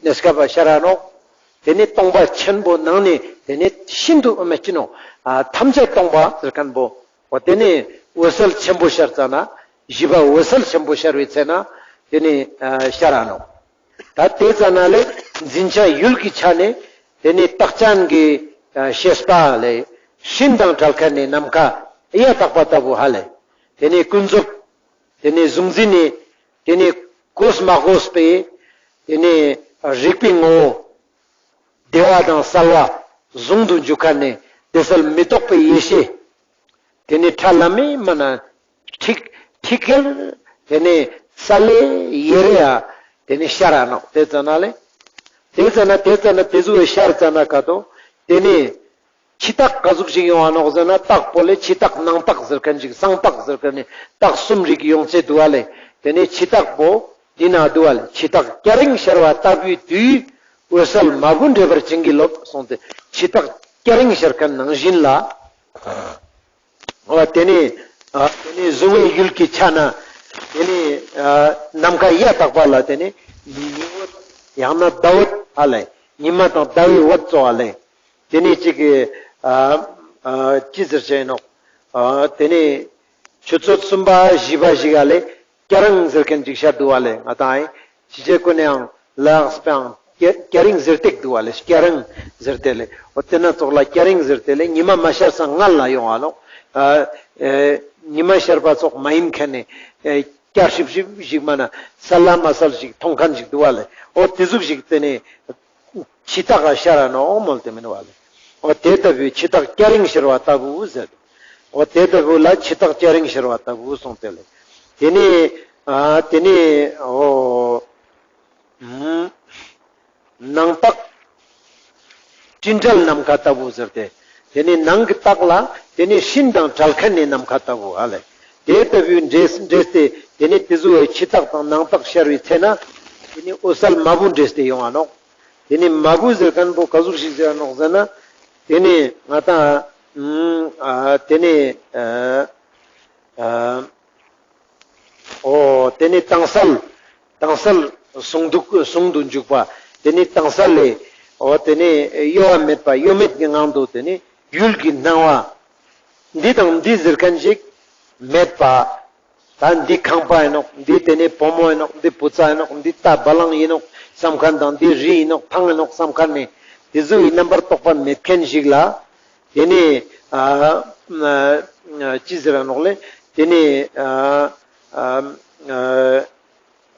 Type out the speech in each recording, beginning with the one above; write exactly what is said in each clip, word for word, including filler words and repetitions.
ནེ་སྐབས་ཤར་ར་ནོག། ཏེ་ནེ་སྟོང་པ་ཆེན་པོ་ནང་ནེ་ཏེ་ནེ་ཤིན་ཏུ་མ་ཅི་ནོག། ཨ་ཐམས་ཅད་སྟོང་པ་ཟེར་ཁན་པོ། འོ་ཏེ་ནེ་འོད་གསལ་ཆེན་པོ་ཤར་ཙ་ན་བཞི་པ་འོད་གསལ་ཆེན་པོ་ཤར་བའི་ཚེ་ན་ཏེ་ནེ་ཨ་ཤར་ར་ནོག། ད་ཏེ་ཙ་ན་ལེ་འཛིན་ཆ་ཡུལ་གྱི་ཆ་ནེ་ཏེ་ནེ་རྟགས་ཅན་གྱི་ཨ་ཤེས་པ་ལེ་སྤྲིན་དང་བྲལ་ཁན་ནི་ནམ་མཁའ་ཡ་དག་པ་ལྟ་བུ་ཧ་ལེ། ཏེ་ནེ་ཀུན་རྫོབ། ཏེ་ནེ་གཟུང་འཛིན་ནི་ཏེ་ནེ་གོས་མ་གོས་པའི་ཏེ་ནེ་རིག་པའི་ངོ་བོ་བདེ་བ་དང་གསལ་བ་ཟུང་དུ་འཇུག་ཁན་ནི་བདེ་གསལ་མི་རྟོག་པའི་ཡེ་ཤེས། ཏེ་ནེ་ཁྲ་ལམ་མེ་མ་ན་ཁྲིག་ཁྲིག་ཁེལ། ཏེ་ནེ་ས་ལེ་ཡེ་རེ་ཡ་ཏེ་ནེ་ཤར་ར་ནོག། ཏེ་ཙ་ན་ལེ། ཏེ་ཙ་ན་ཏེ་ཙ་ན་ཏེ་ཟུག་ཤར་ཙ་ན་ཀ་ཏོ་ཏེ་ནེ་ཕྱི་རྟགས་ག་ཟུག་ཞིག་ཡོང་ང་ནོག་ཟེར་ན་རྟགས་པོ་ལེ་ཕྱི་རྟགས་ནང་རྟགས་ཟེར་ཁན་ཞིག་གསང་རྟགས་ཟེར་ཁན་ནི་རྟགས་གསུམ་རིག་ཡོང་ཅེས་དུག་པ་ལེ། ཏེ་ནེ་ཕྱི་རྟགས་པོ་འདི་ན་དུག་པ་ལེ། ཕྱི་རྟགས་སྐྱ་རེངས་ཤར་བ་ལྟ་བུའི་དུས། འོད་གསལ་མ་བུ་འདྲེས་པར་བྱིན་གྱིས་རློབས་གསུངས་ཏེ། ཕྱི་རྟགས་སྐྱ་རེངས་ཤར་ཁན་ནང་བཞིན་ལ། འོ་ཏེ་ནེ་ཨ་ཏེ་ནེ་གཟུང་བའི་ཡུལ་གྱི་ཆ་ན་ཏེ་ནེ་ཨ་ནམ་མཁའ་ཡ་དག་པ་ལ་ཏེ་ནེ་ཉི་འོད་ཡང་ན་ཟླ་འོད་ཧ་ལེ། ཉི་མ་དང་ཟླ་བའི་འོད་ཙོགས་ཧ་ལེ། ཏེ་ནེ་ཅིག་གི་ཨ་ཨ་ཅི་ཟེར་ཅེས་ཨིན་ནོག། ཨ་ཏེ་ནེ་ཆུ་ཚོད་གསུམ་པ་བཞི་པ་ཞིག་ག་ལེ་སྐྱ་རེངས་ཟེར་ཁན་ཅིག་ཤར་དུག་པ་ལེ། ང་དང་ཨེ་ཅི་ཅེ་ཀུན་ནེ་ཡང་ལགས་པའང་སྐྱ་སྐྱ་རེངས་ཟེར་ཏེ་དུག་པ་ལེ། སྐྱ་རེངས་ཟེར་ཏེ་ལེ། འོ་ཏེ་ན་ཙོགས་ལ་སྐྱ་རེངས་ཟེར་ཏེ་ལེ་ཉི་མ་མ་ཤར་སང་སྔ་ལ་ཡོང་ང་ནོག། ཨ་ཨེ་ཉི་མ་ཤར་བ་ཙོགས་མ་ཨིན་ཁན་ནི་ཨེ་སྐྱ་ཧྲིབ་ཧྲིབ་ཞིག་མ་ན་གསལ་ལ་མ་གསལ་ཞིག་མཐོང་ཁན་ཞིག་དུག་པ་ལེ། འོ་ཏེ་ཟུག་ཞིག་ཏེ་ནེ་ཕྱི་རྟགས་ཤར་ར་ནོག་མོལ་ཏེ་མེན་པ་ལེ། འོ་ཏེ་ལྟ་བུའི་ཕྱི་རྟགས་སྐྱ་རེངས་ཤར་བ་ལྟ་བུ་ཟེར། འོ་ཏེ་ལྟ་བུ་ལ་ཕྱི་རྟགས་སྐྱ་རེངས་ཤར་བ་ལྟ་བུ་གསུངས་ཏེ་ལེ། ཏེ་ནེ་ཨ་ཏེ་ནེ་འོ་ཨུམ་ནང་རྟགས་སྤྲིན་བྲལ་ནམ་མཁའ་ལྟ་བུ་ཟེར་ཏེ། ཏེ་ནེ་ནང་གི་རྟགས་ལ་ཏེ་ནེ་སྤྲིན་དང་བྲལ་ཁན་ནི་ནམ་མཁའ་ལྟ་བུ་ཧ་ལེ། ཏེ་ལྟ་བུའི་འདྲེས་འདྲེས་ཏེ་ཏེ་ནེ་ཏེ་ཟུག་གི་ཕྱི་རྟགས་དང་ནང་རྟགས་ཤར་བའི་ཚེ་ན་ཏེ་ནེ་འོད་གསལ་མ་བུ་འདྲེས་ཏེ་ཡོང་ང་ནོག། ཏེ་ནེ་མ་བུ་ཟེར་ཁན་པོ་ག་ཟུག་ཞིག་ཟེར་ནོག་ཟེར་ན། ཏེ་ནེ་ང་དང་ཨ་ཏེ་ནེ་ཨ་ཨ་འོ་ཏེ་ནེ་དྭངས་གསལ་དྭངས་གསལ་ཟུང་དུ་ཟུང་དུ་འཇུག་པ། ཏེ་ནེ་དྭངས་གསལ་ལེ་འོ་ཏེ་ནེ་གཡོ་བ་མེད་པ་གཡོ་མེད་ཀྱི་ངང་དུ་ཏེ་ནེ་ཡུལ་གྱི་སྣང་བ་འདི་དང་འདི་ཟེར་ཁན་ཞིག་མེད་པ། ད་འདི་ཁང་པ་ཨིན་ནོག། འདི་ཏེ་ནེ་བུ་མོ་ཨིན་ནོག། འདི་བུ་ཚ་ཨིན་ནོག། འདི་རྟ་བ་ལང་ཨིན་ནོག་སམ་ཁན་དང་འདི་རི་ཨིན་ནོག་ཐང་ཨིན་ནོག་སམ་ཁན་ནི་ཏེ་ཟུག་གི་རྣམ་པར་རྟོག་པ་མེད་ཁན་ཞིག་ལ་ཏེ་ནེ་ཨ་ཨ་ཅི་ཟེར་ར་ནོག་ལེ། ཏེ་ནེ་ཨ་ཨ་ཨ་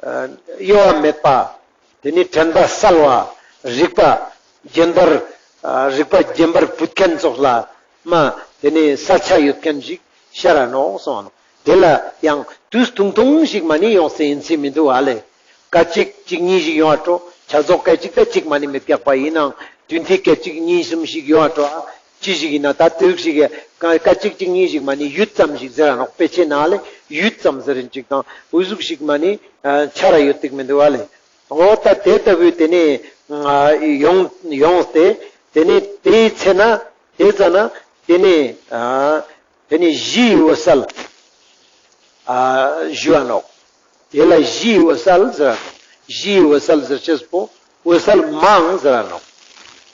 ཨ་གཡོ་བ་མེད་པ། ཏེ་ནེ་དྲན་པ་གསལ་བ། རིག་པ་རྒྱན་པར་ཨ་རིག་པ་རྒྱན་པར་བུད་ཁན་ཙོགས་ལ་མ་ཏེ་ནེ་གསལ་ཆ་ཡོད་ཁན་ཞིག་ཤར་ར་ནོག་གསུངས་པ་ནོག། ཏེ་ལ་ཡང་དུས་ཐུང་ཐུང་ཞིག་མ་ནེ་ཡོང་སེ་ཨིན་སེ་མི་དུག་ཨ་ལེ། སྐད་ཅིག་གཅིག་གཉིས་ཤིག་ཡོང་བ་འགྲོ། ཆ་ཚོགས་སྐད་ཅིག་ད་གཅིག་མ་ནེ་མི་རྒྱག་པ་ཨིན་ནའང་དུས་མཐའི་སྐད་ཅིག་གཉིས་གསུམ་ཞིག་ཡོང་བ་འགྲོ། ཨ་ཅི་ཞིག་ཨིན་ན་ད་ཏེ་ཟུག་ཞིག་གི་སྐད་ཅིག་གཅིག་གཉིས་ཞིག་མ་ནེ་ཡུད་ཙམ་ཞིག་ཟེར་ར་ནོག། དཔེ་ཆའི་ནང་ལེ་ཡུད་ཙམ་ཟེར་རིན་ཅིག་དང་འུ་ཟུག་ཞིག་མ་ནེ་ཨ་ཆ་ར་ཡོད་ཏིག་མི་དུག་ཨ་ལེ། འོ་ད་ཏེ་ལྟ་བུའི་ཏེ་ནེ་ཨ་ཡོང་ཡོངས་ཏེ་ཏེ་ནེ་ཏེའི་ཚེ་ན་ཏེ་ཙ་ན་ཏེ་ནེ་ཨ་ཏེ་ནེ་གཞིའི་འོད་གསལ་ཨ་ཞུ་བ་ནོག། ཏེ་ལ་གཞིའི་འོད་གསལ་ཟེར་ར་ནོག། གཞིའི་འོད་གསལ་ཟེར་ཅེས་པོ་འོད་གསལ་མའང་ཟེར་ར་ནོག།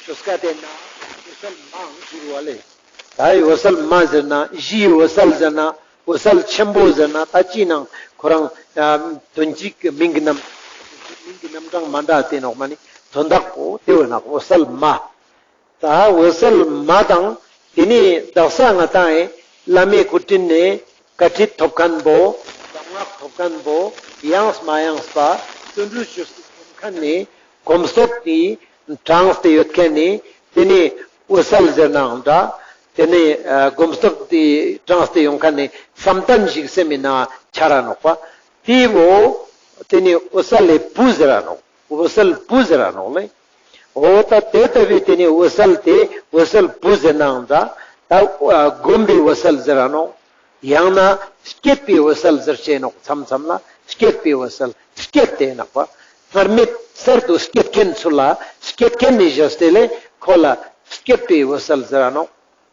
ཆོས་སྐད་ཏེ་ན་འོད་གསལ་མའང་ཟེར་བ་ལེ། ད་འོད་གསལ་མ་ཟེར་ན་གཞིའི་འོད་གསལ་ཟེར་ན་འོད་གསལ་ཆེན་པོ་ཟེར་ན་ད་ཅི་ནང་ཁོ་རང་ཨ་དོན་གཅིག་གི་མིང་གི་རྣམ་མིང་གི་རྣམ་གྲངས་མ་འདྲ་ཏེ་ནོག་མ་ནེ་དོན་དག་པོ་ཏེ་བོ་ནོག། འོད་གསལ་མ། ད་འོད་གསལ་མ་དང་ཏེ་ནེ་དག་ས་ང་དང་ཨེ་བླ་མའི་སྐུ་དྲིན་ནེ་བཀའ་ཁྲིད་ཐོབ་ཁན་པོ་གདམས་ངག་ཐོབ་ཁན་པོ་ཡངས་མ་ཡངས་པ་བརྩོན་འགྲུས་ཅོས་ཏེ་ཐོབ་ཁན་ནི་གོམས་སྟོབས་ཏེ་དྲངས་ཏེ་ཡོད་ཁན་ནི་ཏེ་ནེ་འོད་གསལ་ཟེར་ནའང་འདྲ། ཏེ་ནེ་ཨ་གོམས་སྟོབས་ཏེ་དྲངས་ཏེ་ཡོང་ཁན་ནི་བསམ་གཏན་ཞིག་སེམས་སི་ནང་ཆ་ར་ནོག་པ། ཏེ་བོ་ཏེ་ནེ་འོད་གསལ་ལེ་བུ་ཟེར་ར་ནོག། འོད་གསལ་བུ་ཟེར་ར་ནོག་ལེ། འོ་ད་ཏེ་ལྟ་བུའི་ཏེ་ནེ་འོད་གསལ་ཏེ་འོད་གསལ་བུ་ཟེར་ནའང་འདྲ། ད་ཨ་སྒོམ་པའི་འོད་གསལ་ཟེར་ར་ནོག། ཡང་ན་སྐྱེད་པའི་འོད་གསལ་ཟེར་ཅེས་ནོག། མཚམས་མཚམས་ལ་སྐྱེད་པའི་འོད་གསལ་སྐྱེད་དེ་ནོག་པ། སྔར་མེད་གསར་དུ་སྐྱེད་ཁན་ཚུལ་ལ་སྐྱེད་ཁན་ནི་ཞེས་ཏེ་ལེ་ཁོ་ལ་སྐྱེད་པའི་འོད་གསལ་ཟེར་ར་ནོག།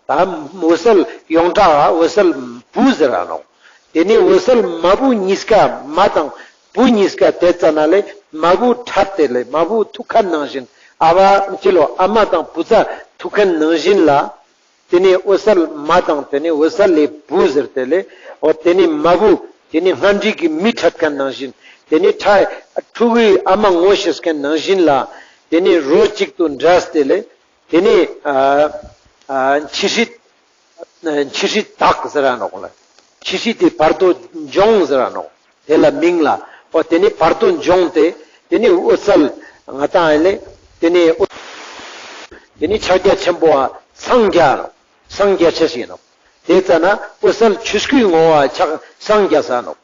ད་འོད་གསལ་ཡོངས་གྲགས་འོད་གསལ་བུ་ཟེར་ར་ནོག། ཏེ་ནེ་འོད་གསལ་མ་བུ་གཉིས་ཀ་མ་དང་བུ་གཉིས་ཀ་ཏེ་ཙ་ན་ལེ་ མ་བུ་ཕྲད་དེ་ལེ་མ་བུ་ཐུག་ཁན་ནང་བཞིན། ཨ་བ་ཅི་ལོ་ཨ་མ་དང་བུ་ཚ་ཐུག་ཁན་ནང་བཞིན་ལ། ཏེ་ནེ་འོད་གསལ་མ་དང་ཏེ་ནེ་འོད་གསལ་ལི་བུ་ཟེར་ཏེ་ལེ། འོ་ཏེ་ནེ་མ་བུ་ཏེ་ནེ་སྔ་འདྲིས་ཀྱི་མི་ཕྲད་ཁན་ནང་བཞིན། ཏེ་ནེ་ཕྲ་ཕྲུ་གུའི་ཨ་མ་ངོ་ཤེས་ཁན་ནང་བཞིན་ལ། ཏེ་ནེ་རོ་གཅིག་ཏུ་འདྲེས་ཏེ་ལེ། ཏེ་ནེ་ཨ་ཨ་འཆི་སྲིད་འཆི་སྲིད་དག་ཟེར་ར་ནོག་ལེ། འཆི་སྲིད་དེ་བར་དོ་འབྱུང་ཟེར་ར་ནོག། དེ་ལ་མིང་ལ། འོ་ཏེ་ནེ་བར་དོ་འབྱུང་སྟེ་ཏེ་ནེ་འོད་གསལ་ང་ཏང་ཨེ་ལེ། ཏེ་ནེ་འོ་ཏེ་ནེ་ཕྱག་རྒྱ་ཆེན་པོ་བ་སངས་རྒྱས་སངས་རྒྱས་ཆ་ཞིག་ཨིན་ནོག། དེ་ཙ་ན་འོད་གསལ་ཆོས་སྐུའི་ངོ་བོ་ཕྱག་སངས་རྒྱས་ས་ནོག།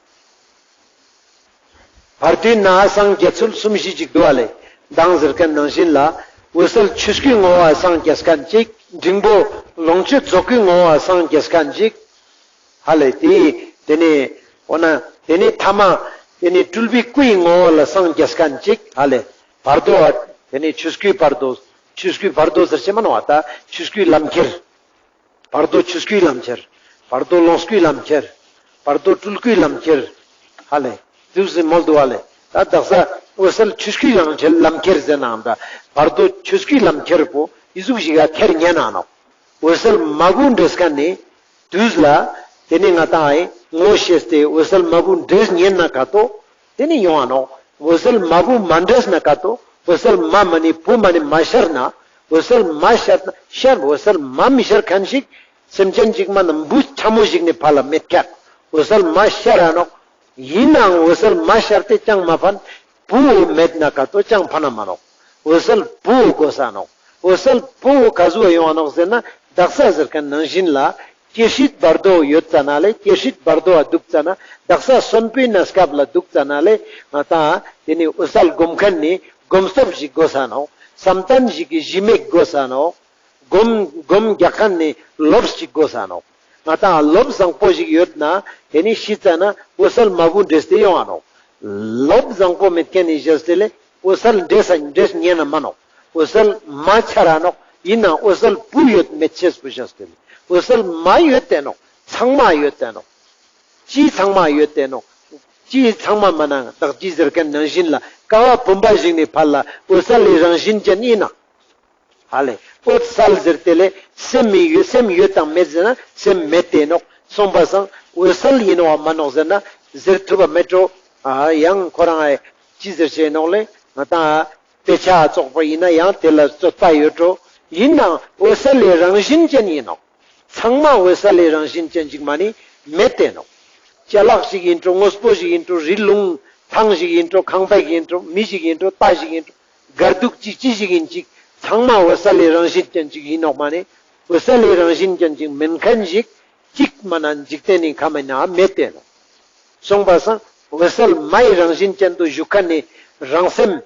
བར་དོའི་ནང་སངས་རྒྱས་ཚུལ་གསུམ་བཞི་ཅིག་འདུག་པ་ལེ། མདང་ཟེར་ཁན་ནང་བཞིན་ལ། འོད་གསལ་ཆོས་སྐུའི་ངོ་བོ་སངས་རྒྱས་ཁན་ཅིག། འབྲིང་པོ་ལོངས་སྤྱོད་རྫོགས་སྐུའི་ངོ་བོ་སངས་རྒྱས་ཁན་ཅིག། ཧ་ལེ་དེ། ཏེ་ནེ། འོ་ན། ཏེ་ནེ་ཐ་མ། ཏེ་ནེ་སྤྲུལ་པའི་སྐུའི་ངོ་བོ་ལ་སངས་རྒྱས་ཁན་ཅིག། ཧ་ལེ། བར་དོ་བ། ཏེ་ནེ་ཆོས་སྐུའི་བར་དོ། ཆོས་སྐུའི་བར་དོ་ཟེར་ཅེས་མ་ནོག་པ་ད། ཆོས་སྐུའི་ལམ་ཁྱེར། བར་དོ་ཆོས་སྐུའི་ལམ་ཁྱེར། བར་དོ་ལོངས་སྐུའི་ལམ་ཁྱེར། བར་དོ་སྤྲུལ་སྐུའི་ལམ་ཁྱེར། ཧ་ལེ། དུས་སུ་མོལ་དུག་པ་ལེ། ད་དག་ས་འོད་གསལ་ཆོས་སྐུའི་ལམ་ཁྱེར་ལམ་ཁྱེར་ཟེར་ནའང་འདྲ། བར་དོ་ཆོས་སྐུའི་ལམ་ཁྱེར་པོ་ཨི་ཟུག་ཞིག་ག་ཁྱེར་ཉན་ན་ནོག། འོད་གསལ་མ་བུ་འདྲེས་ཁན་ནི་དུས་ལ། ཏེ་ནེ་ང་ཏང་ཨེ་ངོ་ཤེས་ཏེ་འོད་གསལ་མ་བུ་འདྲེས་ཉན་ན་ག་ཏོ། ཏེ་ནེ་ཡོང་ང་ནོག། འོད་གསལ་མ་བུ་མ་འདྲེས་ན་ག་ཏོ། འོད་གསལ་མ་མ་ནེ་བུ་མ་ནེ་མ་ཤར་ན། འོད་གསལ་མ་ཤར་ན་ཤར་འོད་གསལ་མ་མི་ཤར་ཁན་ཞིག་སེམས་ཅན་ཅིག་མ་ན་འབུ་ཕྲ་མོ་ཞིག་ནེ་ཕར་ལ་མེད་ཀྱག། འོད་གསལ་མ་ཤར་ར་ནོག། ཨིན་ནའང་འོད་གསལ་མ་ཤར་ཏེ་ཅང་མ་ཕན། བུ་མེད་ན་ག་ཏོ་ཅང་ཕན་ན་མ་ནོག། འོད་གསལ་བུ་དགོས་ས་ནོག། འོད་གསལ་བུ་ག་ཟུག་ཡོང་ང་ནོག་ཟེར་ན་དག་ས་ཟེར་ཁན་ནང་བཞིན་ལ། སྐྱེ་སྲིད་བར་དོ་ཡོད་ཙ་ན་ལེ། སྐྱེ་སྲིད་བར་དོ་བ་དུག་ཙ་ན་དག་ས་གསོན་པོའི་གནས་སྐབས་ལ་དུག་ཙ་ན་ལེ། ང་ཏང་ཏེ་ནེ་འོད་གསལ་སྒོམ་ཁན་ནི་སྒོམ་སྟོབས་ཤིག་དགོས་ས་ནོག། བསམ་གཏན་ཞིག་གི་གཞི་མེད་དགོས་ས་ནོག། སྒོམ་སྒོམ་རྒྱག་ཁན་ནི་ལོབས་ཤིག་དགོས་ས་ནོག། ང་ཏང་ལོབས་བཟང་པོ་ཞིག་ཡོད་ན་ཏེ་ནེ་ཤི་ཙ་ན་འོད་གསལ་མ་བུ་འདྲེས་ཏེ་ཡོང་ང་ནོག། ལོབས་བཟང་པོ་མེད་ཁན་ནི་ཞེས་ཏེ་ལེ་འོད་གསལ་འདྲེས་ས་འདྲེས་ཉན་ན་མ་ནོག། འོད་གསལ་མ་ཆ་ར་ནོག། ཨིན་ནའང་འོད་གསལ་བུ་ཡོད་མེད་ཅེས་པོ་ཞེས་ཏེ་ལེ་འོད་གསལ་མ་ཡོད་དེ་ནོག། ཚང་མ་ཡོད་དེ་ནོག། ཅི་ཚང་མ་ཡོད་དེ་ནོག། ཅི་ཚང་མ་མ་ན་བདག་ཅི་ཟེར་ཁན་ནང་བཞིན་ལ་ཀ་བ་བུམ་པ་ཞིག་ནེ་ཕར་ལ་འོད་གསལ་ལི་རང་བཞིན་ཅན་ཨིན་ན། ཧ་ལེ། འོད་གསལ་ཟེར་ཏེ་ལེ་སེམས་མི་ཡོད་སེམས་ཡོད་དང་མེད་ཟེར་ན་སེམས་མེད་དེ་ནོག། སོང་པ་སང་འོད་གསལ་ཨིན་ནོག་མ་ནོག་ཟེར་ན་ཟེར་ཐུབ་པ་མེད་འགྲོ། ཨ་ཡང་ཁོ་རང་ཨེ་ཅི་ཟེར་ཅེས་ནོག་ལེ། ང་ཏང་དཔེ་ཆ་ཙོགས་པ་ཨིན་ན་ཡང་དེ་ལ་རྩོད་པ་ཡོད་འགྲོ། ཨིན་ནའང་འོད་གསལ་ལི་རང་བཞིན་ཅན་ཨིན་ནོག། ཚང་མ་འོད་གསལ་ལི་རང་བཞིན་ཅན་ཅིག་མ་ནེ་མེད་དེ་ནོག། ཅ་ལག་ཞིག་ཨིན་འགྲོ། དངོས་པོ་ཞིག་ཨིན་འགྲོ། རི་ལུང་ཐང་ཞིག་ཨིན་འགྲོ། ཁང་པ་ཞིག་ཨིན་འགྲོ། མི་ཞིག་ཨིན་འགྲོ། རྟ་ཞིག་ཨིན་འགྲོ། དཀར་སྡུག་ཅིག་ཅི་ཞིག་ཨིན་ཅིག་ཚང་མ་འོད་གསལ་ལི་རང་བཞིན་ཅན་ཅིག་ཨིན་ནོག་མ་ནེ་འོད་གསལ་ལི་རང་བཞིན་ཅན་ཅིག་མེན་ཁན་ཞིག་ཅིག་མ་ན་འཇིག་རྟེན་ནི་ཁམས་ན་མེད་དེ་ནོག། སོང་པ་སང་འོད་གསལ་མའི་རང་བཞིན་ཅན་དུ་བཞུགས་ཁན་ནི་རང་སེམས་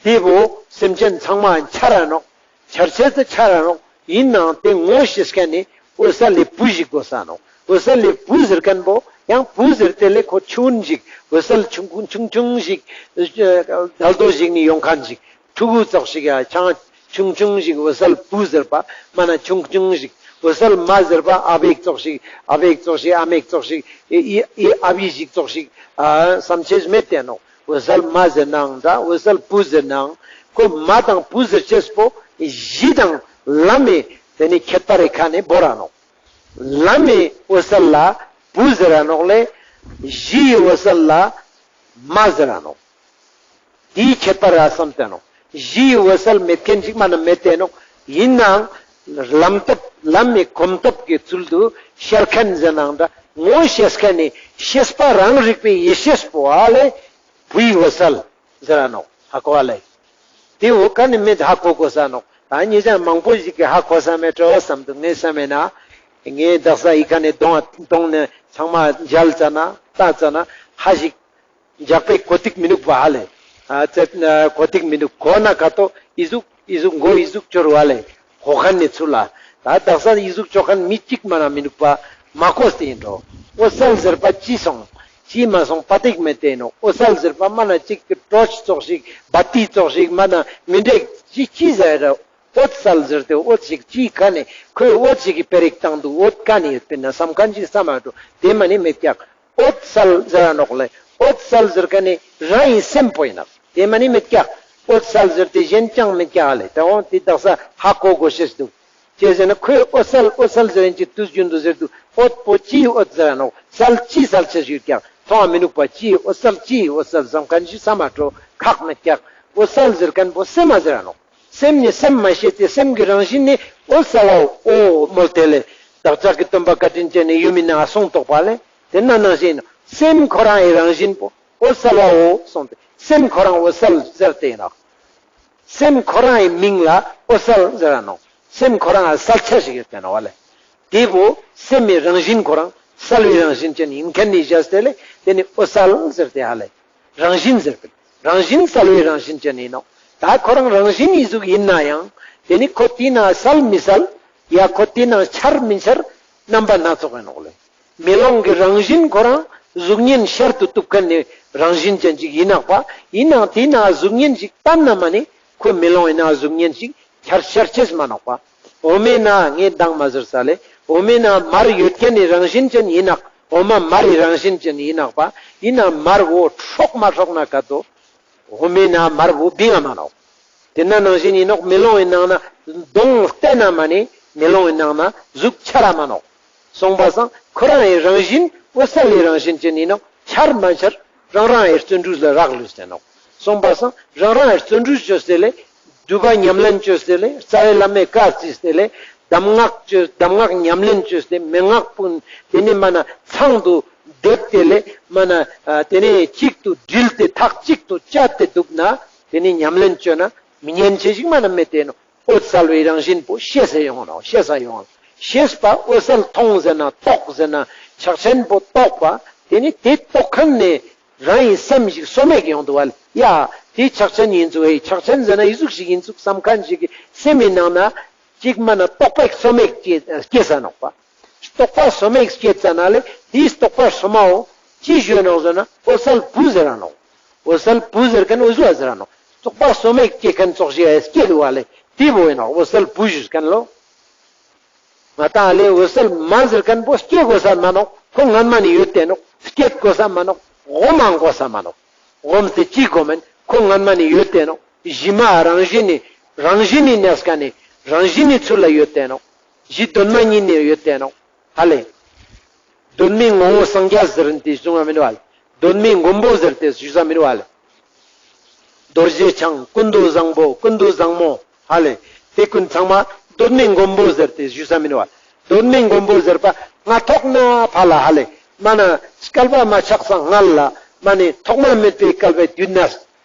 དེ་བོ་སེམས་ཅན་ཚང་མ་ཆ་ར་ནོག། ཆ་ཆེས་ཏེ་ཆ་ར་ནོག། ཨིན་ནའང་དེ་ངོ་ཤེས་ཁན་ནི་འོད་གསལ་ལི་བུ་ཞིག་དགོས་ས་ནོག། འོད་གསལ་ལི་བུ་ཟེར་ཁན་བོ་ཡང་བུ་ཟེར་ཏེ་ལེ་ཁོ་ཆུང་ཞིག་འོད་གསལ་ཆུང་ཆུང་ཆུང་ཞིག་དལ་དོ་ཞིག་ནེ་ཡོང་ཁན་ཞིག་ཕྲུ་གུ་ཙོགས་ཤིག་ཡ་ཆང་ཆུང་ཆུང་ཞིག་འོད་གསལ་བུ་ཟེར་པ་མ་ན་ཆུང་ཆུང་ཞིག་འོད་གསལ་མ་ཟེར་པ་ཨ་བེག་ཙོགས་ཤིག་ཨ་བེག་ཙོགས་ཤིག་ཨ་མེག་ཙོགས་ཤིག་ཨི་ཨི་ཨ་བི་ཞིག་ཙོགས་ཤིག་ཨ་བསམ་ཆེས་མེད་དེ་ནོག། འོད་གསལ་མ་ཟེར་ནའང་འདྲ། འོད་གསལ་བུ་ཟེར་ནའང་ཁོ་མ་དང་བུ་ཟེར་ཅེས་པོ་གཞི་དང་ལམ་མི་དེ་ནི་ཁྱད་པར་རི་ཁ་ནེ་བོར་ར་ནོག། ལམ་མི་འོད་གསལ་ལ་བུ་ཟེར་ར་ནོག་ལེ། གཞིའི་འོད་གསལ་ལ་མ་ཟེར་ར་ནོག། དེའི་ཁྱད་པར་ར་བསམ་དེ་ནོག། གཞིའི་འོད་གསལ་མེད་ཁན་ཅིག་མ་ན་མེད་དེ་ནོག། ཨིན་ནའང་ལམ་སྟོབས་ལམ་མི་གོམས་སྟོབས་ཀྱི་ཚུལ་དུ་ཤར་ཁན་ཟེར་ནའང་འདྲ། ངོ་ཤེས་ཁན་ནི་ཤེས་པ་རང་རིག་པའི་ཡེ་ཤེས་པོ་ཨ་ལེ། བུའི་འོད་གསལ་ཟེར་ར་ནོག། ཧ་གོ་བ་ལེ། དེ་འོ་ཀ་ནེ་མེད་ཧ་གོ་གོས་ས་ནོག། ད་ཉེ་ཞ་མང་པོ་ཞིག་གི་ཧ་གོ་ས་མེད་འགྲོ་བསམ་དུག། ངས་བསམ་མེད་ན་ངས་དག་ས་ཨི་ཀ་ནེ་གདོང་གདོང་ནེ་ཚང་མ་མཇལ་ཙ་ན་ལྟ་ཙ་ན་ཧ་ཞིག་འཇགས་པའི་གོ་ཐིག་མི་ནུག་པ་ཧ་ལེ། ཨ་ཙེ་གོ་ཐིག་མི་ནུག། གོ་ན་ག་ཏོ་ཨི་ཟུག་ཨི་ཟུག་མགོ་ཨི་ཟུག་ཅོ་རུག་པ་ལེ། གོ་ཁན་ནི་ཚུལ་ལ། ད་དག་ས་ཨི་ཟུག་ཅོ་ཁན་མི་གཅིག་མ་ན་མི་ནུག་པ། མ་གོས་ཏེ་ཨིན་འགྲོ། འོད་གསལ་ཟེར་པ་ཅི་སོང་ཅི་མ་སོང་པ་ཏིག་མེད་དེ་ནོག། འོད་གསལ་ཟེར་པ་མ་ན་ཅིག་གི་ཊོརཆ་ཙོགས་ཤིག་བ་ཏི་ཙོགས་ཤིག་མ་ན་མི་འདྲེ་ཅི་ཅི་ཟེར་ར། འོད་གསལ་ཟེར་ཏེ་འོད་ཞིག་ཅི་ཀ་ནེ་ཁོས་འོད་ཞིག་གི་པེ་རིག་བཏང་དུག། འོད་ཀ་ནེ་ཡོད་པིན་ན་བསམ་ཁན་ཅིག་བསམ་མ་འགྲོ། དེ་མ་ནེ་མེད་ཀྱག། འོད་གསལ་ཟེར་ར་ནོག་ལེ། འོད་གསལ་ཟེར་ཁན་ནི་རང་ངི་སེམས་པོ་ཨིན་ནོག། དེ་མ་ནི་མེད་ཀྱག། འོད་གསལ་ཟེར་ཏེ་གཞན་ཅང་མེད་ཀྱག་ལེ། ད་འོ་དེ་དག་ས་ཧ་གོ་དགོས་ཤེས་འདུག། ཅི་ཟེར་ན་ཁོས་འོད་གསལ་འོད་གསལ་ཟེར་ཡིན་ཅིག་དུས་རྒྱུན་དུ་ཟེར་དུས་འོད་པོ་ཅིའི་འོད་ཟེར་ར་ནོག། གསལ་ཅིའི་གསལ་ཆ་ཞིག་ཡོད་ཀྱག། མཐོང་བ་མི་ནུག་པ་ཅིའི་འོད་གསལ་ཅིའི་འོད་གསལ་བསམ་མཁན་ཞིག་བསམ་མ་འགྲོ་ཁག་མེད་ཀྱག། འོད་གསལ་ཟེར་མཁན་པོ་སེམས་མ་ཟེར་ར་ནོག། སེམས་ནི་སེམས་མ་ཤེས་ཏེ་སེམས་ཀྱི་རང་བཞིན་ནི་འོད་གསལ་བའོ་མོལ་ཏེ་ལེ། བདག་ཅག་གི་སྟོན་པ་བཀའ་དྲིན་ཅན་ནི་ཡུམ་མི་ནང་གསུངས་ཏོག་པ་ལེ། དེ་ན་ནང་བཞིན་སེམས་ཁོ་རང་ཡི་རང་བཞིན་པོ་འོད་གསལ་བའོ་གསུངས་ཏེ་སེམས་ཁོ་རང་འོད་གསལ་ཟེར་ཏེ་ཡིན་ནོག། སེམས་ཁོ་རང་ཡི་མིང་ལ་འོད་གསལ་ཟེར་ར་ནོག། སེམས་ཁོ་རང་ལ་གསལ་ཆ་ཞིག་ཡོད་ཀྱག་ནོག་བ་ལེ། དེ་བོ་སེམས་མི་རང་བཞིན་ཁོ་རང་གསལ་བའི་རང་བཞིན་ཅན་ཡིན་མཁན་ནི་བཞག་སྟེ་ལེ། དེ་ནི་འོད་གསལ་ཟེར་ཏེ་ཧ་ལེ། རང་བཞིན་ཟེར་ཏེ། རང་བཞིན་གསལ་བའི་རང་བཞིན་ཅན་ཡིན་ནོག། ད་ཁོ་རང་རང་བཞིན་ཡིན་ཟུག་ཡིན་ན་ཡང་དེ་ནི་ཁོ་དེ་ན་གསལ་མི་གསལ། ཡ་ཁོ་དེ་ན་འཆར་མི་འཆར། རྣམ་པ་སྣ་ཚོགས་ཡིན་ནོག་ལེ། མེ་ལོང་གི་རང་བཞིན་ཁོ་རང་གཟུགས་བརྙན་ཤར་དུ་གཏུབ་མཁན་ནི་རང་བཞིན་ཅན་ཅིག་ཡིན་ནོག་པ། ཡིན་ནའང་དེ་ན་གཟུགས་བརྙན་ཞིག་བཏབ་ན་མ་ནི་ཁོ་མེ་ལོང་ཡིན་ན་གཟུགས་བརྙན་ཞིག་འཆར་འཆར་ཅེས་མ་ནོག་པ། འོ་མའི་ནང་ངས་མདང་མ་ཟེར་ས་ལེ། འོ་མའི་ནང་མར་ཡོད་མཁན་ནི་རང་བཞིན་ཅན་ཡིན་ནོག། འོ་མ་མར་རི་རང་བཞིན་ཅན་ཡིན་ནོག་པ། ཡིན་ནའང་མར་བོ་འཕྲོག་མ་འཕྲོག་ན་ག་དོ། འོ་མའི་ནང་མར་བོ་བིང་ང་མ་ནོག། དེ་ན་ནང་བཞིན་ཡིན་ནོག། མེ་ལོང་ཡི་ནང་ན་གདོང་བལྟས་ན་མ་ནི་མེ་ལོང་ཡི་ནང་ན་གཟུགས་འཆར་ར་མ་ནོག། སོང་པ་སང་ཁོ་རང་ཡི་རང་བཞིན་འོད་གསལ་ལི་རང་བཞིན་ཅན་ཡིན་ནོག། འཆར་མ་འཆར་རང་རང་ཡི་བརྩོན་འགྲུས་ལ་རག་ལུས་ཏེ་ནོག། སོང་པ་སང་རང་རང་ཡི་བརྩོན་འགྲུས་བཅོས་ཏེ་ལེ། སྒྲུབ་པ་ཉམས་ལེན་བཅོས་ཏེ་ལེ། རྩ་བའི་བླ་མའི་བཀའ་བརྩིས་ཏེ་ལེ། གདམས་ངག་བཅོས་གདམས་ངག་ཉམས་ལེན་བཅོས་ཏེ་མན་ངག་ཀུན་དེ་ནི་མ་ན་ཚང་དུ་བསྡེབས་ཏེ་ལེ། མ་ན་ཨ་དེ་ནི་གཅིག་ཏུ་དྲིལ་ཏེ་ཐག་གཅིག་ཏུ་བཅད་དེ་འདུག་ན་དེ་ནི་ཉམས་ལེན་བཅོས་ན་མི་ཉན་ཆེ་ཞིག་མ་ན་མེད་དེ་ནོག། འོད་གསལ་བའི་རང་བཞིན་པོ་ཤེས་ས་ཡོང་ནོག། ཤེས་ས་ཡོང་། ཤེས་པ་འོད་གསལ་མཐོང་ཟེར་ན་རྟོགས་ཟེར་ན་ཕྱག་ཆེན་པོ་རྟོགས་པ་དེ་ནི་དེ་རྟོགས་མཁན་ནི་རང་ཡི་སེམས་ཞིག་སོ་མེག་ཡོང་འདུག་བ་ལེ། ཡ་དེ་ཕྱག་ཆེན་ཡིན་ཚུག། ཧེ་ཕྱག་ཆེན་ཟེར་ན་ཡི་ཟུག་ཞིག་ཡིན་ཚུག་བསམ་མཁན་ཞིག་གི་སེམས་མི་ནང་ན་གཅིག་མ་ན་རྟོག་པའི་སོ་མེག་སྐྱེ་སྐྱེ་ས་ནོག་པ། རྟོག་པ་སོ་མེག་སྐྱེ་ཙ་ན་ལེ་དེའི་རྟོག་པ་སོ་མའོ་ཅི་ཞུ་ནོག་ཟེར་ན་འོད་གསལ་བུ་ཟེར་ར་ནོག། འོད་གསལ་བུ་ཟེར་མཁན་འོད་གསལ་ཟེར་ར་ནོག། རྟོག་པ་སོ་མེག་སྐྱེ་མཁན་ཙོགས་ཞིག་ཨེ་སྐྱེ་འདུག་བ་ལེ། དེ་བོ་ཡིན་ནོག། འོད་གསལ་བུ་ཞུ་མཁན་ལོ། ང་ཏང་ལེ་འོད་གསལ་མ་ཟེར་མཁན་པོ་སྐྱེ་དགོས་ས་མ་ནོག། ཁོ་སྔན་མ་ནི་ཡོད་དེ་ནོག། སྐྱེ་དགོས་ས་མ་ནོག། སྒོམ་མ་དགོས་ས་མ་ནོག། སྒོམ་སྟེ་ཅི་སྒོམ་མིན། ཁོ་སྔན་མ་ནི་ཡོད་དེ་ནོག། གཞི་མ་རང་བཞིན་ནི་རང་བཞིན་ནི་གནས་མཁན་ནི་རང་བཞིན་ནི་ཚུལ་ལ་ཡོད་དེ་ནོག། གཞི་གདོད་མ་ཉིད་ནི་ཡོད་དེ་ནོག། ཧ་ལེ། གདོད་མའི་ངོ་བོ་སངས་རྒྱས་ཟེར་ཏེ་གསུང་བ་མིན་བ་ལེ། གདོད་མའི་མགོན་པོ་ཟེར་ཏེ་ཞུ་ས་མིན་བ་ལེ། རྡོ་རྗེ་འཆང་ཀུན་ཏུ་བཟང་པོ་ཀུན་ཏུ་བཟང་མོ་ཧ་ལེ། དེ་ཀུན་ཚང་མ་གདོད་མའི་མགོན་པོ་ཟེར་ཏེ་ཞུ་ས་མིན་བ། གདོད་མའི་མགོན་པོ་ཟེར་པ་སྔ་ཐོག་ན་ཕ་ལ་ཧ་ལེ། མ་ན་བསྐལ་པ་མ་ཆགས་སང་སྔ་ལ་མ་ནི་ཐོག་མ་མེད་པའི་བསྐལ་པའི་དུས་ན་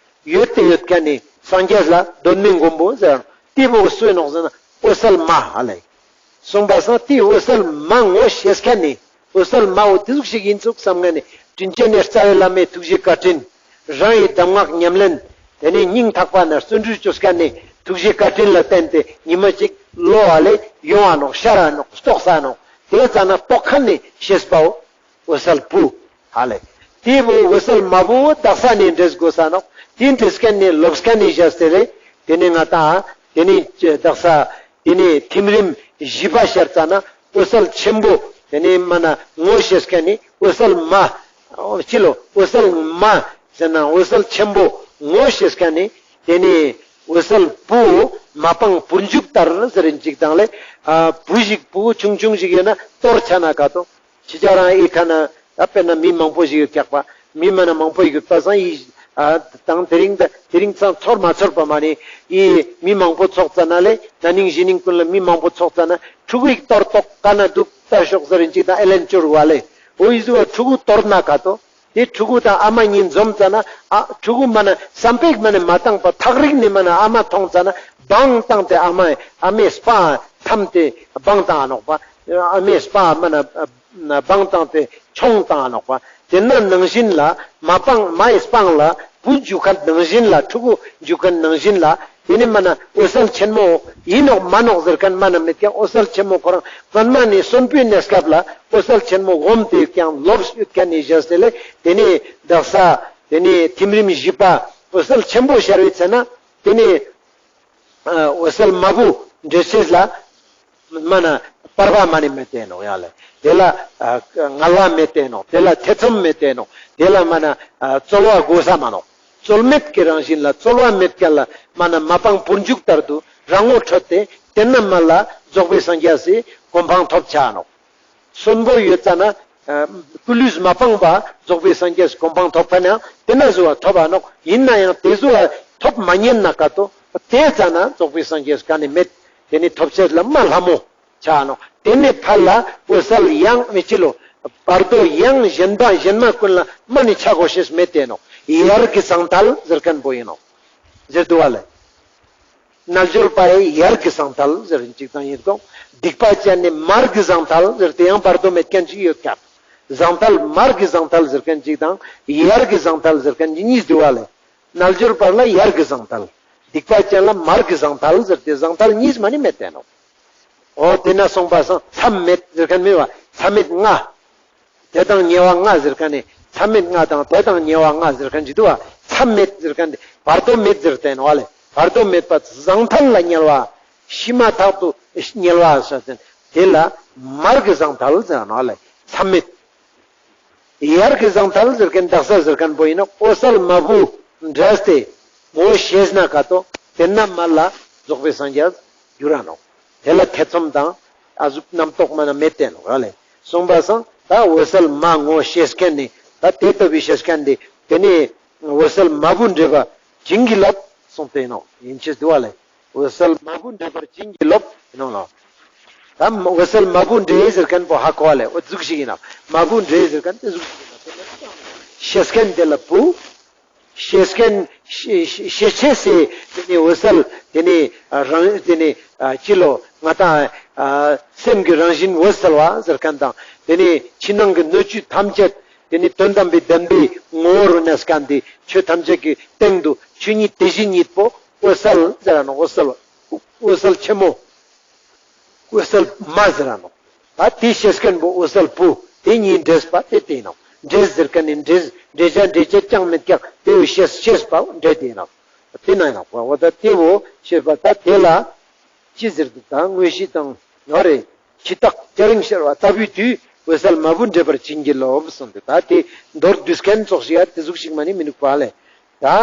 ཡོད་དེ་ཡོད་མཁན་ནི་སངས་རྒྱས་ལ་གདོད་མའི་མགོན་པོ་ཟེར། དེ་བོ་སུ་ཡིན་ནོག་ཟེར་ན་འོད་གསལ་མ་ཧ་ལེ། གསུངས་པ་སང་དེ་འོད་གསལ་མ་ངོ་ཤེས་མཁན་ནི་འོད་གསལ་མ་འོ་དེ་ཟུག་ཞིག་ཡིན་ཚུག་བསམ་མཁན་ནི་དྲིན་ཅན་ནི་རྩ་བའི་བླ་མའི་ཐུགས་རྗེ་བཀའ་དྲིན། རང་ཡི་གདམས་ངག་ཉམས་ལེན། དེ་ནས་སྙིང་ཐག་པ་ནས་བརྩོན་འགྲུས་བཅོས་མཁན་ནི་ཐུགས་རྗེ་བཀའ་དྲིན་ལ་བརྟེན་ཏེ་ཉི་མ་གཅིག་བློ་ཧ་ལེ་ཡོང་བ་ནོག། ཤར་བ་ནོག། རྟོགས་ས་ནོག། དེ་ཙ་ན་རྟོགས་མཁན་ནི་ཤེས་པའོ། འོད་གསལ་བུ། ཧ་ལེ། དེ་བོ་འོད་གསལ་མ་བོ་དག་ས་ནས་འདྲེས་དགོས་ས་ནོག། དེ་འདྲེས་མཁན་ནི་ལོབས་མཁན་ནི་བཞག་སྟེ་ལེ། དེ་ནས་ང་ཏང་དེ་ནས་དག་ས་དེ་ནས་ཐིམ་རིམ་བཞི་པ་ཤར་ཙ་ན་འོད་གསལ་ཆེན་པོ། དེ་ནས་མ་ན་ངོ་ཤེས་མཁན་ནི་འོད་གསལ་མ། ཅི་ལོ་འོད་གསལ་མ་ཟེར་ན་འོད་གསལ་ཆེན་པོ་ངོ་ཤེས་མཁན་ནི་དེ་ནས་འོད་གསལ་བུ། མ་སྤངས་བུར་འཇུག་ལྟར་ཟེར་རིན་ཅིག་དང་ལེ། ཨ་བུ་ཞིག་བུ་ཆུང་ཆུང་ཞིག་ཡོད་ན་གཏོར་ཆ་ན་ག་དོ། ཅི་ཅག་རང་ཨི་ཁ་ན་ད་དཔེར་ན་མི་མང་པོ་ཞིག་ཡོད་ཀྱག་པ། མི་མ་ན་མང་པོ་ཡོད་པ་སང་ཨི་ཨ་དང་དེ་རིང་ད་དེ་རིང་ཚང་ཚོར་མ་ཚོར་པ་མ་ནི་ཨི་མི་མང་པོ་ཚོགས་ཙ་ན་ལེ། ན་ནིང་གཞེས་ནིང་ཀུན་ལ་མི་མང་པོ་ཚོགས་ཙ་ན་ཕྲུ་གུ་ཡིག་གཏོར་ཏོག་ཀ་ན་འདུག་ལྟ་ཤོག་ཟེར་རིན་ཅིག་དང་ཨེ་ལེན་ཅོར་བ་ལེ། འོ་ཨི་ཟུ་བ་ཕྲུ་གུ་གཏོར་ན་ག་དོ། དེ་ཕྲུ་གུ་དང་ཨ་མ་གཉིས་འཛོམས་ཙ་ན་ཨ་ཕྲུ་གུ་མ་ན་བསམ་པའི་མ་ནི་མ་བཏང་པ་ཐག་རིང་ནས་མ་ན་ཨ་མ་མཐོང་ཙ་ན་བང་བཏང་སྟེ་ཨ་མ་ཨ་མའི་སྤང་འཐམས་ཏེ་བང་བཏང་ང་ནོག་པ། ཨ་མའི་སྤང་མ་ན་བང་བཏང་སྟེ་མཆོང་བཏང་ང་ནོག་པ། དེ་ན་ནང་བཞིན་ལ་མ་སྤང་མའི་སྤང་ལ་བུ་འཇུག་མཁན་ནང་བཞིན་ལ་ཕྲུ་གུ་འཇུག་མཁན་ནང་བཞིན་ལ་དེ་ནི་མ་ན་འོད་གསལ་ཆེན་མོ་ཡིན་ནོག་མ་ནོག་ཟེར་མཁན་མ་ན་མེད་ཀྱང་འོད་གསལ་ཆེན་མོ་ཁོ་རང་སྔན་མ་ནི་གསོན་པོའི་གནས་སྐབས་ལ་འོད་གསལ་ཆེན་མོ་སྒོམ་སྟེ་ཀྱང་ལོབས་ཡོད་མཁན་ནི་བཞག་སྟེ་ལེ། དེ་ནི་དག་ས་དེ་ནི་ཐིམ་རིམ་བཞི་པ་འོད་གསལ་ཆེན་པོ་ཤར་བའི་ཚེ་ན་དེ་ནི་ཨ་འོད་གསལ་མ་བུ་འདྲེས་ཤེས་ལ་མ་ན་བར་པ་མ་ནི་མེད་དེ་ནོག་ཡ་ལེ། དེ་ལ་ཨ་ངལ་བ་མེད་དེ་ནོག། དེ་ལ་ཐེ་ཚོམ་མེད་དེ་ནོག། དེ་ལ་མ་ན་ཨ་རྩོལ་བ་དགོས་ས་མ་ནོག། རྩོལ་མེད་ཀྱི་རང་བཞིན་ལ་རྩོལ་བ་མེད་ཁན་ལ་མ་ན་མ་སྤངས་བུར་འཇུག་ལྟར་དུ་རང་ངོ་འཕྲོད་དེ་དེ་ན་མ་ལ་རྫོགས་པའི་སངས་རྒྱས་སི་གོ་འཕང་ཐོབ་ཆ་ནོག། གསོན་པོ་ཡོད་ཙ་ན་ཨ་སྐུ་ལུས་མ་སྤངས་པ་རྫོགས་པའི་སངས་རྒྱས་སི་གོ་འཕང་ཐོབ་ཁན་ཡང་དེ་ན་ཟུག་པ་ཐོབ་པ་ནོག། ཡིན་ན་ཡང་དེ་ཟུག་པ་ཐོབ་མ་ཉན་ན་ཀ་ཏོ་དེ་ཙ་ན་རྫོགས་པའི་སངས་རྒྱས་ཀ་ནེ་མེད། དེ་ནི་ཐོབ་ཆེས་ལ་མ་ལྷ་མོ་ཆ་ནོག། དེ་ནེ་ཕར་ལ་འོད་གསལ་ཡང་མི་ཅི་ལོ། བར་དོ་ཡང་གཞན་པ་གཞན་མ་ཀུན་ལ་མ་ནི་ཆ་གོ་ཤེས་མེད་དེ་ནོག། ཡར་གྱི་ཟང་ཐལ་ཟེར་ཁན་པོ་ཡིན་ནོག། ཟེར་དུག་པ་ལེ། རྣལ་འབྱོར་པ་ཡི་ཡར་གྱི་ཟང་ཐལ་ཟེར་ཅིག་དང་ཡིན་ཏོ། སྡིག་པ་ཅན་ནི་མར་གྱི་ཟང་ཐལ་ཟེར་ཏེ་ཡང་བར་དོ་མེད་ཁན་ཅིག་ཡོད་ཀྱག། ཟང་ཐལ་མར་གྱི་ཟང་ཐལ་ཟེར་ཁན་ཅིག་དང་ཡར་གྱི་ཟང་ཐལ་ཟེར་ཁན་ཅིག་གཉིས་དུག་པ་ལེ། རྣལ་འབྱོར་པ་ལ་ཡར་གྱི་ཟང་ཐལ། སྡིག་པ་ཅན་ལ་མར་གྱི་ཟང་ཐལ་ཟེར་ཏེ་ཟང་ཐལ་གཉིས་མ་ནི་མེད་དེ་ནོག། འོ་དེ་ན་སོང་པ་སང་མཚམས་མེད་ཟེར་ཁན་མེད་པ། མཚམས་མེད་ལྔ། དེ་དང་ཉེ་བ་ལྔ་ཟེར་ཁན་ནི་མཚམས་མེད་ལྔ་དང་དེ་དང་ཉེ་བ་ལྔ་ཟེར་ཁན་ཅིག་དུག་པ། མཚམས་མེད་ཟེར་ཁན་ནི་བར་དོ་མེད་ཟེར་ཏེ་ནོག་ལེ། བར་དོ་མེད་པ་ཟང་ཐལ་ལ་ཉེ་བ། ཤི་མ་ཐག་ཏུ་ཉེ་བ་ཟེར་ཏེ་དེ་ལ་མར་གྱི་ཟང་ཐལ་ཟེར་ནོག་ལེ། མཚམས་མེད། ཡར་གྱི་ཟང་ཐལ་ཟེར་ཁན་དག་ས་ཟེར་ཁན་པོ་ཡིན་ནོག། འོད་གསལ་མ་བུ་འདྲེས་ཏེ་ངོ་ཤེས་ན་ཀ་ཏོ་དེ་ན་མ་ལ་རྫོགས་པའི་སངས་རྒྱས་འགྱུར་ར་ནོག། དེ་ལ་ཐེ་ཚོམ་དང་ཨ་ཟུག་རྣམ་རྟོག་མ་ན་མེད་དེ་ནོག་ར་ལེ། སོང་པ་སང་ད་འོད་གསལ་མ་ངོ་ཤེས་ཁན་ནི་ད་དེ་ལྟ་བུའི་ཤེས་ཁན་དེ་དེ་ནི་འོད་གསལ་མ་བུ་འདྲེས་པ་བྱིན་གྱིས་རློབས་གསུངས་ཏེ་ཡིན་ནོག། ཡིན་ཅེས་དུག་པ་ལེ། འོད་གསལ་མ་བུ་འདྲེས་པར་བྱིན་གྱིས་རློབས་ཡིན་ནོག་ལོ། ད་འོད་གསལ་མ་བུ་འདྲེས་ཟེར་ཁན་པོ་ཧ་གོ་བ་ལེ། འོ་ཟུག་ཞིག་ཡིན་ན་མ་བུ་འདྲེས་ཟེར་ཁན་དེ་ཟུག་ཞིག་ཡིན་ན་ཤེས་ཁན་དེ་ལ་བུ། ཤེས་ཁན་ཤེས་ཤེས་ཤེས་ཅེས་སི་དེ་ནི་འོད་གསལ་དེ་ནི་ཨ་རང་དེ་ནི་ཨ་ཅི་ལོ་ང་དང་ཨ་སེམས་ཀྱི་རང་བཞིན་འོད་གསལ་བ་ཟེར་ཁན་དང་དེ་ནི་ཕྱི་ནང་གི་སྣོད་བཅུད་ཐམས་ཅད་དེ་ནི་དོན་དམ་པའི་བདེན་པའི་ངོ་བོ་རུ་གནས་ཁན་དེ་ཆོས་ཐམས་ཅད་ཀྱི་སྟེང་དུ་ཆོས་ཉིད་དེ་བཞིན་ཉིད་པོ་འོད་གསལ་ཟེར་ར་ནོག། འོད་གསལ་འོད་གསལ་ཆེན་མོ། འོད་གསལ་མ་ཟེར་ར་ནོག། ད་དེ་ཤེས་ཁན་པོ་འོད་གསལ་བུ། དེ་གཉིས་འདྲེས་པ་དེ་དེ་ནོག། འདྲེས་ཟེར་ཁན་ནི་འདྲེས་འདྲེས་བྱ་འདྲེས་བྱེད་ཅང་མེད་ཀྱག། དེ་བོ་ཤེས་ཤེས་པ་འདྲེས་དེ་ནོག། དེ་ན་ཡིན་ནོག་པ། འོ་ད་དེ་བོ་ཤེས་པ་ད་དེ་ལ་ཅི་ཟེར་དུག། ད་དངོས་གཞི་དང་ཡོད་རེ་ཕྱི་རྟགས་སྐྱ་རེངས་ཤར་བ་ལྟ་བུའི་དུས་འོད་གསལ་མ་བུ་འདྲེས་པར་བྱིན་གྱིས་རློབས་གསུངས་ཏེ་ད་དེ་མདོར་བསྡུས་ཁན་ཙོགས་ཤིག་ཡ་དེ་ཟུག་ཞིག་མ་ནི་མི་ནུག་པ་ལེ། ད་ཨ་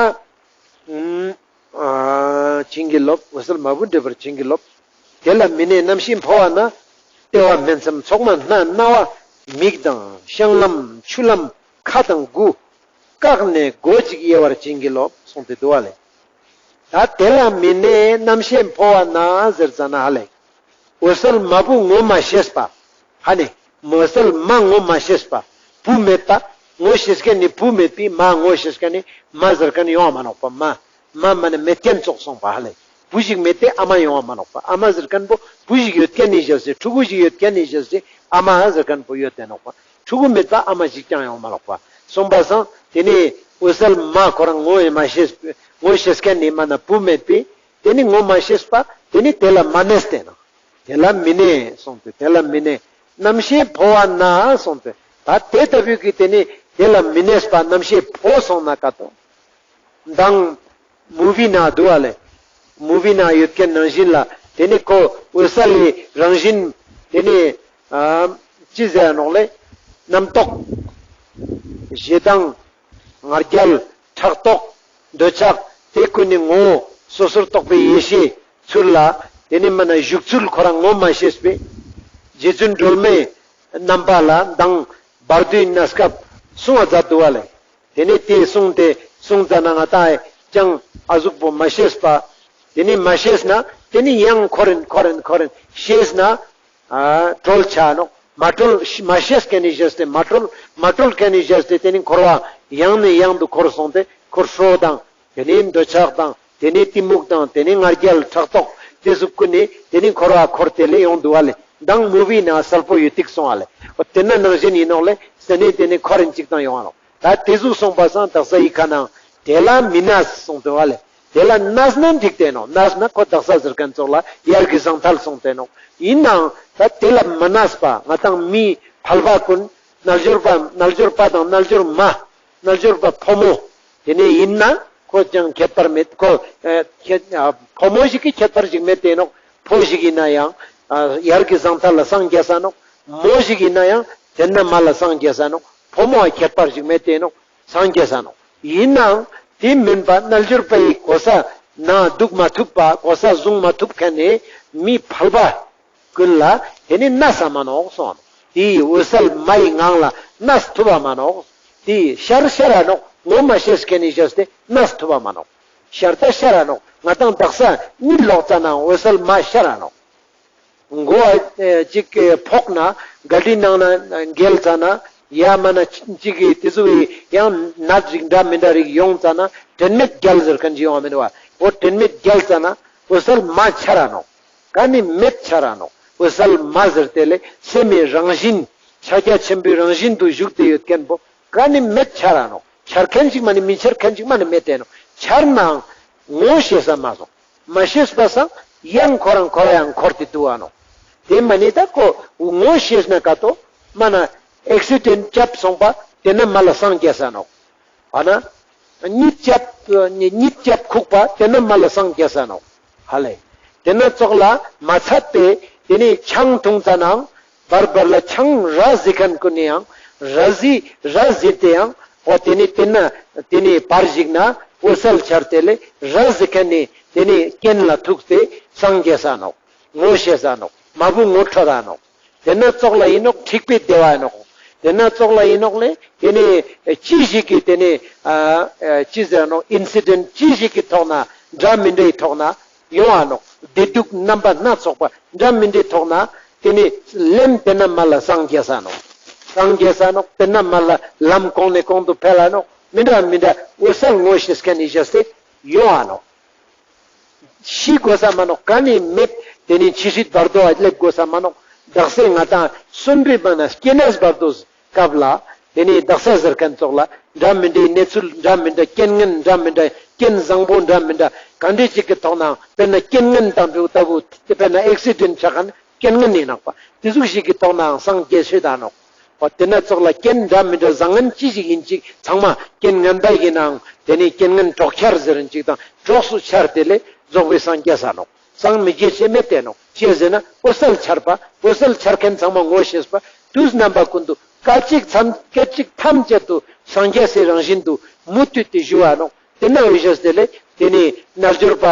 བྱིན་གྱིས་རློབས། འོད་གསལ་མ་བུ་འདྲེས་པར་བྱིན་གྱིས་རློབས། དེ་ལ་མི་གནས་རྣམ་ཤེས་འཕོ་བ་ན། ལྟེ་བ་སྨིན་མཚམས་མཚོག་མ་སྣ་སྣ་བ་མིག་དང་བཤང་ལམ་ཆུ་ལམ་ཁ་དང་དགུ། བཀག་ནས་སྒོ་གཅིག་དབྱེ་བར་བྱིན་གྱིས་རློབས་གསུངས་ཏེ་དུག་པ་ལེ། ད་དེ་ལ་མི་གནས་རྣམ་ཤེས་འཕོ་བ་ན་ཟེར་ཙ་ན་ཧ་ལེ། འོད་གསལ་མ་བུ་ངོ་མ་ཤེས་པ། ཧ་ནེ། འོད་གསལ་མ་ངོ་མ་ཤེས་པ། བུ་མེད་པ། ངོ་ཤེས་ཁན་ནི་བུ་མེད་པའི་མ་ངོ་ཤེས་ཁན་ནི་མ་ཟེར་ཁན་ནི་ཡོང་བ་མ་ནོག་པ། མ་མ་ན་མེད་ཁན་ཙོགས་སོང་པ་ཧ་ལེ། བུ་ཞིག་མེད་དེ་ཨ་མ་ཡོང་བ་མ་ནོག་པ། ཨ་མ་ཟེར་ཁན་པོ་བུ་ཞིག་ཡོད་ཁན་ནི་བཞག་སྟེ་ཕྲུ་གུ་ཞིག་ཡོད་ཁན་ནི་བཞག་སྟེ་ཨ་མ་ཟེར་ཁན་པོ་ཡོད་དེ་ནོག་པ། ཕྲུ་གུ་མེད་པ་ཨ་མ་ཞིག་ཀྱང་ཡོང་མ་ནོག་པ། སོང་པ་སང་དེ་ནི་འོད་གསལ་མ་ཁོ་རང་ངོ་མ་ཤེས་ངོ་ཤེས་ཁན་ནི་མ་ན་བུ་མེད་པའི་དེ་ནི་ངོ་མ་ཤེས་པ་དེ་ནི་དེ་ལ་མ་གནས་ཏེ་ནོག། དེ་ལ་མི་གནས་གསུངས་ཏེ་དེ་ལ་མི་གནས། རྣམ་ཤེས་འཕོ་བ་ན་གསུངས་ཏེ་ད་དེ་ལྟ་བུའི་གི་དེ་ནི་དེ་ལ་མི་གནས་པ་རྣམ་ཤེས་འཕོ་སོང་ན་ཀ་ཏོ། མདང་མུ་བི་ན་དུག་པ་ལེ། མུ་བི་ན་ཡོད་ཁན་ནང་བཞིན་ལ་དེ་ནི་ཁོ་འོད་གསལ་ལི་རང་བཞིན་དེ་ནི་ཨ་ཅི་ཟེར་ནོག་ལེ། རྣམ་རྟོག་ཞེ་སྡང་ང་རྒྱལ་ཕྲག་དོག་འདོད་ཆགས་དེ་ཀུན་ནི་ངོ་བོ་སོ་སོར་རྟོག་པའི་ཡེ་ཤེས་ཚུལ་ལ་དེ་ནི་མ་ན་བཞུགས་ཚུལ་ཁོ་རང་ངོ་མ་ཤེས་པས་རྗེ་བཙུན་སྒྲོལ་མའི་རྣམ་པ་ལ་མདང་བར་དོའི་གནས་སྐབས་གསུང་བ་མཛད་དུག་པ་ལེ། དེ་ནི་དེ་གསུངས་ཏེ་གསུངས་ཙ་ན་ང་དང་ཡང་ཨ་ཟུག་པོ་མ་ཤེས་པ། དེ་ནི་མ་ཤེས་ན་དེ་ནི་ཡང་འཁོར་རིན་འཁོར་རིན་འཁོར་རིན་ཤེས་ན་ཨ་གྲོལ་ཆ་ནོག། མ་གྲོལ་མ་ཤེས་ཁན་ནི་བཞག་སྟེ་མ་གྲོལ་མ་གྲོལ་ཁན་ནི་བཞག་སྟེ་དེ་ནི་འཁོར་བ་ཡང་ནས་ཡང་དུ་འཁོར་སོང་སྟེ་འཁོར་ཧྲོ་དང་དེ་ནི་འདོད་ཆགས་དང་དེ་ནི་གཏི་མུག་དང་དེ་ནི་ང་རྒྱལ་ཕྲག་དོག་དེ་ཟུག་ཀུན་ནི་དེ་ནི་འཁོར་བ་འཁོར་དེ་ལས་ཡོང་དུག་པ་ལེ། མདང་མུ་བི་ན་གསལ་པོ་ཡོད་ཏིག་སོང་པ་ལེ། འོ་དེ་ན་ནང་བཞིན་ཡིན་ནོག་ལེ། སེ་ནི་དེ་ནི་འཁོར་རིན་ཅིག་དང་ཡོང་བ་ནོག། ད་དེ་ཟུག་སོང་པ་སང་དག་ས་ཡི་ཁ་ནང་དེ་ལ་མི་གནས་སོང་དུག་པ་ལེ། དེ་ལ་གནས་ན་འགྲིག་དེ་ནོག། གནས་ན་ཁོ་དག་ས་ཟེར་ཁན་ཙོགས་ལ་ཡར་གྱི་ཟང་ཐལ་སོང་དེ་ནོག། ཡིན་ནའང་ད་དེ་ལ་མི་གནས་པ་ང་དང་མི་ཕལ་པ་ཀུན་རྣལ་འབྱོར་པ་རྣལ་འབྱོར་པ་དང་རྣལ་འབྱོར་མ་རྣལ་འབྱོར་པ་ཕོ་མོ་དེ་ནི་ཡིན་ན་ཁོ་ཅང་ཁྱད་པར་མེད། ཁོ་ཨ་ཁྱད་ཨ་ཕོ་མོ་ཞིག་གི་ཁྱད་པར་ཞིག་མེད་དེ་ནོག། ཕོ་ཞིག་ཡིན་ན་ཡང་ཨ་ཡར་གྱི་ཟང་ཐལ་ལ་སངས་རྒྱས་ས་ནོག། མོ་ཞིག་ཡིན་ན་ཡང་དེ་ན་མ་ལ་སངས་རྒྱས་ས་ནོག། ཕོ་མོ་ཁྱད་པར་ཞིག་མེད་དེ་ནོག། སངས་རྒྱས་ས་ནོག། ཡིན་ནའང་ དེ་མིན་པ་རྣལ་འབྱོར་པའི་གོ་ས་ན་འདུག་མ་ཐུབ་པ་གོ་ས་བཟུང་མ་ཐུབ་མཁན་ནི་མི་ཕལ་པ་ཀུན་ལ་དེ་ནི་གནས་ས་མ་ནོག་གསུངས། དེ་འོད་གསལ་མ་ཡི་ངང་ལ་གནས་ཐུབ་པ་མ་ནོག། དེ་ཤར་ཤར་ར་ནོག། ངོ་མ་ཤེས་མཁན་ནི་ཞེས་ཏེ་གནས་ཐུབ་པ་མ་ནོག། ཤར་ད་ཤར་ར་ནོག། ང་དང་དག་ས་གཉིད་ལོག་ཙ་ན་འོད་གསལ་མ་ཤར་ར་ནོག། མགོ་ཨ་ཅིག་ཕོག་ན་ག་དྲི་ནང་ན་འགེལ་ཙ་ན་ཡ་མ་ན་ཅིག་གི་དེ་ཚོ་ཡང་ནད་རིགས་འདྲ་མི་འདྲ་རིགས་ཡོང་ཙ་ན་དྲན་མེད་རྒྱལ་ཟེར་མཁན་ཅིག་ཡོང་བ་མིན་བ། འོ་དྲན་མེད་རྒྱལ་ཙ་ན་འོད་གསལ་མ་ཤར་ར་ནོག། ག་ནི་མེད་ཤར་ར་ནོག། འོད་གསལ་མ་ཟེར་ཏེ་ལེ་སེམས་མི་རང་བཞིན་ཕྱག་རྒྱ་ཆེན་པོའི་རང་བཞིན་དུ་བཞུགས་ཏེ་ཡོད་མཁན་པོ་ག་ནི་མེད་ཤར་ར་ནོག། ཤར་མཁན་ཅིག་མ་ནི་མི་ཤར་མཁན་ཅིག་མ་ནི་མེད་དེ་ནོག། ཤར་ནའང་ངོ་ཤེས་ས་མ་སོང་། མ་ཤེས་པ་སང་ཡང་ཁོ་རང་ཁོ་རང་ཡང་འཁོར་ཏེ་འདུག་ཨ་ནོག། དེ་མ་ནི་ད་ཁོ་ངོ་ཤེས་ན་ག་ཏོ་མ་ན་ཨེག་སི་ཌེན་ཊ་རྒྱབ་སོང་པ་དེ་ན་མ་ལ་སངས་རྒྱས་ས་ནོག། ཨ་ན་གཉིད་རྒྱབ་གཉིད་རྒྱབ་ཁུག་པ་དེ་ན་མ་ལ་སངས་རྒྱས་ས་ནོག། ཧ་ལེ། དེ་ན་ཙོགས་ལ་མ་ཚད་པའི་དེ་ནི་ཆང་འཐུང་ཙ་ནའང་བར་བར་ལ་ཆང་ར་བཟི་མཁན་ཀུན་ནི་ཡང་ར་བཟི་ར་བཟི་སྟེ་ཡང་འོ་དེ་ནི་དེ་ན་དེ་ནི་བར་ཞིག་ན་འོད་གསལ་འཆར་ཏེ་ལེ་ར་བཟི་མཁན་ནི་དེ་ནི་རྐྱེན་ལ་ཐུག་སྟེ་སངས་རྒྱས་ས་ནོག། ངོ་ཤེས་ས་ནོག། མ་བུ་ངོ་འཕྲོད་ས་ནོག། དེ་ན་ཙོགས་ལ་ཡིན་ནོག། འཁྲིག་པའི་བདེ་བ་ཡིན་ནོག། དེ་ན་ཙོགས་ལ་ཡིན་ནོག་ལེ། དེ་ནི་ཅི་ཞིག་གི་དེ་ནི་ཨ་ཨ་ཅི་ཟེར་ནོག། ཨིན་སི་ཌེན་ཊ་ཅི་ཞིག་གི་ཐོག་ན་འདྲ་མི་འདྲའི་ཐོག་ན་ཡོང་བ་ནོག། བདེ་སྡུག་རྣམ་པ་སྣ་ཚོགས་པ་འདྲ་མི་འདྲའི་ཐོག་ན་དེ་ནི་ལན་དེ་ན་མ་ལ་སངས་རྒྱས་ས་ནོག། སངས་རྒྱས་ས་ནོག། དེ་ན་མ་ལ་ལམ་གོང་ནས་གོང་དུ་འཕེལ་ལ་ནོག། མི་འདྲ་མི་འདྲ་འོད་གསལ་ངོ་ཤེས་མཁན་ནི་ཞེས་ཏེ་ཡོང་བ་ནོག། ཤི་དགོས་ས་མ་ནོག། ག་ནི་མེད་དེ་ནི་འཆི་སྲིད་བར་དོ་སླེབས་དགོས་ས་མ་ནོག། དག་ས་ང་དང་གསོན་པོའི་མ་ན་སྐྱེ་གནས་བར་དོ་སྐབས་ལ་དེ་ནི་དག་ས་ཟེར་མཁན་ཙོགས་ལ་འདྲ་མི་འདྲའི་གནས་ཚུལ་འདྲ་མི་འདྲ་རྐྱེན་ངན་འདྲ་མི་འདྲ་རྐྱེན་བཟང་པོ་འདྲ་མི་འདྲ་ག་འདྲ་ཅིག་གི་ཐོག་ནའང་དཔེར་ན་རྐྱེན་ངན་དང་པོ་ལྟ་བུ་དཔེར་ན་ཨེག་སི་ཌེན་ཊ་ཆགས་མཁན་རྐྱེན་ངན་ཡིན་ནོག་པ། དེ་ཟུག་ཞིག་གི་ཐོག་ནའང་སངས་རྒྱས་ཤེས་ད་ནོག། འོ་དེ་ན་ཙོགས་ལ་རྐྱེན་འདྲ་མི་འདྲ་བཟང་ངན་ཅི་ཞིག་ཡིན་ཅིག་ཚང་མ་རྐྱེན་ངན་པ་ཡིན་ནའང་དེ་ནི་རྐྱེན་ངན་གྲོགས་འཆར་ཟེར་རིན་ཅིག་དང་གྲོགས་སུ་འཆར་ཏེ་ལེ་རྫོགས་པའི་སངས་རྒྱས་ས་ནོག། སངས་མི་རྒྱས་ཤེས་མེད་དེ་ནོག། ཅི་ཟེར་ན་འོད་གསལ་འཆར་པ་འོད་གསལ་འཆར་མཁན་ཚང་མ་ངོ་ཤེས་པ་དུས་རྣམ་པ་ཀུན་ཏུ་སྐད་ཅིག་ཐམས་སྐད་ཅིག་ཐམས་ཅད་དུ་སངས་རྒྱས་སི་རང་བཞིན་དུ་མུ་མཐུད་དེ་བཞུགས་པ་ནོག། དེ་ན་འོད་གསལ་དེ་ལེ་དེ་ནི་རྣལ་འབྱོར་པ།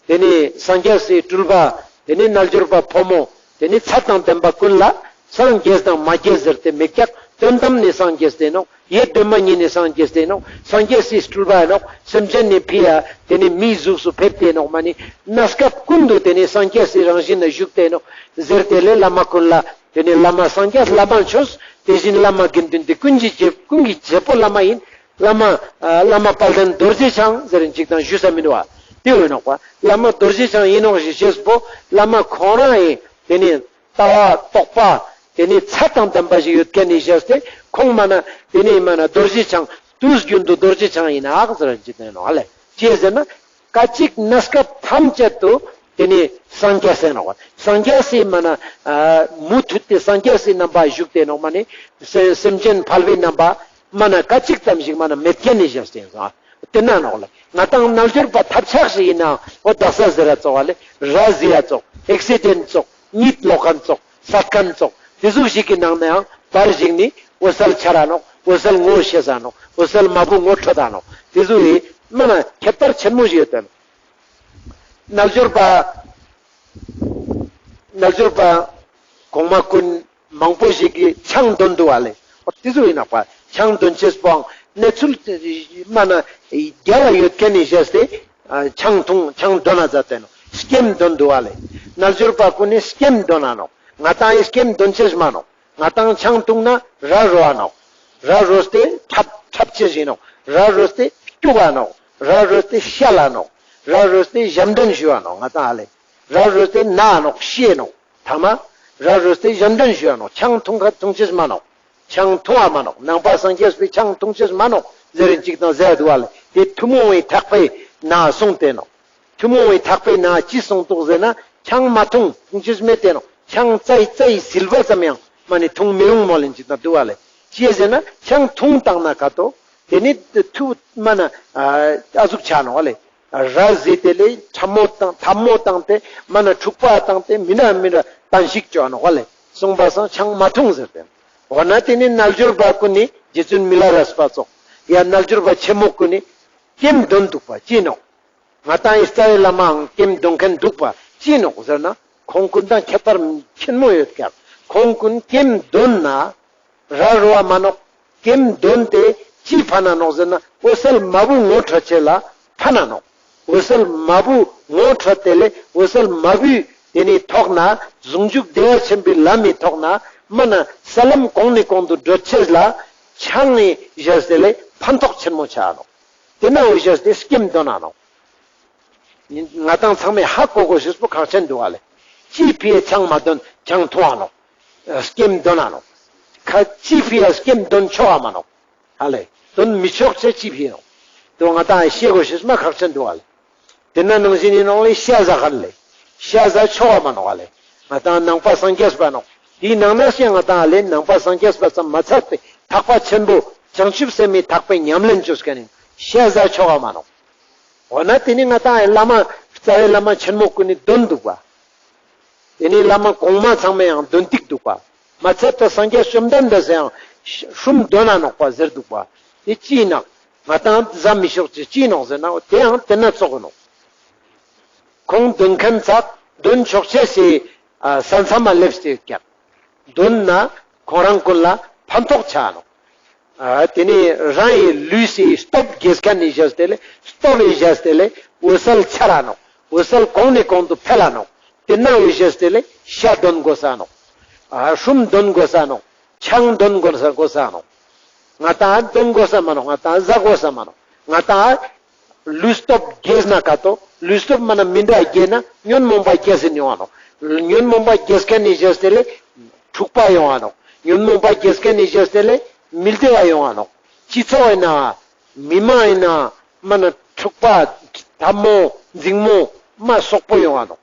དེ་ནི་སངས་རྒྱས་སི་སྤྲུལ་པ། དེ་ནི་རྣལ་འབྱོར་པ་ཕོ་མོ། དེ་ནི་ཚད་དང་ལྡན་པ་ཀུན་ལ་སངས་རྒྱས་དང་མ་རྒྱས་ཟེར་ཏེ་མེད་ཀྱག། དོན་དམ་ནི་སངས་རྒྱས་ཏེ་ནོག། ཡེ་གདོད་མ་ཉིད་ནི་སངས་རྒྱས་ཏེ་ནོག། སངས་རྒྱས་སི་སྤྲུལ་པ་ཡིན་ནོག། སེམས་ཅན་ནི་ཕི་ཡ་དེ་ནི་མིའི་གཟུགས་སུ་ཕེབས་ཏེ་ནོག། མ་ནི་གནས་སྐབས་ཀུན་ཏུ་དེ་ནི་སངས་རྒྱས་སི་རང་བཞིན་ན་བཞུགས་ཏེ་ནོག་ཟེར་ཏེ་ལེ་བླ་མ་ཀུན་ལ་དེ་ནི་བླ་མ་སངས་རྒྱས་བླ་མ་མཆོག། དེ་བཞིན་བླ་མ་དགེ་འདུན་ཏེ་ཀུན་གྱི་རྗེ་ཀུན་གྱི་རྗེ་པོ་བླ་མ་ཡིན། བླ་མ་ཨ་བླ་མ་དཔལ་ལྡན་རྡོ་རྗེ་འཆང་ཟེར་རིན་ཅིག་དང་ཞུ་ས་མི་འདུག་པ། དེ་འོ་ནོག་པ། བླ་མ་རྡོ་རྗེ་འཆང་ཡིན་ནོག་ཞེས་ཤེས་པོ་བླ་མ་ཁོང་རང་ཡིན། དེ་ནི་ལྟ་བ་རྟོགས་པ་དེ་ནི་ཚད་དང་ལྡན་པ་ཞིག་ཡོད་མཁན་ནི་ཞེས་ཏེ་ཁོང་མ་ན་དེ་ནི་མ་ན་རྡོ་རྗེ་འཆང་དུས་རྒྱུན་དུ་རྡོ་རྗེ་འཆང་ཡིན་ནོག་ཟེར་རིན་ཅིག་དང་ཡིན་ནོག་ཨ་ལེ། ཅི་ཟེར་ན་སྐད་ཅིག་གནས་སྐབས་ཐམས་ཅད་དུ་དེ་ནི་སངས་རྒྱས་ཟེར་ནོག། སངས་རྒྱས་སི་མ་ན་ཨ་མུ་མཐུད་དེ་སངས་རྒྱས་སི་རྣམ་པ་བཞུགས་ཏེ་ནོག། མ་ནི་སེ་སེམས་ཅན་ཕལ་པའི་རྣམ་པ་མ་ན་སྐད་ཅིག་ཙམ་ཞིག་མ་ན་མེད་མཁན་ནི་ཞེས་ཏེ་ཡིན་ནོག། དེ་ན་ནོག་ལེ། ང་དང་རྣལ་འབྱོར་པ་ཐབས་ཆག་ཞིག་ཡིན་ནའང་འོ་དག་ས་ཟེར་ར་ཙོགས་པ་ལེ་ར་བཟི་ཡ་ཙོགས་ཨེག་སི་ཌེན་ཊ་ཙོགས་གཉིད་ལོག་མཁན་ཙོགས་སད་མཁན་ཙོགས་དེ་ཟུག་ཞིག་གི་ནང་ནའང་བར་ཞིག་ནི་འོད་གསལ་འཆར་ར་ནོག། འོད་གསལ་ངོ་ཤེས་ས་ནོག། འོད་གསལ་མ་བུ་ངོ་འཕྲོད་ད་ནོག། དེ་ཚོ་ཡི་མ་ན་ཁྱད་པར་ཆེན་མོ་ཞིག་ཡོད་དེ་ནོག། རྣལ་འབྱོར་པ་རྣལ་འབྱོར་པ་གོང་མ་ཀུན་མང་པོ་ཞིག་གིས་ཆང་འདོན་འདུག་པ་ལེ། འོ་དེ་ཚོ་ཡིན་ནོག་པ། ཆང་འདོན་ཅེས་པོའང་གནས་ཚུལ་མ་ན་རྒྱལ་ལ་ཡོད་མཁན་ནི་ཞེས་ཏེ་ཨ་ཆང་འཐུང་ཆང་འདོན་ན་མཛད་དེ་ནོག། སྐྱེམས་འདོན་འདུག་པ་ལེ། རྣལ་འབྱོར་པ་ཀུན་ནི་སྐྱེམས་འདོན་ན་ནོག། ང་དང་ཡི་སྐྱེམས་འདོན་ཅེས་མ་ནོག། ང་དང་ཆང་འཐུང་ན་ར་རོ་བ་ནོག། ར་རོས་ཏེ་འཁྲབ་འཁྲབ་ཅེས་ཡིན་ནོག། ར་རོས་ཏེ་སྐྱུག་ག་ནོག། ར་རོས་ཏེ་ཤ་ལ་ནོག། ར་རོས་ཏེ་ཞབས་འདྲེན་ཞུ་བ་ནོག། ང་དང་ཨ་ལེ། ར་རོས་ཏེ་ན་ནོག་ཤེས་ནོག། ཐ་མ་ར་རོས་ཏེ་ཞབས་འདྲེན་ཞུ་བ་ནོག། ཆང་འཐུང་ཁ་འཐུང་ཅེས་མ་ནོག། ཆང་འཐུང་བ་མ་ནོག། ནང་པ་སངས་རྒྱས་པའི་ཆང་འཐུང་ཅེས་མ་ནོག་ཟེར་རིན་ཅིག་དང་ཟེར་འདུག་པ་ལེ། དེ་ཐུན་མོང་བའི་ཐེག་པའི་ནང་གསུངས་ཏེ་ནོག། ཐུན་མོང་བའི་ཐེག་པའི་ནང་ཅི་གསུངས་འདུག་ཟེར་ན་ཆང་མ་འཐུང་འཐུང་ཅེས་མེད་དེ་ནོག། ཆང་རྩ་ཡི་རྩ་ཡི་ཟིལ་པ་ཙམ་ཡང་མ་ནི་འཐུང་མི་རུང་མོལ་ལེན་ཅིག་དང་འདུག་པ་ལེ། ཅི་ཟེར་ན་ཆང་འཐུང་བཏང་ན་ག་ཏོ་དེ་ནི་ཐུ་མ་ན་ཨ་ཨ་ཟུག་ཆ་ནོག་པ་ལེ། ར་བཟི་སྟེ་ལེ་ཁྲབ་མོ་བཏང་ཐལ་མོ་བཏང་སྟེ་མ་ན་འཁྲུག་པ་བཏང་སྟེ་མི་འདྲ་མི་འདྲ་བཏང་ཞིག་ཅོ་ནོག་པ་ལེ། གསུངས་པ་སང་ཆང་མ་འཐུང་ཟེར་ཏེ། འོ་ན་དེ་ནི་རྣལ་འབྱོར་པ་ཀུན་ནི་རྗེ་བཙུན་མི་ལ་རས་པ་ཙོགས་ཡ་རྣལ་འབྱོར་པ་ཆེན་མོ་ཀུན་ནི་ སྐྱེམས་དོན་འདུག་པ་ཅི་ནོག། ང་ཏང་ངི་རྩ་བའི་བླ་མའང་སྐྱེམས་དོན་མཁན་འདུག་པ་ཅི་ནོག་ཟེར་ན། ཁོང་ཀུན་དང་ཁྱད་པར་ཆེན་མོ་ཡོད་ཀྱག། ཁོང་ཀུན་སྐྱེམས་དོན་ན་ར་རོ་བ་མ་ནོག། སྐྱེམས་དོན་ཏེ་ཅི་ཕན་ན་ནོག་ཟེར་ན། འོད་གསལ་མ་བུ་ངོ་འཕྲོད་ཅེས་ལ་ཕན་ན་ནོག། འོད་གསལ་མ་བུ་ངོ་འཕྲོད་དེ་ལས་འོད་གསལ་མ་བུའི་ཏེ་ནི་ཐོག་ན་ཟུང་འཇུག་བདེ་བ་ཆེན་པོའི་ལམ་མི་ཐོག་ན་མ་ན་ས་ལམ་གོང་ནས་གོང་དུ་བགྲོད་ཅེས་ལ་ཆང་ངི་བཞེས་ཏེ་ལས་ཕན་ཐོགས་ཆེན་མོ་ཆ་ནོག། ཏེ་ན་འོ་བཞེས་ཏེ་སྐྱེམས་དོན་ན་ནོག། ང་ཏང་ཚང་མས་ཧ་གོ་དགོས་ཤེས་པོ་ཁག་ཆེན་འདུག་ཨ་ལེ། ཅི་ཕིའ་ཆང་མ་དོན་ཆང་འཐུང་ང་ནོག། སྐྱེམས་དོན་ན་ནོག། ཁ་ཅི་ཕིའ་སྐྱེམས་དོན་ཆོག་ག་མ་ནོག། ཨ་ལེ། དོན་མི་ཆོག་ཅེས་ཅི་ཕིའ་ནོག། དོ་ང་ཏང་ཤེས་དགོས་ཤེས་མ་ཁག་ཆེན་འདུག་ཨ་ལེ། ཏེ་ན་ནང་བཞིན་ཨིན་ནོག་ལེ། ཤ་ཟ་ཁན་ལེ། ཤ་ཟ་ཆོག་ག་མ་ནོག་ཨ་ལེ། ང་ཏང་ནང་པ་སངས་རྒྱས་པ་ནོག། ཏེའི་ནང་ན་ཤ་ང་ཏང་ཨ་ལེ་ནང་པ་སངས་རྒྱས་པ་ཙམ་མ་ཚད་པའི་ཐེག་པ་ཆེན་པོ་བྱང་ཆུབ་སེམས་མི་ཐེག་པའི་ཉམས་ལེན་ཅོ་ཁན་ནི་ཤ་ཟ་ཆོག་ག་མ་ནོག། འོ་ན་ཏེ་ནི་ང་ཏང་ཨེ་བླ་མ་རྩ་བའི་བླ་མ་ཆེན་མོ་ཀུན་ནི་དོན་འདུག་པ། ཏེ་ནི་བླ་མ་གོང་མ་ཚང་མའང་དོན་ཏིག་འདུག་པ། མ་ཚད་པ་སངས་རྒྱས་བཅོམ་ལྡན་འདས་སེའང་ཤ་ཧྲུམ་དོན་ན་ནོག་པ་ཟེར་འདུག་པ། ཏེ་ཅི་ནོག། ང་ཏང་ཟ་མི་ཆོག་ཅེས་ཅི་ནོག་ཟེར་ན་ཏེའང་ཏེ་ན་ཙོགས་ནོག། ཁོང་དོན་མཁན་ཚག་དོན་ཆོག་ཅེས་སི་ས་མཚམས་མ་སླེབས་ཏེ་ཀྱག། དོན་ན་ཁོང་རང་ཀུན་ལ་ཕན་ཐོགས་ཆ་ནོག། ཨ་ཏེ་ནི་རང་ངི་ལུས་སི་སྟོབས་རྒྱས་ཁན་ནི་བཞེས་ཏེ་ལེ་སྟོབས་རི་བཞེས་ཏེ་ལེ་འོད་གསལ་ཆ་ར་ནོག། འོད་གསལ་གོང་ནས་གོང་དུ་འཕེལ་ལ་ནོག། ཏེ་ན་འོ་བཞེས་ཏེ་ལེ་ཤ་དོན་དགོས་ས་ནོག། ཨ་ཧྲུམ་དོན་དགོས་ས་ནོག། ཆང་དོན་དགོས་ས་དགོས་ས་ནོག། ང་ཏང་དོན་དགོས་ས་མ་ནོག། ང་ཏང་ཟ་དགོས་ས་མ་ནོག། ང་ཏང་ལུས་སྟོབས་རྒྱས་ན་ཀ་ཏོ། ལུས་སྟོབས་མ་ན་མི་འདྲ་རྒྱས་ན་ཉོན་མོངས་པ་རྒྱས་སེ་ཡོང་ང་ནོག། ཉོན་མོངས་པ་རྒྱས་ཁན་ནི་བཞེས་ཏེ་ལེ་འཁྲུག་པ་ཡོང་ང་ནོག། ཉོན་མོངས་པ་རྒྱས་ཁན་ནི་བཞེས་ཏེ་ལེ་མི་བདེ་བ་ཡོང་ང་ནོག། སྤྱི་ཚོགས་ཨིན་ན་མི་མང་ཨིན་ན་མ་ན་འཁྲུག་པ་འཐབ་མོ་འཛིང་མོ་མ་སོག་པོ་ཡོང་ང་ནོག།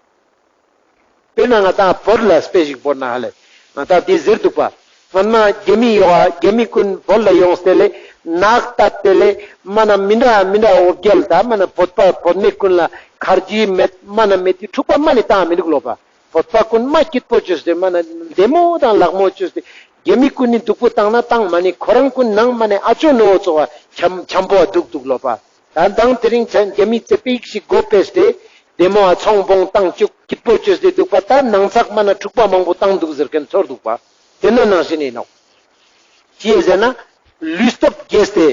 དཔེར་ན་ང་ཏང་བོད་ལ་དཔེ་ཞིག་བོར་ན་ཧ་ལེ། ང་ཏང་ཏེ་ཟེར་འདུག་པ། སྔན་མ་རྒྱ་མི་ཡོང་ང་རྒྱ་མི་ཀུན་བོད་ལ་ཡོངས་ཏེ་ལེ་ནག་བཏབ་སྟེ་ལེ་མ་ན་མི་འདྲ་མི་འདྲ་འོ་བརྒྱལ་ད་མ་ན་བོད་པ་བོད་མི་ཀུན་ལ་ཁར་ཇི་མེད་མ་ན་མེད་ཏེ་འཁྲུག་པ་མ་ནི་བཏང་མི་འདུག་ལོ་པ། བོད་པ་ཀུན་མ་སྐྱིད་པོ་ཅོས་ཏེ་མ་ན་བདེ་མོ་དང་ལག་མོ་ཅོས་ཏེ་རྒྱ་མི་ཀུན་ནི་སྡུག་པོ་བཏང་ན་བཏང་མ་ནི་ཁོ་རང་ཀུན་ནང་མ་ནི་ཨ་ཅོ་ནོ་བོ་ཙོགས་པ་འཆམ་འཆམ་པོ་འདུག་འདུག་ལོ་པ། ད་མདང་དེ་རིང་ཆ་རྒྱ་མི་ཙེ་པིག་ཞིག་སྒོ་ཕེས་ཏེ་བདེ་མོ་ཨ་ཚོང་བོང་བཏང་བཅུག་སྐྱིད་པོ་ཅོས་ཏེ་འདུག་པ། ད་ནང་ཚག་མ་ན་འཁྲུག་པ་མང་པོ་བཏང་འདུག་ཟེར་ཁན་ཚོར་འདུག་པ། ཏེ་ན་ནང་བཞིན་ཨིན་ནོག། ཅི་ཟེར་ན་ལུས་སྟོབས་རྒྱས་ཏེ་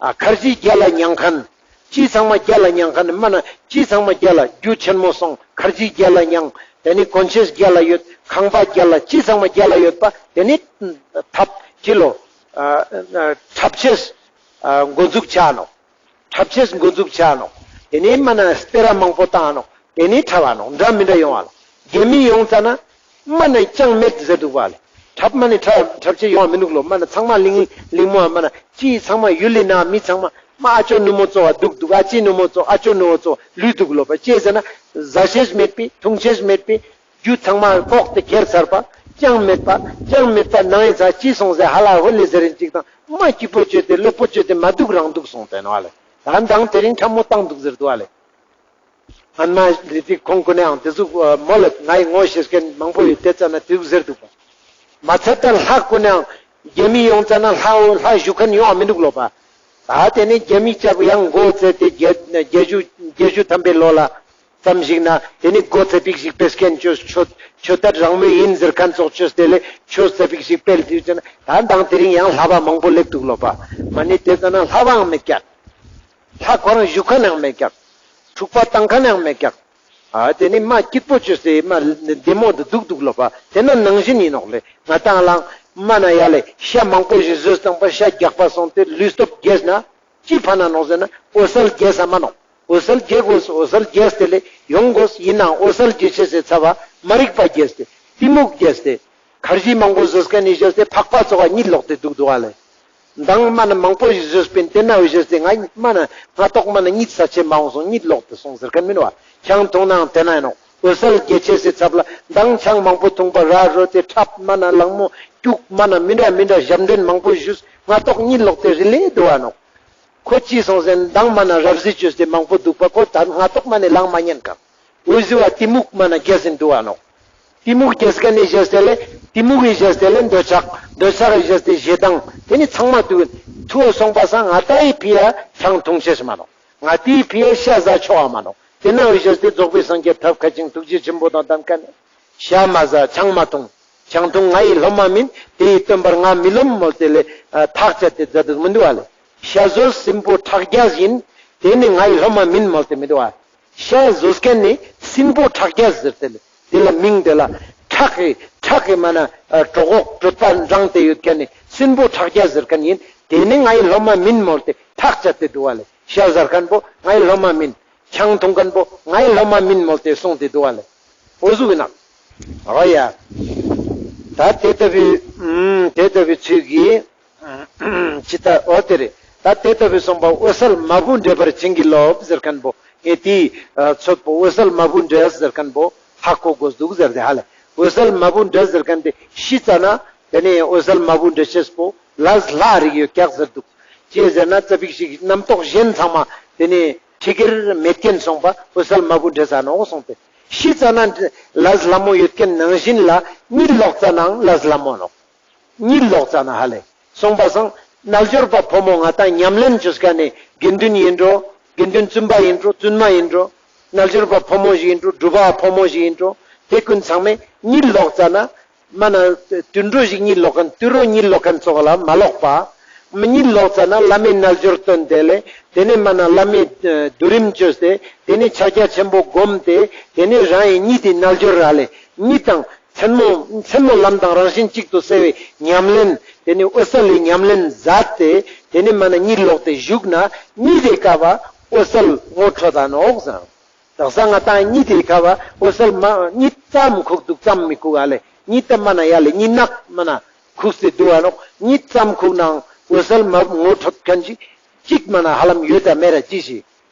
ཨ་ཁར་ཇི་རྒྱལ་ལ་མྱང་ཁན། ཅི་ཚང་མ་རྒྱལ་ལ་མྱང་ཁན་མ་ན་ཅི་ཚང་མ་རྒྱལ་ལ་རྒྱུ་ཆེན་མོ་སོང་། ཁར་ཇི་རྒྱལ་ལ་མྱང་། ཏེ་ནི་གོན་ཆས་རྒྱལ་ལ་ཡོད། ཁང་པ་རྒྱལ་ལ་ཅི་ཚང་མ་རྒྱལ་ལ་ཡོད་པ། ཏེ་ནི་ཐབས་ཅི་ལོ་ཨ་ཨ་འཁྲབ་ཆས་ཨ་འགོ་འཛུགས་ཆ་ནོག། འཁྲབ་ཆས་འགོ་འཛུགས་ཆ་ནོག། ཏེ་ནེ་མ་ན་སྤེ་ར་མང་པོ་བཏང་ནོག། ཏེ་ནེ་འཁྲབ་བ་ནོག། འདྲ་མི་འདྲ་ཡོང་བ་ནོག། རྒྱ་མི་ཡོང་ཙ་ན་མ་ན་ཅང་མེད་ཟེར་འདུག་པ་ལེ། འཁྲབ་མ་ནེ་འཁྲབ་འཁྲབ་ཆ་ཡོང་བ་མི་འདུག་ལོ། མ་ན་ཚང་མ་གླིང་གླིང་མོ་མ་ན་ཅི་ཚང་མ་ཡུལ་ལི་ནང་མི་ཚང་མ་མ་ཨ་ཅོ་ནུ་མོ་ཙོགས་པ་འདུག་འདུག། ཨ་ཅི་ནུ་མོ་ཙོགས་ཨ་ཅོ་ནུ་མོ་ཙོགས་ལུས་འདུག་ལོ་པ། ཅི་ཟེར་ན་ཟ་ཆས་མེད་པའི་འཐུང་ཆས་མེད་པའི་རྒྱུ་ཚང་མ་ལྐོག་ཏེ་ཁྱེར་ཚར་པ། ཅང་མེད་པ་ཅང་མེད་པ་ནང་ཡིན་ཙ་ཅི་སོང་ཟེར་ཧ་ལ་ཧོ་ལེ་ཟེར་རིན་ཅིག་དང་མ་སྐྱིད་པོ་བཅོས་ཏེ་ལོབ་པོ་བཅོས་ཏེ་མ་འདུག་རང་འདུག་སོང་ཏེ་ནོག་ལེ། ད་མདང་དེ་རིང་ཁྲ་མོ་བཏང་འདུག་ཟེར་འདུག་ལེ། ཨན་མ་ལི་ཏི་ཁོང་ཀུན་ནའང་དེ་ཟུག་མོ་ལེ་ངའི་ངོ་ཤེས་མཁན་མང་པོ་ཡོད་དེ་ཙ་ན་དེ་ཟུག་ཟེར་འདུག་པ། མ་ཚད་ད་ལྷ་ཀུན་ནའང་རྒྱ་མི་ཡོང་ཙ་ན་ལྷ་ལྷ་བཞུགས་མཁན་ཡོང་བ་མི་འདུག་ལོ་པ། ད་དེ་ནེ་རྒྱ་མི་ཅབ་ཡང་མགོ་བཙལ་ཏེ་བརྒྱད་བརྒྱད་ཅུ་བརྒྱད་ཅུ་ཐམ་པའི་ལོ་ལ། ཙམ་ཞིག་ན་དེ་ནི་སྒོ་ཙ་པིག་ཞིག་སྤེལ་མཁན་ཆོས་ཆོས་ཆོས་དད་རང་མོས་ཡིན་ཟེར་མཁན་ཚོགས་ཆོས་དེ་ལས་ཆོས་ཙ་པིག་ཞིག་སྤེལ་དུས་ཙ་ན་ད་མདང་དེ་རིང་ཡང་ལྷ་བ་མང་པོ་སླེབས་འདུག་ལོ་པ། མ་ནི་དེ་ཙ་ན་ལྷ་བའང་མེད་ཀྱག། ལྷ་ཁོ་རང་བཞུགས་མཁན་ཡང་མེད་ཀྱག། འཁྲུག་པ་བཏང་མཁན་ཡང་མེད་ཀྱག། ཨ་དེ་ནི་མ་སྐྱིད་པོ་བཅོས་ཏེ་མ་བདེ་མོ་འདུག་འདུག་ལོ་པ། དེ་ན་ནང་བཞིན་ཡིན་ནོག་ལེ། ང་ཏང་ལའང་མ་ན་ཡ་ལེ་ཤ་མང་པོ་ཞིག་ཟོས་བཏང་པ་ཤ་རྒྱགས་པ་སོང་སྟེ་ལུས་སྟོབས་རྒྱས་ན། ཅི་ཕན་ན་ནོག་ཟེར་ན་འོད་གསལ་རྒྱས་ས་མ་ནོག། འོད་གསལ་རྒྱས་དགོས། འོད་གསལ་རྒྱས་ཏེ་ལེ་ཡོང་དགོས། ཡིན་ནའང་འོད་གསལ་རྒྱས་ཆེས་སི་ཚབ་བ་མ་རིག་པ་རྒྱས་ཏེ་གཏི་མུག་རྒྱས་ཏེ་ཁར་ཇི་མང་པོ་ཟོས་མཁན་ནི་ཟོས་ཏེ་ཕག་པ་ཙོགས་གཉིད་ལོག་སྟེ་འདུག་འདུག་ཨ་ལེ། མདང་མ་ན་མང་པོ་ཞིག་ཟོས་པིན་དེ་ན་འོད་ཟེར་ཏེ་ང་མ་ན་སྔ་ཏོག་མ་ན་གཉིད་ས་ཆེ་མ་འོང་སོང་གཉིད་ལོག་སྟེ་སོང་ཟེར་མཁན་མིན་བ། ཆང་འཐུང་ནའང་དེ་ན་ཡིན་ནོག། འོད་གསལ་རྒྱས་ཆེས་སི་ཚབ་ལ་མདང་ཆང་མང་པོ་འཐུང་པ་ར་རོ་ཏེ་འཁྲབ་མ་ན་ལང་མོ་སྐྱུག་མ་ན་མི་འདྲ་མི་འདྲ་ཞབས་འདྲེན་མང་པོ་ཞུས་སྔ་ཏོག་གཉིད་ལོག་སྟེ་རི་ལེ་འདུག་བ་ནོག། ཁོ་ཅི་སོང་ཟེར་མདང་མ་ན་རབ་གཟི་བཅོས་ཏེ་མང་པོ་འདུག་པ། ཁོ་ད་སྔ་ཏོག་མ་ནེ་ལང་མ་ཉན་ཀ། འོད་གཟི་བ་གཏི་མུག་མ་ན་རྒྱས་ཟིན་འདུག་བ་ནོག། གཏི་མུག་རྒྱས་མཁན་ནི་རྒྱས་ཏེ་ལེ་གཏི་མུག་གི་རྒྱས་ཏེ་ལེ་འདོད་ཆགས་ འདོད་ཆགས་ཞེས་ཏེ་ཞེ་སྡང་དེ་ནི་ཚང་མ་དུ་ཐུ་སོང་པ་སང་ང་ཏའི་ཕི་ཡ་ཆང་འཐུང་ཆེས་མ་ནོག། ང་ཏིའི་ཕི་ཡ་ཤ་ཟ་ཆོག་མ་ནོག། དེ་ན་འོ་ཞེས་ཏེ་རྫོགས་པའི་སངས་རྒྱས་ཐབས་མཁས་ཤིང་ཐུགས་རྗེ་ཆེན་པོ་དང་ལྡན་མཁན་ནི་ཤ་མ་ཟ་ཆང་མ་འཐུང་། ཆང་འཐུང་ང་ཡི་སློབ་མ་མིན། དེ་ཡི་སྟོན་པར་ང་མི་རློམ་མོལ་ཏེ་ལེ་ཐག་བཅད་དེ་མཛད་དུ་མི་འདུག་བ་ལེ། ཤ་ཟོས་སྲིན་པོ་ཁྲག་རྒྱས་ཡིན། དེ་ནི་ང་ཡི་སློབ་མ་མིན་མོལ་ཏེ་མི་འདུག་བ། ཤ་ཟོས་མཁན་ནི་སྲིན་པོ་ཁྲག་རྒྱས་ཟེར་ཏེ་ལེ། དེ་ལ་མིང་དེ་ལ་ཁྲག་གི་ཁྲག་གི་མ་ན་གྲོད་ཁོག་གྲོད་པ་འགྲངས་ཏེ་ཡོད་མཁན་ནི་སྲིན་པོ་ཁྲག་རྒྱས་ཟེར་མཁན་ཡིན། དེ་ནི་ང་ཡི་སློབ་མ་མིན་མོལ་ཏེ་ཐག་བཅད་དེ་འདུག་བ་ལེ། ཤ་ཟ་མཁན་པོ་ང་ཡི་སློབ་མ་མིན། ཆང་འཐུང་མཁན་པོ་ང་ཡི་སློབ་མ་མིན་མོལ་ཏེ་གསུངས་ཏེ་འདུག་བ་ལེ། འོ་ཟུག་ཡིན་ན། འོ་ཡ། ད་དེ་ལྟ་བུའི་ཨུམ་དེ་ལྟ་བུའི་ཚུལ་གྱིས་ཅི་ལྟ་འོ་དེ་རེད། ད་དེ་ལྟ་བུའི་གསུངས་པ་འོད་གསལ་མ་བུ་འདྲེས་པར་བྱིན་གྱིས་རློབས་ཟེར་མཁན་པོ་ངས་དེའི་ཚོད་པོ་འོད་གསལ་མ་བུ་འདྲེས་ཟེར་མཁན་པོ་ཧ་གོ་དགོས་འདུག་ཟེར་ཏེ་ཧ་ལེ། འོད་གསལ་མ་བུ་འདྲེས་ཟེར་མཁན་དེ་ཤི་ཙ་ན་དེ་ནས་འོད་གསལ་མ་བུ་འདྲེས་ཤེས་པོ་ལས་སླ་རིགས་ཡོད་ཀྱག་ཟེར་འདུག། ཅི་ཟེར་ན་ཙ་པིག་ཞིག་རྣམ་རྟོག་གཞན་ཚང་མ་དེ་ནས་ཁྲི་ཀིར་མེད་མཁན་སོང་པ་འོད་གསལ་མ་བུ་འདྲེས་ས་ནོག་སོང་སྟེ། ཤི་ཙ་ན་ལས་སླ་མོ་ཡོད་མཁན་ནང་བཞིན་ལ་གཉིད་ལོག་ཙ་ནའང་ལས་སླ་མོ་ནོག། གཉིད་ལོག་ཙ་ན་ཧ་ལེ། སོང་པ་སང་རྣལ་འབྱོར་པ་ཕོ་མོ་ང་ཏང་ཉམས་ལེན་བཅོས་མཁན་ནི་དགེ་འདུན་ཡིན་འགྲོ། དགེ་འདུན་བཙུན་པ་ཡིན་འགྲོ། བཙུན་མ་ཡིན་འགྲོ། རྣལ་འབྱོར་པ་ཕོ་མོ་ཞིག་ཡིན་འགྲོ། སྒྲུབ་པ་ཕོ་མོ་ཞིག་ཡིན་འགྲོ། དེ་ཀུན་ཚང་མས་གཉིད་ལོག་ཙ་ན། མ་ན་དུད་འགྲོ་ཞིག་གཉིད་ལོག་མཁན་དུད་འགྲོ་གཉིད་ལོག་མཁན་ཙོགས་ལ་མ་ལོག་པ། མི་གཉིད་ལོག་ཙ་ན་བླ་མའི་རྣལ་འབྱོར་བཏོན་ཏེ་ལེ། དེ་ནས་མ་ན་བླ་མའི་ཨ་བསྡུ་རིམ་བཅོས་ཏེ། དེ་ནས་ཕྱག་རྒྱ་ཆེན་པོ་བསྒོམས་ཏེ། དེ་ནས་རང་གི་གཉིད་དེ་རྣལ་འབྱོར་ར་ལེ། གཉིད་དང་མཚན་མོ་མཚན་མོ་ལམ་དང་རང་བཞིན་གཅིག་ཏུ་གསལ་བའི་ཉམས་ལེན། དེ་ནས་འོད་གསལ་ལས་ཉམས་ལེན་མཛད་དེ། དེ་ནས་མ་ན་གཉིད་ལོག་སྟེ་བཞུགས་ན་གཉིད་དེ་སྐབས་འོད་གསལ་ངོ་འཕྲོད་ད་ནོག་ཟེར། དག་ས་ང་ཏང་གཉིད་དེ་ཁ་བ་འོད་གསལ་མ་གཉིད་ཙམ་ཁུག་འདུག་ཙམ་མི་ཁུག་ཨ་ལེ། གཉིད་ད་མ་ན་ཡ་ལེ་གཉིད་ནག་མ་ན་ཁུག་སྟེ་འདུག་ཨ་ནོག། གཉིད་ཙམ་ཁུག་ནའང་འོད་གསལ་མ་ངོ་འཕྲོད་མཁན་ཅིག་ཅིག་མ་ན་ཧ་ལམ་ཡོད་ད་མེད་ར་ཅི་ཞིག།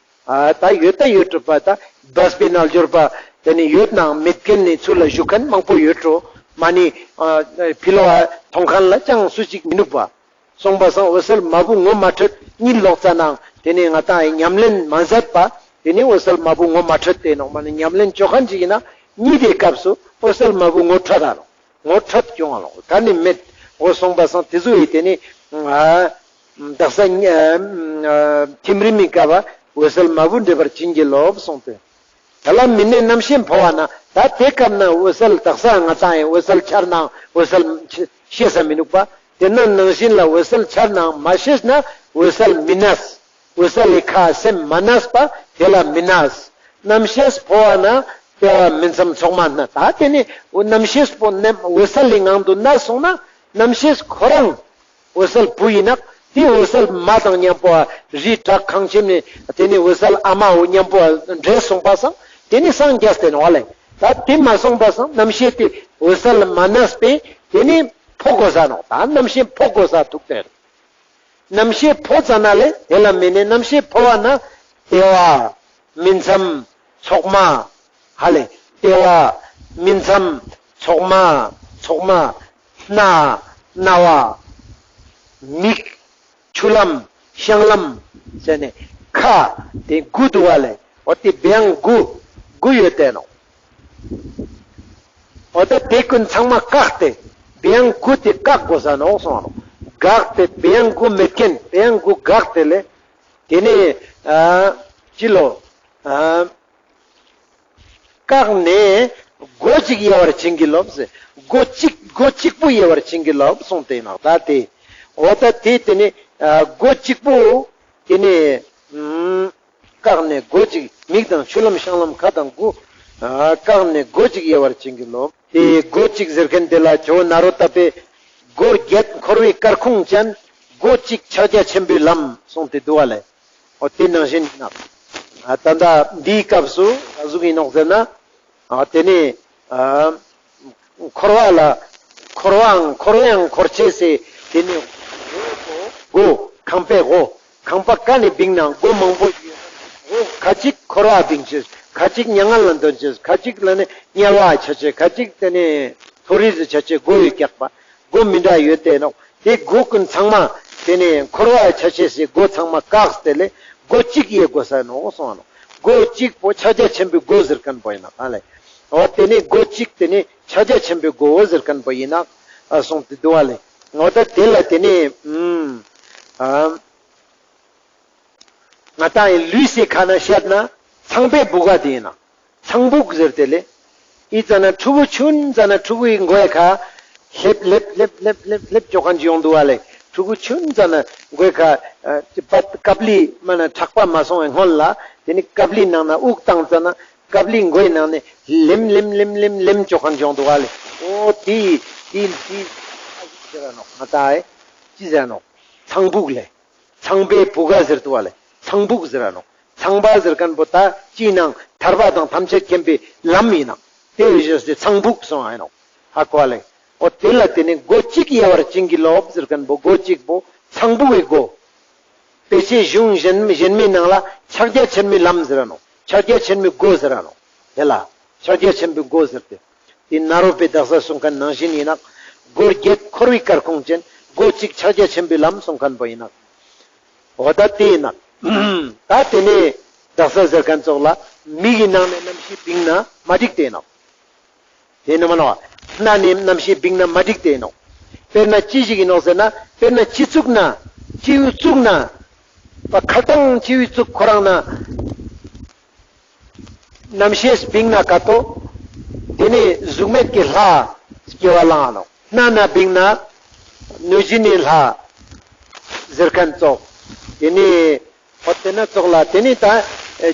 ཨ་ད་ཡོད་ད་ཡོད་གྲུབ་པ་ད་སྦས་པའི་རྣལ་འབྱོར་པ་དེ་ནི་ཡོད་ནའང་མེད་མཁན་ནི་ཚུལ་ལ་བཞུགས་མཁན་མང་པོ་ཡོད་འགྲོ། མ་ནི་ཨ་ཕི་ལོག་མཐོང་མཁན་ལ་ཅང་སུ་ཅིག་མི་ནུག་པ། སོང་པ་སང་འོད་གསལ་མ་བུ་ངོ་མ་འཕྲོད། གཉིད་ལོག་ཙ་ནའང་དེ་ནས་ང་ཏང་ཡི་ཉམས་ལེན་མ་མཛད་པ། དེ་ནས་འོད་གསལ་མ་བུ་ངོ་མ་འཕྲོད་དེ་ནོག། མ་ནི་ཉམས་ལེན་བཅོ་མཁན་ཅིག་ཡིན་ན་གཉིད་དེ་སྐབས་སུ་འོད་གསལ་མ་བུ་ངོ་འཕྲོད་ད་ནོག། ངོ་འཕྲོད་སྐྱོང་ང་ལོག་ག་ནི་མེད། འོ་སོང་པ་སང་དེ་ཟུག་ཡི་དེ་ནས་ཨ་དག་ས་ཨ་ཨ་ཐིམ་རིམ་མི་སྐབས་འོད་གསལ་མ་བུ་འདྲེས་པར་བྱིན་གྱིས་རློབས་གསུངས་ཏེ། དེ་ལ་མི་གནས་རྣམ་ཤེས་འཕོ་བ་ན། ད་དེ་སྐབས་ན་འོད་གསལ་དག་ས་ང་ཏང་ཡི་འོད་གསལ་འཆར་ནའང་འོད་གསལ་ཤེས་ས་མི་ནུག་པ། དེ་ན་ནང་བཞིན་ལ་འོད་གསལ་འཆར་ནའང་མ་ཤེས་ན་འོད་གསལ་མི་གནས། འོད་གསལ་ལི་ཁ་སེམས་མ་གནས་པ་དེ་ལ་མི་གནས། རྣམ་ཤེས་འཕོ་བ་ན་དེ་བ་མིན་མཚམས་མཚོག་མ་ན། ད་དེ་ནི་འོད་རྣམ་ཤེས་པོ་ནེམ་འོད་གསལ་ལི་ངང་དུ་གནས་སོང་ན་རྣམ་ཤེས་ཁོ་རང་འོད་གསལ་བུ་ཡིན་ནག། དེ་འོད་གསལ་མ་དང་མཉམ་པོ་རི་བྲག་ཁང་ཁྱིམ་ནི་དེ་ནི་འོད་གསལ་ཨ་མའོ་མཉམ་པོ་འདྲེས་སོང་པ་སང་དེ་ནི་སངས་རྒྱས་ཏེ་ནོག་ལེ། ད་དེ་མ་སོང་པ་སང་རྣམ་ཤེས་དེ་འོད་གསལ་མ་གནས་པས་དེ་ནི་འཕོ་དགོས་ས་ནོག། ད་རྣམ་ཤེས་འཕོ་དགོས་ས་ཐུག་སྟེ། རྣམ་ཤེས་འཕོ་ཙ་ན་ལེ་དེ་ལ་མི་གནས། རྣམ་ཤེས་འཕོ་བ་ན་ལྟེ་བ་མིན་མཚམས་མཚོག་མ། ཧ་ལེ། ལྟེ་བ་མིན་མཚམས་མཚོག་མ། མཚོག་མ། སྣ་རྣ་བ། མིག་ཆུ་ལམ་བཤང་ལམ་ཟེར་ནས་ཁ་དེ་དགུ་འདུག་པ་ལེ། འོ་དེ་བེའང་དགུ་དགུ་ཡོད་དེ་ནོག། འོ་ད་དེ་ཀུན་ཚང་མ་བཀག་སྟེ་བེའང་དགུ་དེ་བཀག་དགོས་ས་ནོག་གསུངས་པ་ནོག། བཀག་སྟེ་བེའང་དགུ་མེད་མཁན་བེའང་དགུ་བཀག་སྟེ་ལེ། དེ་ནས་ཨ་ཅི་ལོ། ཨ་བཀག་ནས་སྒོ་གཅིག་དབྱེ་བར་བྱིན་གྱིས་རློབས་ཟེར། སྒོ་གཅིག་སྒོ་གཅིག་པོ་དབྱེ་བར་བྱིན་གྱིས་རློབས་གསུངས་ཏེ་ནོག། ད་དེ་འོ་ད་དེ་དེ་ནས་ཨ་སྒོ་གཅིག་པོ་དེ་ནས་ཨུམ། བཀག་ནས་སྒོ་གཅིག། མིག་དང་ཆུ་ལམ་བཤང་ལམ་ཁ་དང་དགུ། ཨ་བཀག་ནས་སྒོ་གཅིག་དབྱེ་བར་བྱིན་གྱིས་རློབས། དེ་སྒོ་གཅིག་ཟེར་མཁན་དེ་ལ་ཇོ་བོ་ནཱ་རོ་ཏ་པས་སྒོ་བརྒྱད་འཁོར་བའི་སྐར་ཁུང་ཅན། སྒོ་གཅིག་ཕྱག་རྒྱ་ཆེན་པོའི་ལམ་གསུངས་ཏེ་འདུག་པ་ལེ། འོ་དེ་ནང་བཞིན་ན། ཨ་ད་ལྟ་འདིའི་སྐབས་སུ་ག་ཟུག་ཡིན་ནོག་ཟེར་ན། ཨ་དེ་ནས་ཨ་འཁོར་བ་ལ་འཁོར་བའང་འཁོར་བའང་འཁོར་ཅེས་སི་དེ་ནི་སྒོ་ཁང་པའི་སྒོ་ཁང་པ་ཀ་ནས་བིང་ནའང་སྒོ་མང་པོ་ཡོད། སྒོ་ཁ་ཅིག་འཁོར་བ་བིང་ཅེས། ཁ་ཅིག་མྱ་ངན་ལ་འདོན་ཅེས། ཁ་ཅིག་ལ་ནི་དམྱལ་བ་ཆ་ཅེས། ཁ་ཅིག་དེ་ནི་མཐོ་རིས་སུ་ཆ་ཅེས། སྒོ་ཡོད་ཀྱག་པ་སྒོ་མི་འདྲ་ཡོད་དེ་ནོག། དེ་སྒོ་ཀུན་ཚང་མ་དེ་ནི་འཁོར་བ་ཆ་ཅེས་སི་སྒོ་ཚང་མ་བཀག་སྟེ་ལེ་སྒོ་གཅིག་དབྱེ་དགོས་ས་ནོག་གསུངས་པ་ནོག། སྒོ་གཅིག་པོ་ཕྱག་རྒྱ་ཆེན་པོའི་སྒོ་ཟེར་མཁན་པོ་ཡིན་ནོག་ཨ་ལེ། འོ་དེ་ནི་སྒོ་གཅིག་དེ་ནི་ཕྱག་རྒྱ་ཆེན་པོའི་སྒོ་ཟེར་མཁན་པོ་ཡིན་ནོག་ཨ་གསུངས་ཏེ་འདུག་པ་ལེ། འོ་ད་དེ་ལ་དེ་ནས་ཨ་ང་ཏང་ཡི་ལུས་སི་ཁ་ན་བཤད་ན་ཚངས་པའི་བུ་ག་དེ་ཡིན་ན། ཚངས་བུག་ཟེར་ཏེ་ལེ། ཨི་ཙ་ན་ཕྲུ་གུ་ཆུན་ཙ་ན་ཕྲུ་གུའི་མགོའི་ཁ་ལེབ་ལེབ་ལེབ་ལེབ་ལེབ་ལེབ་ཅོ་ཁན་ཅིག་ཡོང་འདུག་བ་ལེ། ཕྲུ་གུ་ཆུན་ཙ་ན་མགོའི་ཁ་ཨ་ཅི་པད་ཀབ་ལི་མ་ན་ཁྲག་པ་མ་སོང་བའི་སྔོན་ལ་དེ་ནི་ཀབ་ལི་ནང་ན་དབུགས་བཏང་ཙ་ན་ཀབ་ལི་མགོའི་ནང་ནས་ལེམ་ལེམ་ལེམ་ལེམ་ལེམ་ཅོ་ཁན་ཅིག་ཡོང་འདུག་བ་ལེ། འོ་དེ་དེ་དེ་ཟེར་ར་ནོག་ང་ཏང་ཨེ་ཅི་ཟེར་ར་ནོག་ཚངས་བུག་ལེ། ཚངས་པའི་བུ་ག་ཟེར་དུ་བ་ལེ། ཚངས་བུག་ཟེར་ར་ནོག་ཚངས་པ་ཟེར་ཁན་པོ་ད་ཅི་ནང་ཐར་པ་དང་ཐམས་ཅད་མཁྱེན་པའི་ལམ་ཡིན་ནོག་དེ་བས་ཟེར་ཏེ་ཚངས་བུག་སོང་ཨ་ཡིན་ནོག་ཧ་གོ་ལེ། འོ་དེ་ལ་དེ་ནི་སྒོ་གཅིག་ཡལ་བར་བྱིན་གྱིས་རློབས་ཟེར་ཁན་པོ་སྒོ་གཅིག་པོ་ཚངས་བུག་གི་སྒོ། དཔེ་ཆའི་གཞུང་གཞན་གཞན་མའི་ནང་ལ་ཕྱག་རྒྱ་ཆེན་མོའི་ལམ་ཟེར་ར་ནོག་ཕྱག་རྒྱ་ཆེན་མོའི་སྒོ་ཟེར་ར་ནོག་དེ་ལ་ཕྱག་རྒྱ་ཆེན་པོའི་སྒོ་ཟེར་ཏེ། དེ་ནཱ་རོ་པའི་དག་ས་གསུང་ཁན་ནང་བཞིན་ཡིན་ནོག་སྒོ་བརྒྱད་འཁོར་བའི་སྐར་ཁུང་ཅན། སྒོ་གཅིག་ཕྱག་རྒྱ་ཆེན་པོའི་ལམ་གསུང་ཁན་པོ་ཡིན་ནོག་འོ་ད་དེ་ཡིན་ནོག་ད་དེ་ནས་དག་ས་ཟེར་ཁན་ཙོགས་ལ་མིག་གི་ནང་ནས་རྣམ་ཤེས་བིང་ན་མ་འགྲིག་དེ་ཡིན་ནོག་དེ་ནི་མ་ནོག་སྣ་ནས་རྣམ་ཤེས་བིང་ན་མ་འགྲིག་དེ་ཡིན་ནོག་དཔེར་ན་ཅི་ཞིག་ཡིན་ནོག་ཟེར་ན་དཔེར་ན་སྤྱི་གཙུག་ན་སྤྱི་བོའི་གཙུག་ན་པ་ཁ་ཏང་སྤྱི་བོའི་གཙུག་ཁོ་རང་ན་རྣམ་ཤེས་བིང་ན་ཀ་ཏོ། དེ་ནི་གཟུགས་མེད་ཀྱི་ལྷ་སྐྱེ་བ་ལང་ནོག་སྣ་ན་བིང་ན་གནོད་སྦྱིན་ནི་ལྷ་ཟེར་ཁན་ཙོགས། དེ་ནི་འོ་དེ་ན་ཙོགས་ལ་དེ་ནི་ད་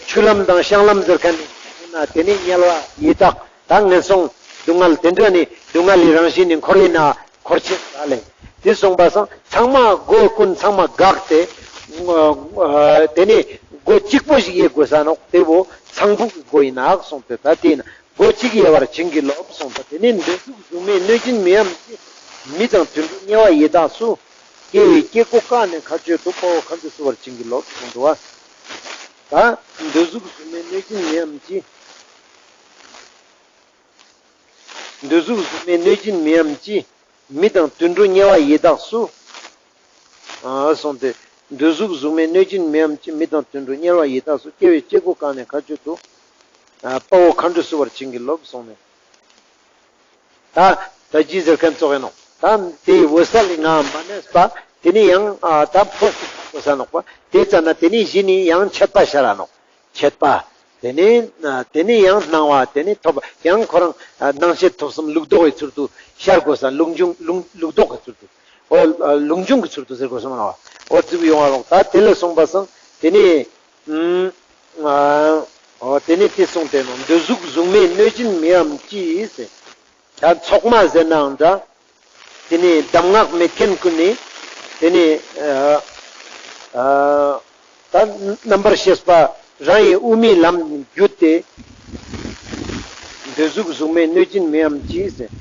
ཆུ་ལམ་དང་བཤང་ལམ་ཟེར་ཁན་ནི་ན་དེ་ནི་དམྱལ་བ་ཡི་དྭགས་ད་ངན་སོང་སྡུག་བསྔལ་དེ་འདྲ་ནི་སྡུག་བསྔལ་ལི་རང་བཞིན་ནི་འཁོར་ལི་ན་འཁོར་ཆེན་ད་ལེ། དེ་སོང་པ་སང་ཚང་མ་སྒོ་ཀུན་ཚང་མ་འགག་སྟེ། དེ་ནི་སྒོ་གཅིག་པོ་ཞིག་ཡལ་དགོས་ས་ནོག་དེ་བོ་ཚངས་བུག་གི་སྒོ་ཡིན་ནོག་གསུངས་ཏེ་ད་དེ་ན་སྒོ་གཅིག་ཡལ་བར་བྱིན་གྱིས་རློབས་གསུངས་ཏེ་དེ་ནི་འདོད་གཟུགས་གཟུགས་མེད་གནོད་སྦྱིན་མི་འམ་ཅི། མི་དང་དུད་འགྲོ་དམྱལ་བ་ཡི་དྭགས་སུ། སྐྱེ་བའི་སྐྱེ་སྒོ་བཀག་ནས་མཁའ་སྤྱོད་དུ། དཔའ་བོ་མཁའ་འགྲོ་བསུ་བར་བྱིན་གྱིས་རློབས་གསུངས་འདུག་བ། ད་འདོད་གཟུགས་གཟུགས་མེད་གནོད་སྦྱིན་མི་འམ་ཅི། འདོད་གཟུགས་གཟུགས་མེད་གནོད་སྦྱིན་མི་འམ་ཅི། མི་དང་དུད་འགྲོ་དམྱལ་བ་ཡི་དྭགས་སུ། ཨ་གསུངས་ཏེ། འདོད་གཟུགས་གཟུགས་མེད་གནོད་སྦྱིན་མི་འམ་ཅི། མི་དང་དུད་འགྲོ་དམྱལ་བ་ཡི་དྭགས་སུ། སྐྱེ་བའི་སྐྱེ་སྒོ་བཀག་ནས་མཁའ་སྤྱོད་དུ། ཨ་དཔའ་བོ་མཁའ་འགྲོ་བསུ་བར་བྱིན་གྱིས་རློབས་གསུངས་ནས། ད་ད་ཅི་ཟེར་ཁན་ཙོགས་ཡིན་ནོག་ད་དེའི་འོད་གསལ་ལས་ང་མ་གནས་པ་དེ་ནི་ཡང་ཨ་ད་འཕོས་ཏེ་ཐོབ་དགོས་ས་ནོག་པ། དེ་ཙ་ན་དེ་ནི་གཞི་ནི་ཡང་མཆེད་པ་ཤར་ར་ནོག་མཆེད་པ། དེ་ནི་ཨ་དེ་ནི་ཡང་སྣང་བ་དེ་ནི་ཐོབ་པ་ཡང་ཁོ་རང་ཨ་སྣང་མཆེད་ཐོབ་གསུམ་ལུགས་ལྡོག་གི་ཚུལ་དུ་ཤར་དགོས་ས། ལུགས་འབྱུང་ལུགས་ལུགས་ལྡོག་གི་ཚུལ་དུ། འོ་ལུགས་འབྱུང་གི་ཚུལ་དུ་ཟེར་དགོས་ས་མ་ནོག་འོ་ཙིག་ཡོང་བ་ལོག་ད་དེ་ལས་སོང་པ་སང་དེ་ནི་ཨ་འོ་དེ་ནི་དེ་གསུངས་ཏེ་ནོག་འདོད་གཟུགས་གཟུགས་མེད་གནོད་སྦྱིན་མི་འམ་ཅི་ཟེར། ད་ཚོགས་མ་ཟེར་ནའང་འདྲ། དེ་ནི་གདམས་ངག་མེད་མཁན་ཀུན་ནི་དེ་ནི་ཨ་ཨ་ད་རྣམ་པར་ཤེས་པ་རང་ཡི་དབུ་མའི་ལམ་བརྒྱུད་དེ། འདོད་གཟུགས་གཟུགས་མེད་གནོད་སྦྱིན་མི་འམ་ཅི་ཟེར།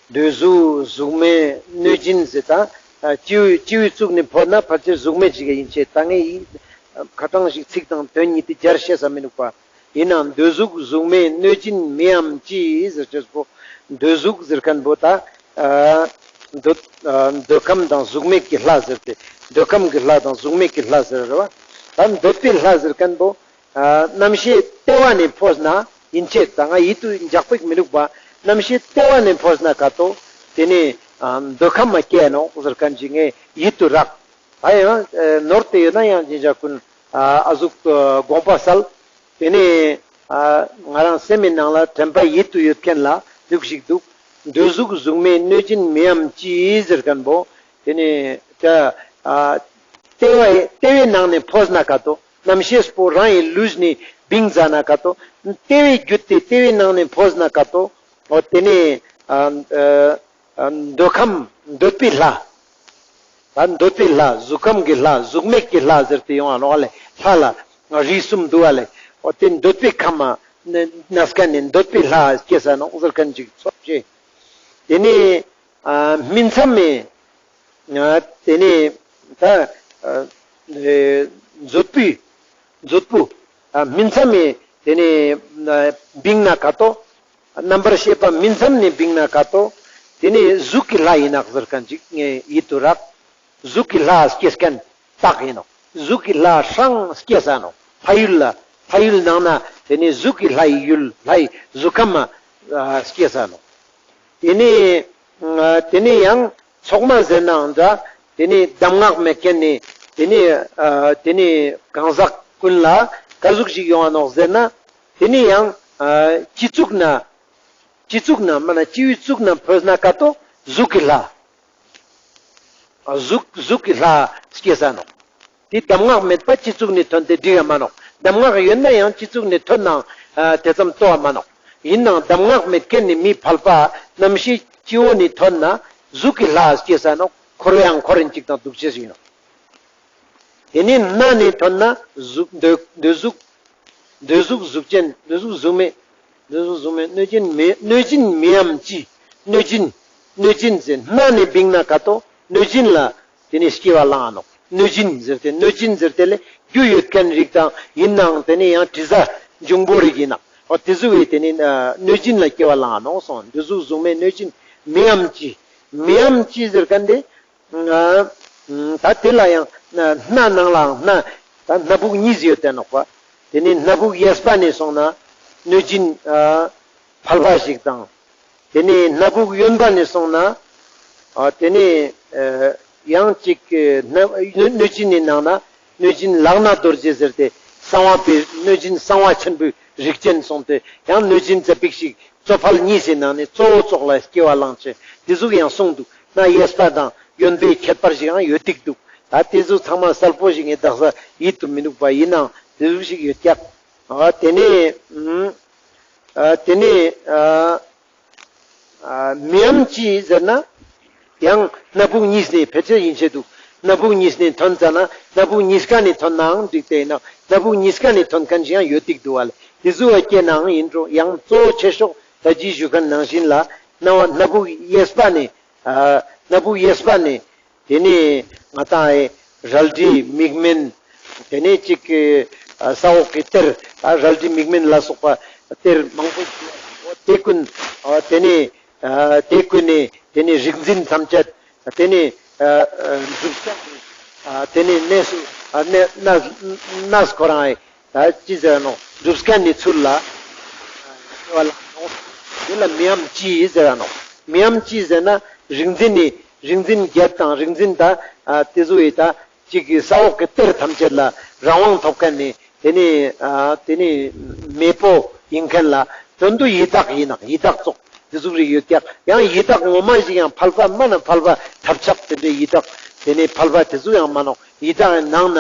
འདོད་གཟུགས་གཟུགས་མེད་གནོད་སྦྱིན་ཟེར་ད། སྤྱི་བོའི་སྤྱི་བོའི་གཙུག་ནས་འཕོས་ན་ཕལ་ཆེར་གཟུགས་མེད་ཅིག་ཡིན་ཆེ་ད་ངས་ཡིད་ཁ་གྲངས་ཤིག་ཚིག་དང་དོན་གཉིས་དེ་སྦྱར་ཤེས་ས་མི་འདུག་པ། ཡིན་ནའང་འདོད་གཟུགས་གཟུགས་མེད་གནོད་སྦྱིན་མི་འམ་ཅི་ཟེར་ཅེས་པོ། འདོད་གཟུགས་ཟེར་མཁན་པོ་ད། ཨ་འདོད་ཨ་འདོད་ཁམས་དང་གཟུགས་མེད་ཀྱི་ལྷ་ཟེར་ཏེ། འདོད་ཁམས་ཀྱི་ལྷ་དང་གཟུགས་མེད་ཀྱི་ལྷ་ཟེར་རེད་བ། ད་འདོད་པའི་ལྷ་ཟེར་མཁན་པོ། ཨ་རྣམ་ཤེས་ལྟེ་བ་ནས་འཕོས་ན་ཡིན་ཆེ་ད་ང་ཡིད་དུ་འཇགས་པིག་མི་འདུག་པ། རྣམ་ཤེས་ལྟེ་བ་ནས་འཕོས་ན་ག་ཏོ། དེ་ནས་ཨ་འདོད་ཁམས་མ་སྐྱེ་ནོག་ཟེར་མཁན་ཅིག་ངས་ཡིད་དུ་རག་ད་ཡང་ནོར་ཏེ་ཡོད་ན་ཡང་ཅི་ཞག་ཀུན་ཨ་ཨ་ཟུག་དགོངས་པ་སལ། དེ་ནས་ཨ་ང་རང་སེམས་མི་ནང་ལ་དྲན་པ་ཡིད་དུ་ཡོད་མཁན་ལ་ལུགས་ཤིག་འདུག་འདོད་གཟུགས་གཟུགས་མེད་གནོད་སྦྱིན་མི་འམ་ཅི་ཟེར་མཁན་པོ། དེ་ནས་ད་ཨ་ལྟེ་བའི་ལྟེ་བའི་ནང་ནས་འཕོས་ན་ག་ཏོ། རྣམ་ཤེས་པོ་རང་ཡི་ལུས་ནས་བིང་ཟ་ན་ག་ཏོ། ལྟེ་བའི་རྒྱུད་དེ་ལྟེ་བའི་ནང་ནས་འཕོས་ན་ག་ཏོ། འོ་དེ་ནས་ཨ་ཨ་ཨ་འདོད་ཁམས་འདོད་པའི་ལྷ། ད་འདོད་པའི་ལྷ། གཟུགས་ཁམས་ཀྱི་ལྷ། གཟུགས་མེད་ཀྱི་ལྷ་ཟེར་ཏེ་ཡོང་བ་ནོག་ལེ། ལྷ་ལ་རིགས་གསུམ་འདུག་པ་ལེ། འོ་དེ་འདོད་པའི་ཁམས་མ་ནས་ཀ་ནས་འདོད་པའི་ལྷ་སྐྱེ་ས་ནོག་ཟེར་མཁན་ཅིག་ཚོགས་ཤེས། དེ་ནས་ཨ་སྨིན་མཚམས་མེ། ཨ་དེ་ནས་ད་ཨ་མཛོད་སྤུའི་མཛོད་སྤུ་ཨ་སྨིན་མཚམས་མེ་དེ་ནས་ཨ་བིང་ན་ག་ཏོ། རྣམ་པར་ཤེས་པ་སྨིན་མཚམས་ནས་བིང་ན་ག་ཏོ། དེ་ནས་གཟུགས་ཀྱི་ལྷ་ཡིན་ནོག་ཟེར་མཁན་ཅིག་ངས་ཡིད་དུ་རག་གཟུགས་ཀྱི་ལྷ་སྐྱེ་མཁན་རྟགས་ཡིན་ནོག་གཟུགས་ཀྱི་ལྷ་སྲང་སྐྱེ་ས་ནོག་ཕ་ཡུལ་ལ། ཕ་ཡུལ་ནང་ན་དེ་ནས་གཟུགས་ཀྱི་ལྷ་ཡི་ཡུལ་ལྷ་ཡི་གཟུགས་ཁམས་མ་ཨ་སྐྱེ་ས་ནོག་དེ་ནས་ཨ་དེ་ནས་ཡང་ ཚོགས་མ་ཟེར་ནའང་འདྲ། དེ་ནི་གདམས་ངག་མེད་མཁན་ནི་དེ་ནི་ཨ་དེ་ནི་གང་ཟག་ཀུན་ལ་ག་ཟུག་ཞིག་ཡོང་བ་ནོག་ཟེར་ན། དེ་ནི་ཡང་ཨ་སྤྱི་གཙུག་ན་སྤྱི་གཙུག་ན་མ་ན་སྤྱི་བོའི་གཙུག་ན་འཕོས་ན་ཀ་ཏོ་གཟུགས་ཀྱི་ལྷ། ཨ་གཟུགས་གཟུགས་ཀྱི་ལྷ་སྐྱེས་ས་ནོག། དེ་གདམས་ངག་མེད་པ་སྤྱི་གཙུག་ནས་ཐོན་ཏེ་འགྲིག་ག་མ་ནོག། གདམས་ངག་ཡོད་ན་ཡང་སྤྱི་གཙུག་ནས་ཐོན་ནའང་ཨ་དེ་ཙམ་ལྟོ་བ་མ་ནོག། ཡིན་ནའང་གདམས་ངག་མེད་མཁན་ནི་མི་ཕལ་པ་རྣམ་ཤེས་སྤྱི་བོ་ནས་ཐོན་ན་གཟུགས་ཀྱི་ལྷ་སྐྱེས་ས་ནོག། འཁོར་བའང་འཁོར་རིན་ཅིག་དང་འདུག་ཅེས་ཡིན་ནོག། དེ་ནས་སྣ་ནས་ཐོན་ན་གཟུགས་འདོད་འདོད་གཟུགས། འདོད་གཟུགས་གཟུགས་ཅན། འདོད་གཟུགས་གཟུགས་མེད། འདོད་གཟུགས་གཟུགས་མེད། གནོད་སྦྱིན་མི་གནོད་སྦྱིན་མི་འམ་ཅི། གནོད་སྦྱིན། གནོད་སྦྱིན་ཟེར་སྣ་ནས་བིང་ན་ཀ་ཏོ་གནོད་སྦྱིན་ལ་དེ་ནས་སྐྱེ་བ་བླང་ང་ནོག། གནོད་སྦྱིན་ཟེར་ཏེ་གནོད་སྦྱིན་ཟེར་ཏེ་ལས་རྒྱུ་ཡོད་མཁན་རིགས་དང་ཡིན་ནའང་དེ་ནས་ཡང་དྲི་ཟ་འབྱུང་པོ་རིགས་ཡིན་ནོག། འོ་དེ་ཟུག་བའི་དེ་ནས་ཨ་གནོད་སྦྱིན་ལ་སྐྱེ་བ་བླང་ང་ནོག་གསུངས། འདོད་གཟུགས་གཟུགས་མེད། གནོད་སྦྱིན་མི་འམ་ཅི། མི་འམ་ཅི་ཟེར་མཁན་དེ། ཨ་ད་དེ་ལ་ཡང་སྣ་ནང་ལའང་སྣ་ད་སྣ་བུག་གཉིས་ཡོད་དེ་ནོག་པ། དེ་ནས་སྣ་བུག་གཡས་པ་ནས་སོང་ན་གནོད་སྦྱིན་ཨ་ཕལ་པ་ཞིག་དང་། དེ་ནས་སྣ་བུག་གཡོན་པ་ནས་སོང་ན་ཨ་དེ་ནས་ཨ་ཡང་ཅིག་ཨ་སྣ་གནོད་སྦྱིན་ནི་ནང་ན་གནོད་སྦྱིན་ལག་ན་རྡོ་རྗེ་ཟེར་ཏེ་གསང་བ་པའི་གནོད་སྦྱིན་གསང་བ་ཆེན་པོའི་རིགས་ཅན་སོང་སྟེ་ཡང་གནོད་སྦྱིན་ཙ་པིག་ཞིག་གཙོ་ཕལ་གཉིས་སི་ནང་ནས་གཙོ་བོ་ཙོགས་ལ་སྐྱེ་བ་བླང་ཅེས་དེ་ཟུག་ཡང་གསུངས་འདུག། སྣ་གཡས་པ་དང་གཡོན་པའི་ཁྱད་པར་ཞིག་ཡང་ཡོད་ཏིག་འདུག། ད་དེ་ཟུག་ཚང་མ་གསལ་པོ་ཞིག་ངས་དག་ས་ཡིད་དུ་མི་འདུག་པ། ཡིན་ནའང་དེ་ཟུག་ཞིག་ཡོད་ཀྱག། ཨ་དེ་ནས་ཨ་ཨ་དེ་ནས་ཨ་ཨ་མི་འམ་ཅི་ཟེར་ན། ཡང་སྣ་བུག་གཉིས་ནས་ཕལ་ཆེར་ཡིན་ཆེད་དུ་སྣ་བུག་གཉིས་ནས་ཐོན་ཙ་ན་སྣ་བུག་གཉིས་ཀ་ནས་ཐོན་ནའང་འགྲིག་སྟེ་ཡིན་ན་སྣ་བུག་གཉིས་ཀ་ནས་ཐོན་མཁན་ཞིག་ཡང་ཡོད་ཏིག་འདུག་བ་ལེ། དེ་ཟུག་བ་སྐྱེ་ནའང་ཡིན་འགྲོ། ཡང་གཙོ་བོ་ཆེ་ཤོས་ད་ཅི་ཞུ་མཁན་ནང་བཞིན་ལ་སྣ་བུག་གཡས་པ་ནས་ཨ་སྣ་བུག་གཡས་པ་ནས་དེ་ནས་ང་ཏང་ཨེ་རལ་གྲི་མིག་སྨན། དེ་ནས་ཅིག་ཨ་ས་འོག་གི་གཏེར། ཨ་རལ་གྲི་མིག་སྨན་ལ་སོགས་པ་གཏེར་མང་པོ་ཞིག་དེ་ཀུན་ཨ་དེ་ནས་ཨ་དེ་ཀུན་ནས་དེ་ནས་རིག་འཛིན་ཐམས་ཅད་དེ་ནས་ཨ་ཨ་འབྲུག་སྐད་ཨ་དེ་ནས་གནས་སུ་ཨ་གནས་གནས་གནས་ཁོ་རང་ཨེ་ད་ཅི་ཟེར་ནོག། འབྲུག་སྐད་ནི་ཚུལ་ལ་སྐྱེ་བ་བླང་ནོག། དེ་ལ་མི་འམ་ཅི་ཟེར་ནོག། མི་འམ་ཅི་ཟེར་ན་རིག་འཛིན་ནི་རིག་འཛིན་བརྒྱད་དང་རིག་འཛིན་ད་ཨ་དེ་ཟུག་ཡི་ད་ཅིག་གི་ས་འོག་གི་གཏེར་ཐམས་ཅད་ལ་རང་དབང་ཐོབ་མཁན་ནི་དེ་ནི་ཨ་དེ་ནི་མེས་པོ་ཡིན་མཁན་ལ་དོན་དུ་ཡི་དྭགས་ཡིན་ནོག། ཡི་དྭགས་ཙོགས་དེ་ཟུག་རིགས་ཡོད་ཀྱག། ཡང་ཡི་དྭགས་ངོ་མ་ཞིག་ཡང་ཕལ་པ་མ་ན་ཕལ་པ་ཐབས་ཆག་དེ་འདྲའི་ཡི་དྭགས་དེ་ནི་ཕལ་པ་དེ་ཟུག་ཡང་མ་ནོག། ཡི་དྭགས་ནང་ན་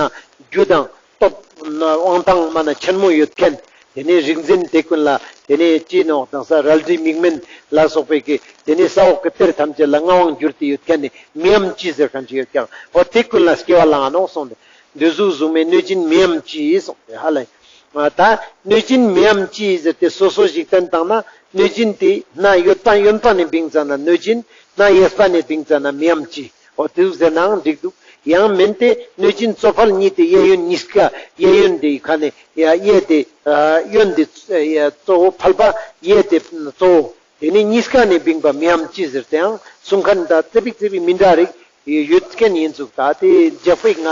རྒྱུ་དང་སྟོབས་དབང་ཐང་མ་ན་ཆེན་མོ་ཡོད་མཁན། དེ་ནས་རིག་འཛིན་དེ་ཀུན་ལ་དེ་ནས་ཅི་ནོག་དང་ས་རལ་གྲི་མིག་སྨན་ལ་སོགས་པའི་གི་དེ་ནས་ས་འོག་གི་གཏེར་ཐམས་ཅད་ལ་མངའ་དབང་བསྒྱུར་ཏེ་ཡོད་མཁན་ནི་མི་འམ་ཅི་ཟེར་མཁན་ཅིག་ཡོད་ཀྱག། འོ་དེ་ཀུན་ལ་སྐྱེ་བ་བླང་ང་ནོག་གསུངས་ཏེ། འདོད་གཟུགས་གཟུགས་མེད་གནོད་སྦྱིན་མི་འམ་ཅི་གསུངས་ཏེ་ཧ་ལ། ད་གནོད་སྦྱིན་མི་འམ་ཅི་ཟེར་ཏེ་སོ་སོ་ཞིག་བསྟན་བཏང་ན་གནོད་སྦྱིན་དེ་སྣ་གཡོན་པ་གཡོན་པ་ནས་བིང་ཙ་ན་གནོད་སྦྱིན། སྣ་གཡས་པ་ནས་བིང་ཙ་ན་མི་འམ་ཅི། འོ་དེ་ཟུག་ཟེར་ནའང་འགྲིག་འདུག། ཡང་མིན་ཏེ་གནོད་སྦྱིན་གཙོ་ཕལ་གཉིས་ཏེ་གཡས་གཡོན་གཉིས་ཀ་གཡས་གཡོན་དེ་ཁ་ནས་ཡ་གཡས་དེ་ཨ་གཡོན་དེ་ཨ་གཙོ་བོ་ཕལ་པ་གཡས་དེ་གཙོ་བོ། དེ་ནས་གཉིས་ཀ་ནས་བིང་པ་མི་འམ་ཅི་ཟེར་ཏེའང་གསུང་མཁན་ད་ཙེ་པིག་ཙེ་པིག་མི་འདྲ་རིགས་ཡོད་མཁན་ཡིན་ཚུག། ད་དེ་རྒྱག་པའི་ང་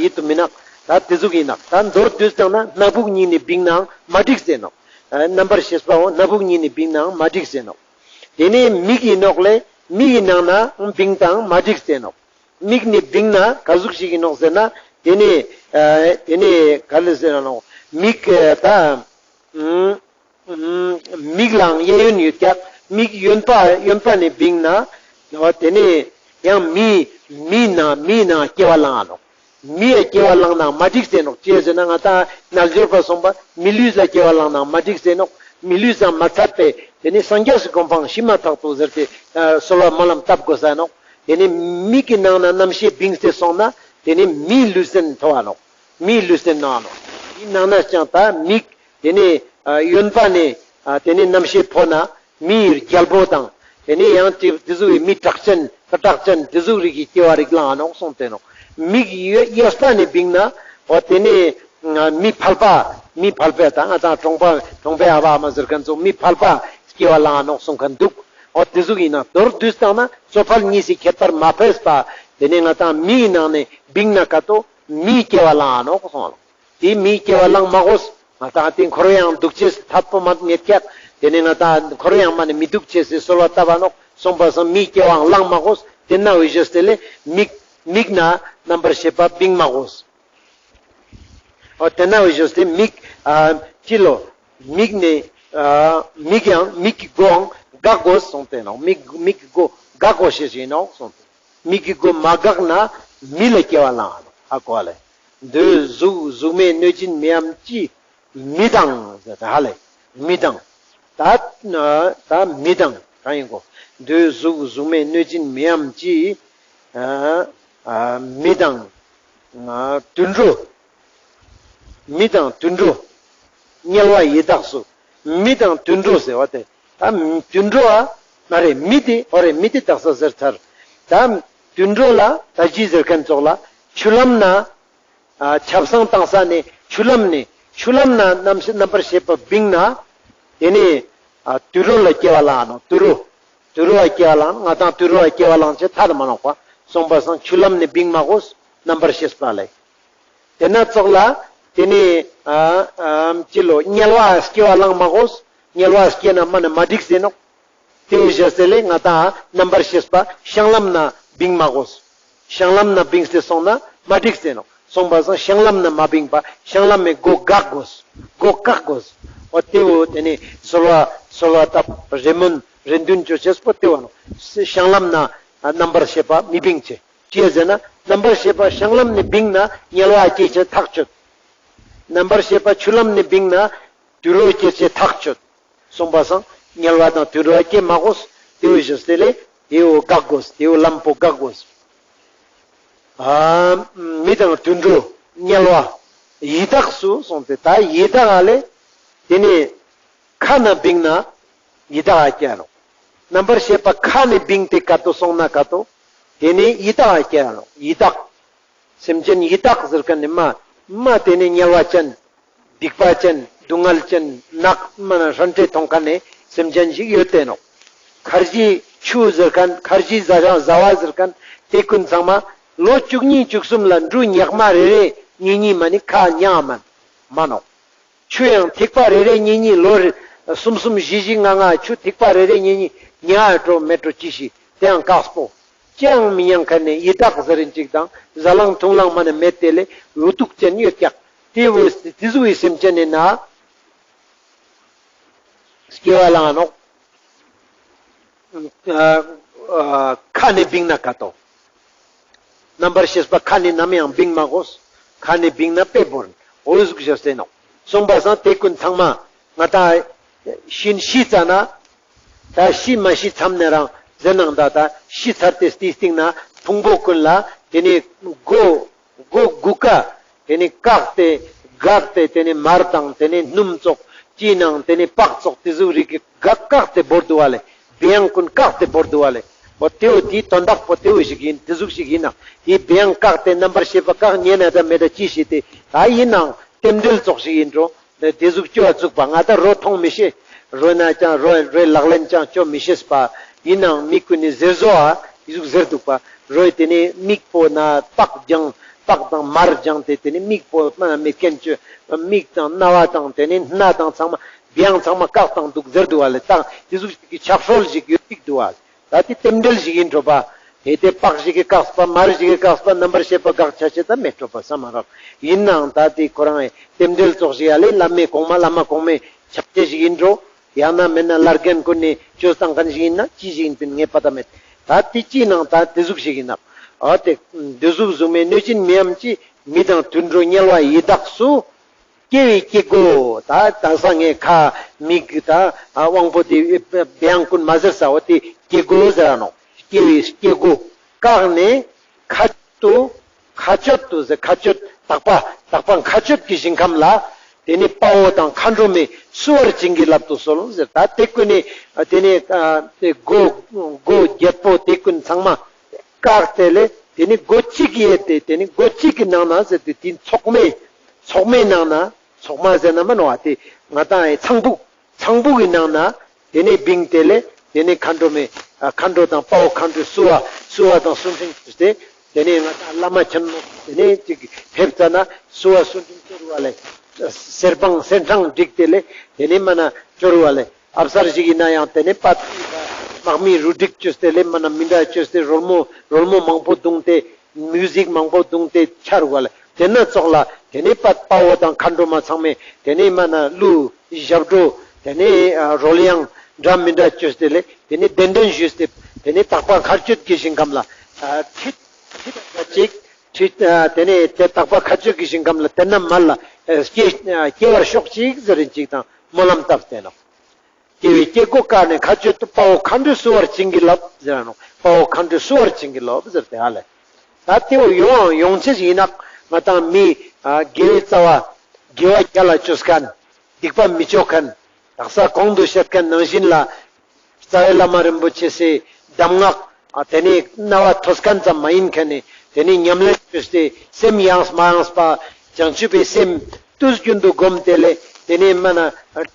ཡིད་དུ་མི་ནག། ད་དེ་ཟུག་ཡིན་ནག། ད་མདོར་བསྡུས་བཏང་ན་སྣ་བུག་གཉིས་ནས་བིང་ནའང་མ་འགྲིག་ཟེར་ནོག། ཨ་རྣམ་པར་ཤེས་པའོ་སྣ་བུག་གཉིས་ནས་བིང་ནའང་མ་འགྲིག་ཟེར་ནོག། དེ་ནས་མིག་ཡིན་ནོག་ལས་མིག་གི་ནང་ན་བིང་དང་མ་འགྲིག་ཟེར་ནོག། མིག་ནི་བིང་ན་ག་ཟུག་ཞིག་ཡིན་ནོག་ཟེར་ན། དེ་ནི་ཨ་དེ་ནི་ག་ལ་ཟེར་ནོག། མིག་ཨ་ད་ཨུམ་ཨུམ་མིག་ལའང་གཡས་གཡོན་ཡོད་ཀྱག། མིག་གཡོན་པ་གཡོན་པ་ནི་བིང་ན་འོ་དེ་ནི་ཡང་མི་མི་ན་མི་ན་སྐྱེ་བ་བླང་ང་ནོག། མི་ཡ་སྐྱེ་བ་བླངས་ནའང་མ་འགྲིག་ཟེར་ནོག། ཅི་ཟེར་ན་ང་ཏང་རྣལ་འབྱོར་པ་སོང་པ་མི་ལུས་ལ་སྐྱེ་བ་བླངས་ནའང་མ་འགྲིག་ཟེར་ནོག། མི་ལུས་སང་མ་ཚད་པའི་དེ་ནི་སངས་རྒྱས་སི་གོ་འཕང་ཤི་མ་ཐག་ཏུ་ཟེར་ཏེ་ཨ་གསོལ་བ་སྨོན་ལམ་བཏབ་དགོས་ས་ནོག། དེ་ནི་མིག་གི་ནང་ན་རྣམ་ཤེས་བིངས་ཏེ་སོང་ན་དེ་ནི་མིའི་ལུས་རྟེན་ཐོབ་བ་ནོག། མིའི་ལུས་རྟེན་ནོག་ཨ་ནོག། དེའི་ནང་ན་ཀྱང་ད་མིག་དེ་ནི་ཨ་གཡོན་པ་ནས་ཨ་དེ་ནི་རྣམ་ཤེས་འཕོ་ན་མིའི་རྒྱལ་པོ་དང་། དེ་ནས་ཡང་དེ་དེ་ཟུག་གི་མི་དྲག་ཅན་ཀ་དྲག་ཅན་དེ་ཟུག་རིགས་ཀྱི་སྐྱེ་བ་རིགས་བླངས་ནོག་གསུངས་ཏེ་ནོག། མིག་གཡས་པ་ནས་བིངས་ན་འོ་དེ་ནས་མི་ཕལ་པ་མི་ཕལ་པ་ད་ང་ཏང་གྲོང་པ་གྲོང་པའི་ཨ་བ་ཨ་མ་ཟེར་མཁན་ཚོ་མི་ཕལ་པ་སྐྱེ་བ་བླངས་ནོག་གསུང་མཁན་འདུག། འོ་དེ་ཟུག་ཡིན་ན་མདོར་བསྡུས་བཏང་ན་གཙོ་ཕལ་གཉིས་སི་ཁྱད་པར་མ་ཕེས་པ། དེ་ནས་ང་ཏང་མིའི་ནང་ནས་བིངས་ན་ཀ་ཏོ་མིའི་སྐྱེ་བ་བླངས་ནོག་གསུངས་ནོག། དེ་མིའི་སྐྱེ་བ་བླངས་མ་དགོས། ང་ཏང་དེ་འཁོར་བའང་འདུག་ཅེས་ཐབས་པོ་མ་མེད་ཀྱག། དེ་ནས་ང་ཏང་འཁོར་བའང་མ་ནས་མི་འདུག་ཅེས་སི་གསོལ་བ་བཏབ་བ་ནོག་གསུངས་པ་སང་མིའི་སྐྱེ་བའང་བླངས་མ་དགོས། ཏེ་ན་འོ་ཞེས་ཏེ་ལེ་མིག་མིག་ན་རྣམ་པར་ཤེས་པ་བིང་མ་གོས། འོ་ཏེ་ན་འོ་ཞེས་ཏེ་མིག་ཨ་ཅི་ལོ། མིག་ནེ་ཨ་མིག་ཡང་མིག་གི་སྒོའང་འགག་གོས་སོང་སྟེ་ནོག། མིག་མིག་གི་སྒོ་འགག་གོས་ཤེས་ཤིག་ནོག་སོང་སྟེ། མིག་གི་སྒོ་མ་འགག་ན་མི་ལ་སྐྱེ་བ་ལེན་ཧ་གོ་ལེ། འདོད་གཟུགས་གཟུགས་མེད་གནོད་སྦྱིན་མི་འམ་ཅི། མི་དང་ཟེར་ཏེ་ཧ་ལེ། མི་དང་། ད་ད་མི་དང་གང་ཡིན་གོ། འདོད་གཟུགས་གཟུགས་མེད་གནོད་སྦྱིན་མི་འམ་ཅི། ཨ་ཨ་མི་དང་ཨ་དུད་འགྲོ། མི་དང་དུད་འགྲོ། དམྱལ་བ་ཡི་དྭགས་སུ། མི་དང་དུད་འགྲོ་ཟེར་བ་ཏེ། ད་དུད་འགྲོ་ཨ་མ་རེ་མི་ཏེ་འོ་རེ་མི་ཏེ་དག་ས་ཟེར་ཚར། ད་དུད་འགྲོ་ལ་ད་ཅི་ཟེར་ཁན་ཙོགས་ལ་ཆུ་ལམ་ན་ཨ་ཆབ་གསང་བཏང་ས་ནེ་ཆུ་ལམ་ནེ་ཆུ་ལམ་ན་རྣམ་རྣམ་པར་ཤེས་པ་བིང་ན་ཏེ་ནེ་ཨ་དུད་འགྲོ་ལ་སྐྱེ་བ་ལེན་ནོག། དུད་འགྲོ། དུད་འགྲོ་ལ་སྐྱེ་བ་ལེན་ང་དང་དུད་འགྲོ་ལ་སྐྱེ་བ་ལེན་ཅེས་ཐད་མ་ནོག་པ། སོང་པ་སང་ཆུ་ལམ་ནེ་བིང་མ་གོས་རྣམ་པར་ཤེས་པ་ལེ། ཏེ་ན་ཙོགས་ལ་ཏེ་ནེ་ཨ་ཨ་ཅི་ལོ་དམྱལ་བ་སྐྱེ་བ་ལེན་མ་གོས། དམྱལ་བ་སྐྱེ་ན་མ་ནེ་མ་འགྲིག་ཟེར་ནོག། ཏེ་བོ་ཞེས་ཏེ་ལེ་ང་དང་རྣམ་པར་ཤེས་པ་བཤང་ལམ་ན་བིང་མ་གོས། བཤང་ལམ་ན་བིངས་ཏེ་སོང་ན་མ་འགྲིག་ཟེར་ནོག། སོང་པ་སང་བཤང་ལམ་ན་མ་བིང་པ་བཤང་ལམ་མི་སྒོ་འགག་གོས། སྒོ་བཀག་གོས། འོ་ཏེ་བོ་ཏེ་ནེ་གསོལ་བ་གསོལ་བ་བཏབ་རེ་སྨོན་རེ་འདུན་ཅོ་ཅེས་པོ་ཏེ་བོ་ནོག། བཤང་ལམ་ན་རྣམ་པར་ཤེས་པ་མི་བིང་ཅེས། ཅི་ཟེར་ན་རྣམ་པར་ཤེས་པ་བཤང་ལམ་ནེ་བིང་ན་དམྱལ་བ་སྐྱེ་ཅེས་ཐག་ཆོད། རྣམ་པར་ཤེས་པ་ཆུ་ལམ་ནེ་བིང་ན་དུད་འགྲོ་སྐྱེ་ཅེས་ཐག་ཆོད། སོང་པ་སང་དམྱལ་བ་དང་དུད་འགྲོ་སྐྱེ་མ་གོས། ཏེ་བོ་ཞེས་ཏེ་ལེ་ཏེ་བོ་འགག་གོས། ཏེ་བོ་ལམ་པོ་འགག་གོས། ཨ་མི་དང་དུད་འགྲོ་དམྱལ་བ་ཡི་དྭགས་སུ་སོང་སྟེ་ད་ཡི་དྭགས་ཨ་ལེ་ཏེ་ནེ་ཁ་ན་བིང་ན་ཡི་དྭགས་ཨ་སྐྱེ་ནོག། རྣམ་པར་ཤེས་པ་ཁ་ནེ་བིང་སྟེ་ཀ་ཏོ་སོང་ན་ཀ་ཏོ་ཏེ་ནེ་ཡི་དྭགས་ཨ་སྐྱེ་ནོག། ཡི་དྭགས། སེམས་ཅན་ཡི་དྭགས་ཟེར་ཁན་ནི་མ་མ་ཏེ་ནེ་དམྱལ་བ་ཅན། སྡིག་པ་ཅན། སྡུག་བསྔལ་ཅན། ནགས་མ་ན་ཧྲན་ཏེ་ཐོང་ཁན་ནི་སེམས་ཅན་ཞིག་ཡོད་ཏེ་ནོག། ཁར་ཇི་ཆུ་ཟེར་ཁན་ཁར་ཇི་ཟ་ཟ་བ་ཟེར་ཁན་ཏེ་ཀུན་ཚང་མ་ལོ་བཅུ་གཉིས་བཅུ་གསུམ་ལ་འབྲུ་ཉག་མ་རེ་རེ་གཉིས་གཉིས་མ་ནེ་ཁ་ཉག་མ་མ་ནོག། ཆུ་ཡང་ཐིགས་པ་རེ་རེ་གཉིས་གཉིས་ལོ་རེ་གསུམ་གསུམ་བཞི་བཞི་ལྔ་ལྔ་ཆུ་ཐིགས་པ་རེ་རེ་གཉིས་གཉིས་ཉག་འགྲོ་མེད་འགྲོ་ཅི་ཞིག་ཏེ་ཡང་བཀག་སྤོ། ཅི་ཡང་མི་ཉན་ཁན་ནི་ཡི་དྭགས་ཟེར་རིན་ཅིག་དང་ཟ་ལང་འཐུང་ལང་མ་ནེ་མེད་ཏེ་ལེ་འུ་ཐུག་ཅན་ཡོད་ཀྱག། ཏེ་བོ་ཏེ་ཟུག་གི་སེམས་ཅན་ནི་ན་སྐྱེ་བ་ལེན་ནོག། ཨ་ཨ་ཁ་ནེ་བིང་ན་ཀ་ཏོ། རྣམ་པར་ཤེས་པ་ཁ་ནེ་ནམ་ཡང་བིང་མ་གོས། ཁ་ནེ་བིང་ན་དཔེ་བོར། འོ་ཟུག་ཞེས་ཏེ་ནོག། སོང་པ་སང་ཏེ་ཀུན་ཚང་མ་ང་དང་ཤི་ཤི་ཙ་ན་ད་ཤི་མ་ཤི་མཚམས་ནེ་རང་ཟེར་ནང་ད་ད་ཤི་ཚར་ཏེ་སྟིང་སྟིང་ན་ཕུང་པོ་ཀུན་ལ་ཏེ་ནེ་སྒོ་སྒོ་དགུ་ཀ་ཏེ་ནེ་བཀག་སྟེ་བཀག་སྟེ་ཏེ་ནེ་མར་དང་ཏེ་ནེ་སྣུམ་ཙོགས་ཅི་ནང་ཏེ་ནེ་པགས་ཙོགས་ཏེ་ཟུག་རིགས་ཀྱི་བཀག་བཀག་སྟེ་བོར་དུག་པ་ལེ། བེའང་ཀུན་བཀག་སྟེ་བོར་དུག་པ་ལེ། འོ་ཏེ་བོ་ཏེའི་དོན་དག་པོ་ཏེ་བོ་ཞིག་ཡིན། ཏེ་ཟུག་ཞིག་ཡིན་ན་ཏེ་བེའང་བཀག་སྟེ་རྣམ་པར་ཤེས་པ་བཀག་ཉན་ན་ད་མེད་ད་ཅི་ཞིག་ཏེ་ད་ཡིན་ནའང་རྟེན་འབྲེལ་ཙོགས་ཞིག་ཡིན་འགྲོ། ཏེ་ཟུག་ཅོ་བ་ཙུགས་པ་ང་ད་རོ་མཐོང་མི་ཤེས། རོ་ན་ཅང་རོ་རོའི་ལག་ལེན་ཅང་ཅོ་མི་ཤེས་པ། ཡིན་ནའང་མི་ཀུན་ནི་ཟེར་བཟོ་ཨ་ཏེ་ཟུག་ཟེར་དུག་པ། རོའི་ཏེ་ནེ་མིག་པོ་ན་པགས་སྦྱངས་པགས་དང་མར་སྦྱངས་ཏེ་ཏེ་ནེ་མིག་པོ་མ་ན་མེད་ཁན་ཅོ། མིག་དང་རྣ་བ་དང་ཏེ་ནེ་སྣ་དང་ཚང་མ་བེའང་ཚང་མ་བཀག་བཏང་དུག་ཟེར་དུག་པ་ལེ། ད་ཏེ་ཟུག་ཞིག་གི་ཆགས་སྲོལ་ཞིག་ཡོད་ཅིག་དུག་པ། ད་ཏེ་རྟེན་འབྲེལ་ཞིག་ཡིན་འགྲོ་པ། ཧེ་ཏེ་པགས་ཞིག་གི་བཀགས་པ་མར་ཞིག་གི་བཀགས་པ་རྣམ་པར་ཤེས་པ་བཀག་ཆ་ཅེས་ད་མེད་འགྲོ་པ་བསམ་མ་རག། ཡིན་ནའང་ད་ཏེ་ཁོ་རང་ངི་རྟེན་འབྲེལ་ཙོགས་ཞིག་ཡ་ལེ་བླ་མའི་གོང་མ་བླ་མ་གོང་མའི་ཕྱག་རྗེས་ཞིག་ཡིན་འགྲོ། ཡང་ན་མེད་ན་བླ་རྒན་ཀུན་ནི་ཅོས་བཏང་ཁན་ཞིག་ཡིན་ན་ཅི་ཞིག་ཡིན་པིན་ངས་པ་ད་མེད། ད་ཏེ་ཅི་ནང་ད་ཏེ་ཟུག་ཞིག་ཡིན་ན། འོ་ཏེ་འདོད་གཟུགས་གཟུགས་མེད་གནོད་སྦྱིན་མི་འམ་ཅི། མི་དང་དུད་འགྲོ་དམྱལ་བ་ཡི་དྭགས་སུ། སྐྱེ་བའི་སྐྱེ་སྒོ་ད་ད་ས་ངའི་ཁ་མིག་ད་དབང་པོ་ཏེ་བེའང་ཀུན་མ་ཟེར་ས་འོ་ཏེ་སྐྱེ་སྒོ་ཟེར་ར་ནོག། སྐྱེ་བའི་སྐྱེ་སྒོ་བཀག་ནས་ཁ་ཏུ་ཁ་གཅོད་དུ་ཟེར་ཁ་གཅོད་དག་པ་དག་པ་མཁའ་སྤྱོད་ཀྱི་ཞིང་ཁམས་ལ། ཏེ་ནེ་དཔའ་བོ་དང་མཁའ་འགྲོ་མའི་བསུ་བར་བྱིན་གྱིས་བརླབ་ཏུ་གསོལ་ཟེར། ད་ཏེ་ཀུན་ནི་ཏེ་ནེ་ཏེ་སྒོ་སྒོ་བརྒྱད་པོ་ཏེ་ཀུན་ཚང་མ་བཀག་སྟེ་ལེ། ཏེ་ནེ་སྒོ་གཅིག་ཡོད་དེ་ཏེ་ནེ་སྒོ་གཅིག་གི་ནང་ན་ཟེར་ཏེ་ཏེ་ཚོགས་མེ་ཚོགས་མེའི་ནང་ན་ཚོགས་མ་ཟེར་ན་མ་ནོ་བ་ཏེ་ང་དང་ཨེ་ཚངས་བུག་ཚངས་བུག་གི་ནང་ན་ཏེ་ནེ་བིང་སྟེ་ལེ། ཏེ་ནེ་མཁའ་འགྲོ་མའི་ཨ་མཁའ་འགྲོ་དང་དཔའ་བོ་མཁའ་འགྲོའི་བསུ་བ་བསུ་བ་དང་གསུང་འཕྲིན་ཞུས་ཏེ། ཏེ་ནེ་ང་དང་བླ་མ་ཆེན་མོ་ཏེ་ནེ་ཅིག་ཕེབས་ཙ་ན་བསུ་བ་གསུང་འཕྲིན་ཅོ་རུ་བ་ལེ། གསེར་སྦང་གསེར་ཕྲེང་བསྒྲིགས་ཏེ་ལེ། ཏེ་ནེ་མ་ན་ཅོ་རུ་བ་ལེ། ཨབ་སར་ཞིག་ཡིན་ན་ཡང་ཏེ་ནེ་པ་ཏི་ དམག་མི་རུ་སྒྲིག་ཅོས་ཏེ་ལེ་མ་ན་མི་འདྲ་ཅོས་ཏེ་རོལ་མོ་རོལ་མོ་མང་པོ་བརྡུངས་ཏེ་མིའུ་ཟིག་མང་པོ་བརྡུངས་ཏེ་ཆ་རུག་ག་ལེ། དེ་ན་ཙོགས་ལ་དེ་ནས་པད་དཔའ་བོ་དང་མཁའ་འགྲོ་མ་ཚང་མས་དེ་ནས་མ་ན་གླུ་ཞབས་བྲོ་དེ་ནས་ཨ་རོལ་དབྱངས་འདྲ་མི་འདྲ་ཅོས་ཏེ་ལེ་དེ་ནས་གདན་འདྲེན་ཞུས་ཏེ་དེ་ནས་དག་པ་མཁའ་སྤྱོད་ཀྱི་ཞིང་ཁམས་ལ་ཨ་ཁྲིད་ཁྲིད་ཅིག་ཁྲིད་ཨ་དེ་ནས་དེ་དག་པ་མཁའ་སྤྱོད་ཀྱི་ཞིང་ཁམས་ལ་དེ་ན་མར་ལ་ཨ་སྐྱེ་ཨ་སྐྱེ་བར་ཤོག་ཅིག་ཟེར་རིན་ཅིག་དང་སྨོན་ལམ་བཏབ་སྟེ་ནོག། སྐྱེ་བའི་སྐྱེ་སྒོ་བཀག་ནས་མཁའ་སྤྱོད་དུ་དཔའ་བོ་མཁའ་འགྲོས་བསུ་བར་བྱིན་གྱིས་རློབས་ཟེར་ར་ནོག། དཔའ་བོ་མཁའ་འགྲོས་བསུ་བར་བྱིན་གྱིས་རློབས་ཟེར་ཏེ་ཧ་ལེ། ད་དེ་བོ་ཡོང་ཡོང་ཅེས་ཡིན་ནོག། ང་དང་མི་ཨ་དགེ་བའི་རྩ་བ་དགེ་བ་རྒྱ་ལ་ཅོ་མཁན་སྡིག་པ་མི་ཅོ་མཁན་དག་ས་གོང་དུ་བཤད་མཁན་ནང་བཞིན་ལ་རྩ་བའི་བླ་མ་རིན་པོ་ཆེ་སི་གདམས་ངག་ཨ་དེ་ནས་རྣ་བ་ཐོས་མཁན་ཙམ་མ་ཡིན་མཁན་ནི་དེ་ནས་ཉམས་ལེན་ཅོས་ཏེ་སེམས་ཡངས་མ་ཡངས་པ་བྱང་ཆུབ་པའི་སེམས་དུས་རྒྱུན་དུ་སྒོམ་སྟེ་ལེ་དེ་ནས་མ་ན་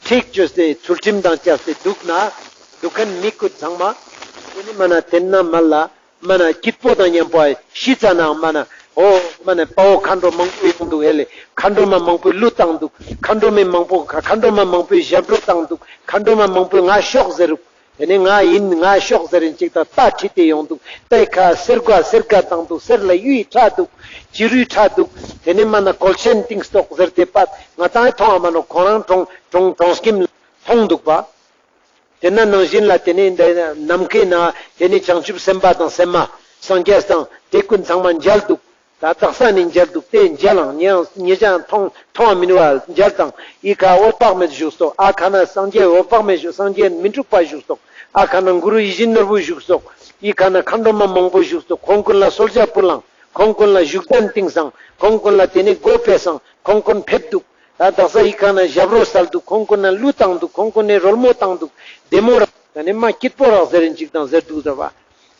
ཁྲིད་ཅོས་ཏེ་ཚུལ་ཁྲིམས་དང་བཅས་ཏེ་འདུག་ན་འདུག་མཁན་མི་ཀུན་ཚང་མ་དེ་ནས་མ་ན་དེ་ན་མ་ལ་མ་ན་སྐྱིད་པོ་དང་མཉམ་པོ་ཤི་ཙ་ན་མ་ན་འོ་མ་ན་དཔའ་བོ་མཁའ་འགྲོ་མང་པོ་ཡོང་འདུག་ཧེ་ལེ། མཁའ་འགྲོ་མ་མང་པོས་གླུ་བཏང་འདུག། མཁའ་འགྲོ་མི་མང་པོ་མཁའ་འགྲོ་མ་མང་པོས་ཞབས་བྲོ་བཏང་འདུག། མཁའ་འགྲོ་མ་མང་པོས་ང་ཤོག་ཟེར་རུག། དེ་ནས་ང་ཡིན་ང་ཤོག་ཟེར་རིན་ཅིག་དང་རྟ་ཁྲིད་དེ་ཡོང་འདུག། རྟའི་ཁ་སེར་ག་སེར་ག་བཏང་འདུག། སེར་ལ་གཡུ་ཡི་ཁྲ་འདུག། བྱི་རུའི་ཁྲ་འདུག། དེ་ནས་མ་ན་གོས་ཆེན་བཏིང་སྟོག་ཟེར་ཏེ་པད་ང་དང་མཐོང་བ་མ་ནོག། ཁོ་རང་གྲོང་གྲོང་གྲོང་ཁྱིམ་མཐོང་འདུག་པ། དེ་ན་ནང་བཞིན་ལ་དེ་ནས་ནམ་མཁའི་ནང་དེ་ནས་བྱང་ཆུབ་སེམས་དཔའ་དང་སེམས་མ་སངས་རྒྱས་དང་དེ་ཀུན་ཚང་མ་མཇལ་འདུག། ད་དག་ས་ནས་མཇལ་འདུག། དེ་མཇལ་ལང་ཉེ་ཉེ་ཅང་མཐོང་མཐོང་བ་མིན་བ་མཇལ་དང་ཨི་ཁ་འོད་དཔག་མེད་བཞུགས་སོག། ཨ་ཁ་ན་སངས་རྒྱས་འོད་དཔག་མེད་བཞུགས། སངས་རྒྱས་མི་འཁྲུགས་པ་བཞུགས་སོག། ཨ་ཁ་ན་གུ་རུ་ཡིད་བཞིན་ནོར་བུ་བཞུགས་སོག། ཨི་ཁ་ན་མཁའ་འགྲོ་མ་མང་པོ་བཞུགས་སོག། ཁོང་ཀུན་ལ་གསོལ་ཇ་ཕུལ་ལང་། ཁོང་ཀུན་ལ་བཞུགས་གདན་བཏིང་སང་། ཁོང་ཀུན་ལ་དེ་ནས་སྒོ་ཕེབས་སང་། ཁོང་ཀུན་ཕེབས་འདུག། ད་དག་ས་ཨི་ཁ་ན་ཞབས་བྲོ་སལ་འདུག། ཁོང་ཀུན་ན་གླུ་བཏང་འདུག། ཁོང་ཀུན་ནས་རོལ་མོ་བཏང་འདུག། བདེ་མོ་རག། ད་ནི་མ་སྐྱིད་པོ་རག་ཟེར་རིན་ཅིག་དང་ཟེར་འདུག་ཟེར་བ།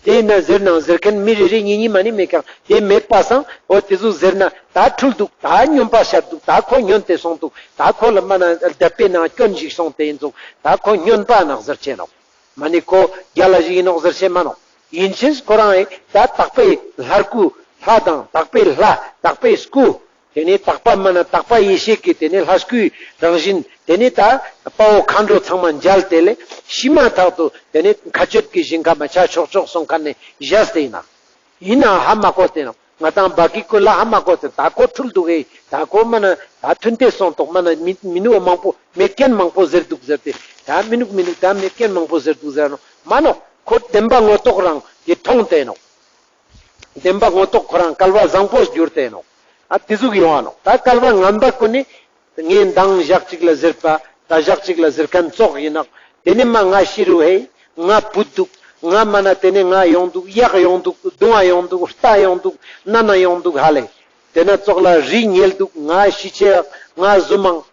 དེ་ན་ཟེར་ནང་ཟེར་མཁན་མི་རེ་རེ་གཉིས་གཉིས་མ་ནི་མེད་ཀྱང་དེ་མེད་པ་སང་འོ་དེ་ཟུག་ཟེར་ན་ད་འཁྲུལ་འདུག། ད་སྨྱོན་པ་ཤར་འདུག། ད་ཁོ་སྨྱོན་ཏེ་སོང་འདུག། ད་ཁོ་ལ་མ་ན་དད་པའི་ནང་སྐྱོན་ཞིག་སོང་སྟེ་ཡིན་ཙང་ད་ཁོ་སྨྱོན་པ་ནག་ཟེར་ཆེ་ནོག། མ་ནི་ཁོ་རྒྱལ་ལ་ཞིག་ཡིན་ནོག་ཟེར་ཆེ་མ་ནོག། ཡིན་ཕྱིན་ཁོ་རང་ཨེ་ད་དག་པའི་ལྷ་སྐུ་ལྷ་དང་དག་པའི་ལྷ་དག་པའི་སྐུ། དེ་ནས་དག་པ་མ་ན་དག་པ་ཡེ་ཤེས་ཀྱི་དེ་ནས་ལྷ་སྐུའི་རང་བཞིན། དེ་ནས་ད་དཔའ་བོ་མཁའ་འགྲོ་ཚང་མ་མཇལ་ཏེ་ལེ་ཤི་མ་ཐག་ཏུ་དེ་ནས་མཁའ་སྤྱོད་ཀྱི་ཞིང་ཁམས་མ་ཆ་ཆོག་ཆོག་སོང་ཁན་ནས་བཞག་སྟེ་ཡིན་ན། ཡིན་ན་ཧ་མ་གོ་སྟེ་ནོག། ང་དང་བ་ཀི་ཀུན་ལ་ཧ་མ་གོ་སྟེ་ད་ཁོ་འཁྲུལ་འདུག་ཨེ། ད་ཁོ་མ་ན་ད་མཐུན་ཏེ་སོང་ཏོག། མ་ན་མི་མི་ནུ་མང་པོ་མེད་མཁན་མང་པོ་ཟེར་འདུག་ཟེར་ཏེ་ད་མི་ནུག་མི་ནུག་ད་མེད་མཁན་མང་པོ་ཟེར་འདུག་ཟེར་ནོག་མ་ནོག། ཁོ་བདེན་པ་ངོ་ཐོག་རང་གི་མཐོང་སྟེ་ནོག། བདེན་པ་ངོ་ཐོག་ཁོ་རང་སྐལ་བ་བཟང་པོ་གྱུར་ཏེ་ནོག། ཨ་དེ་ཟུག་ཡོང་བ་ནོག། ད་སྐལ་བ་ངན་པ་ཀུན་ནི་ངས་མདང་ཞག་ཅིག་ལ་ཟེར་པ་ད་ཞག་ཅིག་ལ་ཟེར་མཁན་ཙོགས་ཡིན་ནོག། དེ་ནི་མ་ང་ཤི་རུ་ཧེ་ང་བུད་འདུག། ང་མ་ན་དེ་ནི་ང་ཡོང་འདུག། གཡག་ཡོང་འདུག། གདུང་བ་ཡོང་འདུག། རྟ་ཡོང་འདུག། ན་ན་ཡོང་འདུག་ཧ་ལེ། དེ་ན་ཙོགས་ལ་རི་ཉལ་འདུག། ང་ཤི་ཆེ་ང་ཟུམ་མང་།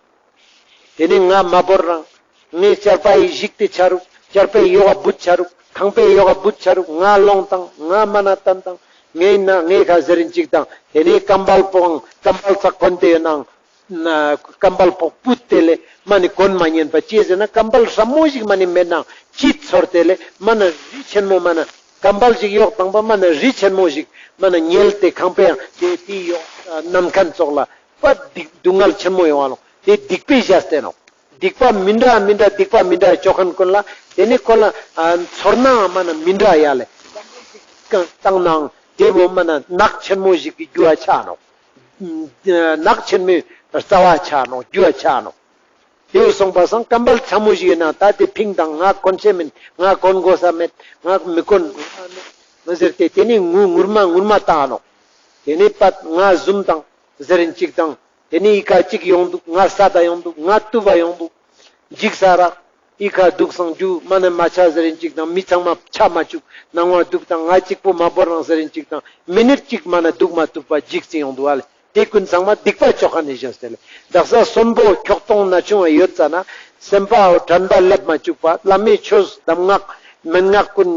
དེ་ནས་ང་མ་བོར་རང་། ངའི་ཆར་པ་ཡི་ཞིག་སྟེ་ཆ་རུག། ཆར་པའི་ཡོག་བུད་ཆ་རུག། ཁང་པའི་ཡོག་བུད་ཆ་རུག། ང་ལོང་དང་ང་མ་ན་ཏན་དང་། ངའི་ན་ངའི་ཁ་ཟེར་རིན་ཅིག་དང་དེ་ནས་ཀམ་པལ་པོའང་ཀམ་པལ་ཚག་གོན་ཏེ་ཡོད་ནའང་། ཀམ་པལ་པོ་ཕུད་དེ་ལས་མ་ནི་གོན་མ་ཉན་པ་ཅི་ཟེར་ན་ཀམ་པལ་སྲབ་མོ་ཞིག་མ་ནི་མེད་ནའང་ཅིག་ཚོར་ཏེ་ལས་མ་ན་རི་ཆེན་མོ་མ་ན་ཀམ་པལ་ཞིག་ཡོག་དང་པ་མ་ན་རི་ཆེན་མོ་ཞིག་མ་ན་ཉལ་ཏེ་ཁང་པའང་དེ་དེའི་ཡོག་ནམ་མཁའ་ཙོགས་ལ། པ་སྡིག་སྡུག་བསྔལ་ཆེན་མོ་ཡོང་བ་ལོ། དེ་སྡིག་པའི་ཞག་སྟེ་ནོག། སྡིག་པ་མི་འདྲ་མི་འདྲ་སྡིག་པ་མི་འདྲ་ཅོ་ཁན་ཀུན་ལ་དེ་ནི་ཁོ་ལ་ཨ་ཚོར་ནའང་མ་ན་མི་འདྲ་ཡ་ལེ། བཏང་ནའང་དེ་བོ་མ་ན་ནག་ཆེན་མོ་ཞིག་གི་རྒྱུ་བ་ཆ་ནོག། ནག་ཆེན་མོའི་རྩ་བ་ཆ་ནོག། རྒྱུ་བ་ཆ་ནོག། དེ་བོ་སོང་པ་སང་ཀམ་པལ་ཚ་མོ་ཞིག་ཡོད་ན་ད་དེ་ཕིང་དང་ང་གོན་ཆེ་མིན་ང་གོན་གོ་ས་མེད་ང་མི་གོན་མི་ཟེར་ཏེ་དེ་ནི་ངུ་ངུར་མ་ངུར་མ་བཏང་ནོག། དེ་ནི་པད་ང་ཟུམ་དང་ཟེར་རིན་ཅིག་དང་། དེ་ནས་ཨི་ཀ་གཅིག་ཡོང་འདུག། ང་ས་ད་ཡོང་འདུག། ང་ཏུ་བ་ཡོང་འདུག། འཇིགས་ས་རག། ཨི་ཀ་འདུག་སང་རྒྱུ་མ་ན་མ་ཆ་ཟེར་རིན་ཅིག་དང་མི་ཚང་མ་ཆ་མ་བཅུག་ནང་བ་འདུག་དང་ང་གཅིག་པོ་མ་བོར་རང་ཟེར་རིན་ཅིག་དང་མི་ནིཊ་གཅིག་མ་ན་འདུག་མ་ཐུབ་པ་འཇིགས་ཅིག་ཡོང་འདུག་ཨ་ལེ། དེ་ཀུན་ཚང་མ་སྡིག་པ་ཅོ་ཁན་ནི་བཞག་སྟེ་ལེ། དག་ས་གསོན་པོ་ཁྱོག་སྟོང་ན་ཆུང་བ་ཡོད་ཙ་ན་སེམས་པའོ་དྲན་པ་སླེབས་མ་བཅུག་པ་བླ་མའི་ཆོས་གདམས་ངག་མན་ངག་ཀུན་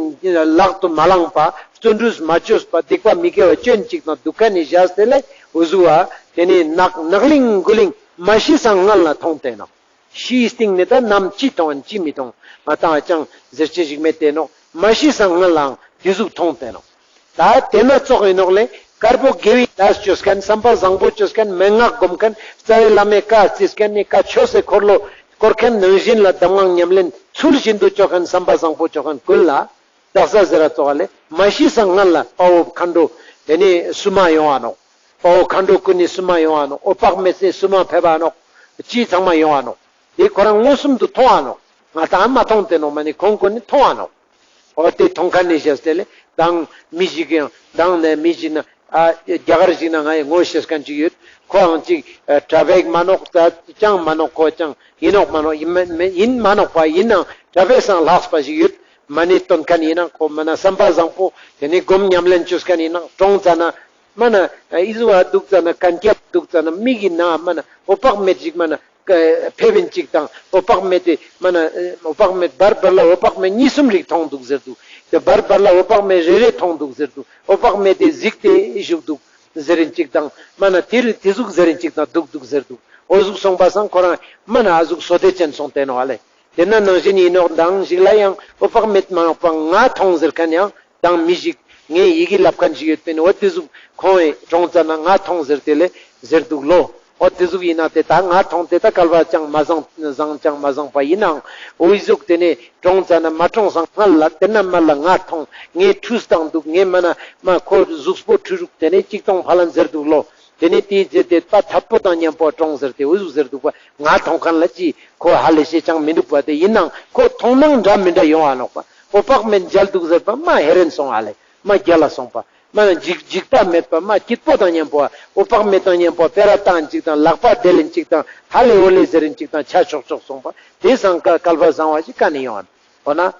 ལག་ཏུ་མ་བླངས་པ་བརྩོན་འགྲུས་མ་བཅོས་པ་སྡིག་པ་མི་དགེ་བ་ཅོན་ཅིག་དང་འདུག་ཁན་ནི་བཞག་སྟེ་ལེ། འུ་ཟུ་བ། དེ་ནས་ནག་ནག་ལིང་དགུ་ལིང་མ་ཤི་སང་སྔན་ལ་མཐོང་སྟེ་ནོག། ཤིའི་སྟེང་ནས་ད་ནམ་ཅི་མཐོང་ཨན་ཅི་མི་མཐོང་ང་དང་ཅང་ཟེར་ཅེས་ཞིག་མེད་དེ་ནོག། མ་ཤི་སང་སྔན་ལའང་དེ་ཟུག་མཐོང་སྟེ་ནོག། ད་དེ་ན་ཙོགས་ཡིན་ནོག་ལེ། དཀར་པོ་དགེ་བའི་ལས་ཅོས་ཁན་བསམ་པ་བཟང་པོ་ཅོས་ཁན་མན་ངག་སྒོམ་ཁན་རྩ་བའི་བླ་མའི་བཀའ་བརྩིས་ཁན་ནི་བཀའ་ཆོས་སི་འཁོར་ལོ་བསྐོར་ཁན་ནང་བཞིན་ལ་གདམས་ངག་ཉམས་ལེན་ ཚུལ་བཞིན་དུ་ཅོ་ཁན་བསམ་པ་བཟང་པོ་ཅོ་ཁན་ཀུན་ལ་དག་ས་ཟེར་ར་ཙོགས་ལེ་མ་ཤི་སང་སྔན་ལ་དཔའ་བོ་མཁའ་འགྲོ་དེ་ནི་བསུ་མ་ཡོང་ང་ནོག། དཔའ་བོ་མཁའ་འགྲོ་ཀུན་ནི་བསུ་མ་ཡོང་ང་ནོག། འོད་དཔག་མེད་སི་བསུ་མ་ཕེབས་ང་ནོག། ཅི་ཚང་མ་ཡོང་ང་ནོག། དེ་ཁོ་རང་མངོན་སུམ་དུ་མཐོང་ང་ནོག། ང་ཏང་མ་མཐོང་སྟེ་ནོག་མ་ནི་ཁོང་ཀུན་ནི་མཐོང་ང་ནོག། འོ་དེ་མཐོང་ཁན་ནི་ཞེས་ཏེ་ལེ་དང་མི་ཞིག་ཡང་དང་ནས་མི་ཞིག་ན་ཨ་རྒྱ་གར་ཞིག་ན་ང་ཡི་ངོ་ཤེས་ཁན་ཅིག་ཡོད། ཁོའང་ཅིག་ཨ་གྲྭ་པ་ཞིག་མ་ནོག་ད་ཅང་མ་ནོག། ཁོ་ཅང་ཡིན་ནོག་མ་ནོག་ཡིན་མ་ཡིན་མ་ནོག་པ་ཡིན་ནའང་གྲྭ་པའི་སང་ལྷགས་པ་ཞིག་ཡོད། མ་ནི་སྟོན་ཁན་ཡིན་ནའང་ཁོ་མ་ན་བསམ་པ་བཟང་པོ་དེ་ནི་སྒོམ་ཉམས་ལེན་ཅོས་ཁན་ཡིན་ནའང་གྲོངས་ཙ་ན་མ་ན་ཨི་ཟུ་བ་འདུག་ཙ་ན་གན་རྐྱལ་འདུག་ཙ་ན་མིག་གི་ནང་མ་ན་འོད་དཔག་མེད་ཞིག་མ་ན་ཕེབས་ཡིན་ཅིག་དང་འོད་དཔག་མེད་དེ་མ་ན་འོད་དཔག་མེད་བར་བར་ལ་འོད་དཔག་མེད་གཉིས་གསུམ་རིག་མཐོང་འདུག་ཟེར་འདུག། དེ་བར་བར་ལ་འོད་དཔག་མེད་རེ་རེ་མཐོང་འདུག་ཟེར་འདུག། འོད་དཔག་མེད་དེ་གཟིགས་ཏེ་བཞུགས་འདུག་ཟེར་ཡིན་ཅིག་དང་མ་ན་དེ་རུ་དེ་ཟུག་ཟེར་ཡིན་ཅིག་དང་འདུག་འདུག་ཟེར་འདུག། འོ་ཟུག་སོང་པ་སང་ཁོ་རང་མ་ན་ཨ་ཟུག་བསོད་བདེ་ཅན་སོང་སྟེ་ནོག་ཨ་ལེ། དེ་ན་ནང་བཞིན་ཡིན་ནོག། མདང་ཞིག་ལ་ཡང་འོད་དཔག་མེད་མ་ནོག་པ་ང་མཐོང་ཟེར་ཁན་ཡང་དང་མི་ཞིག་ངས་ཡི་གེ་ལབ་ཁན་ཞིག་ཡོད་པས་ནི་འོ་དེ་ཟུག་ཁོང་ངི་གྲོངས་ཙ་ན་ང་མཐོང་ཟེར་ཏེ་ལེ་ཟེར་འདུག་ལོ། འོ་དེ་ཟུག་ཡིན་ན་དེ་ད་ང་མཐོང་དེ་ད་སྐལ་བ་ཅང་མ་བཟང་བཟང་ཅང་མ་བཟང་པ་ཡིན་ནའང་འོ་ཨི་ཟུག་དེ་ནི་གྲོངས་ཙ་ན་མ་གྲོངས་སང་སྔ་ལ་དེ་ན་མ་ལ་ང་མཐོང་ངས་ཁྲུས་བཏང་འདུག། ངས་མ་ན་མ་ཁོ་གཟུགས་པོ་ཁྲུས་རུག་དེ་ནི་ཅིག་སྟོང་ཕ་ལན་ཟེར་འདུག་ལོ། དེ་ནི་དེའི་རྗེས་དེ་པ་ཐབ་པོ་དང་མཉམ་པོ་གྲོངས་ཟེར་ཏེ་འུ་ཟུག་ཟེར་འདུག་པ། ང་མཐོང་ཁན་ལ་ཅི་ཁོ་ཧ་ལས་ཤེས་ཅང་མི་འདུག་པ། དེ་ཡིན་ནའང་ཁོ་མཐོང་སྣང་འདྲ་མི་འདྲ་ཡོང་ང་ནོག་པ། འོད་དཔག་མེད་མཇལ་འདུག་ཟེར་པ་མ་ཧེ་རན་སོང་ང་ལེ། མ་རྒྱལ་ལ་སོང་པ། མ་འཇིགས་འཇིགས་པ་མེད་པ་མ་སྐྱིད་པོ་དང་མཉམ་པོ་འོད་དཔག་མེད་དང་མཉམ་པོ་སྤེ་ར་བཏང་ཅིག་དང་ལག་པ་དེ་ལེན་ཅིག་དང་ཧ་ལས་འོ་ལས་ཟེར་རིན་ཅིག་དང་ཆ་ཆོག་ཆོག་སོང་པ། དེ་སང་ཀ་སྐལ་བ་བཟང་བ་ཞིག་ཀ་ནས་ཡོང་ང་ནོག། འོ་ན།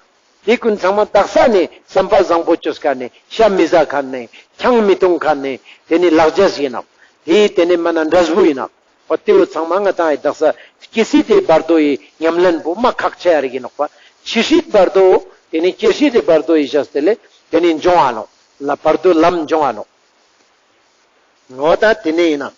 དེ་ཀུན་ཚང་མ་དག་ས་ནས་བསམ་པ་བཟང་པོ་ཅོས་ཁན་ནི་ཤ་མི་ཟ་ཁན་ནི་ཆང་མི་འཐུང་ཁན་ནི་དེ་ནི་ལག་རྗེས་ཡིན་ནོག། དེ་དེ་ནི་མ་ན་འབྲས་བུ་ཡིན་ནོག། འོ་དེ་བོ་ཚང་མ་ང་ཏང་ཡི་དག་ས་སྐྱེ་སྲིད་དེ་བར་དོ་ཡི་ཉམས་ལེན་པོ་མ་ཁག་ཆེ་ཡ་རིག་ཡིན་ནོག་པ། འཆི་སྲིད་བར་དོ་དེ་ནི་སྐྱེ་སྲིད་དེ་བར་དོ་ཡི་ཞག་དེ་ལས་དེ་ནི་འབྱུང་ང་ནོག། ལ་བར་དོ་ལམ་འབྱུང་ང་ནོག། འོ་ད་དེ་ནི་ཡིན་ནོག།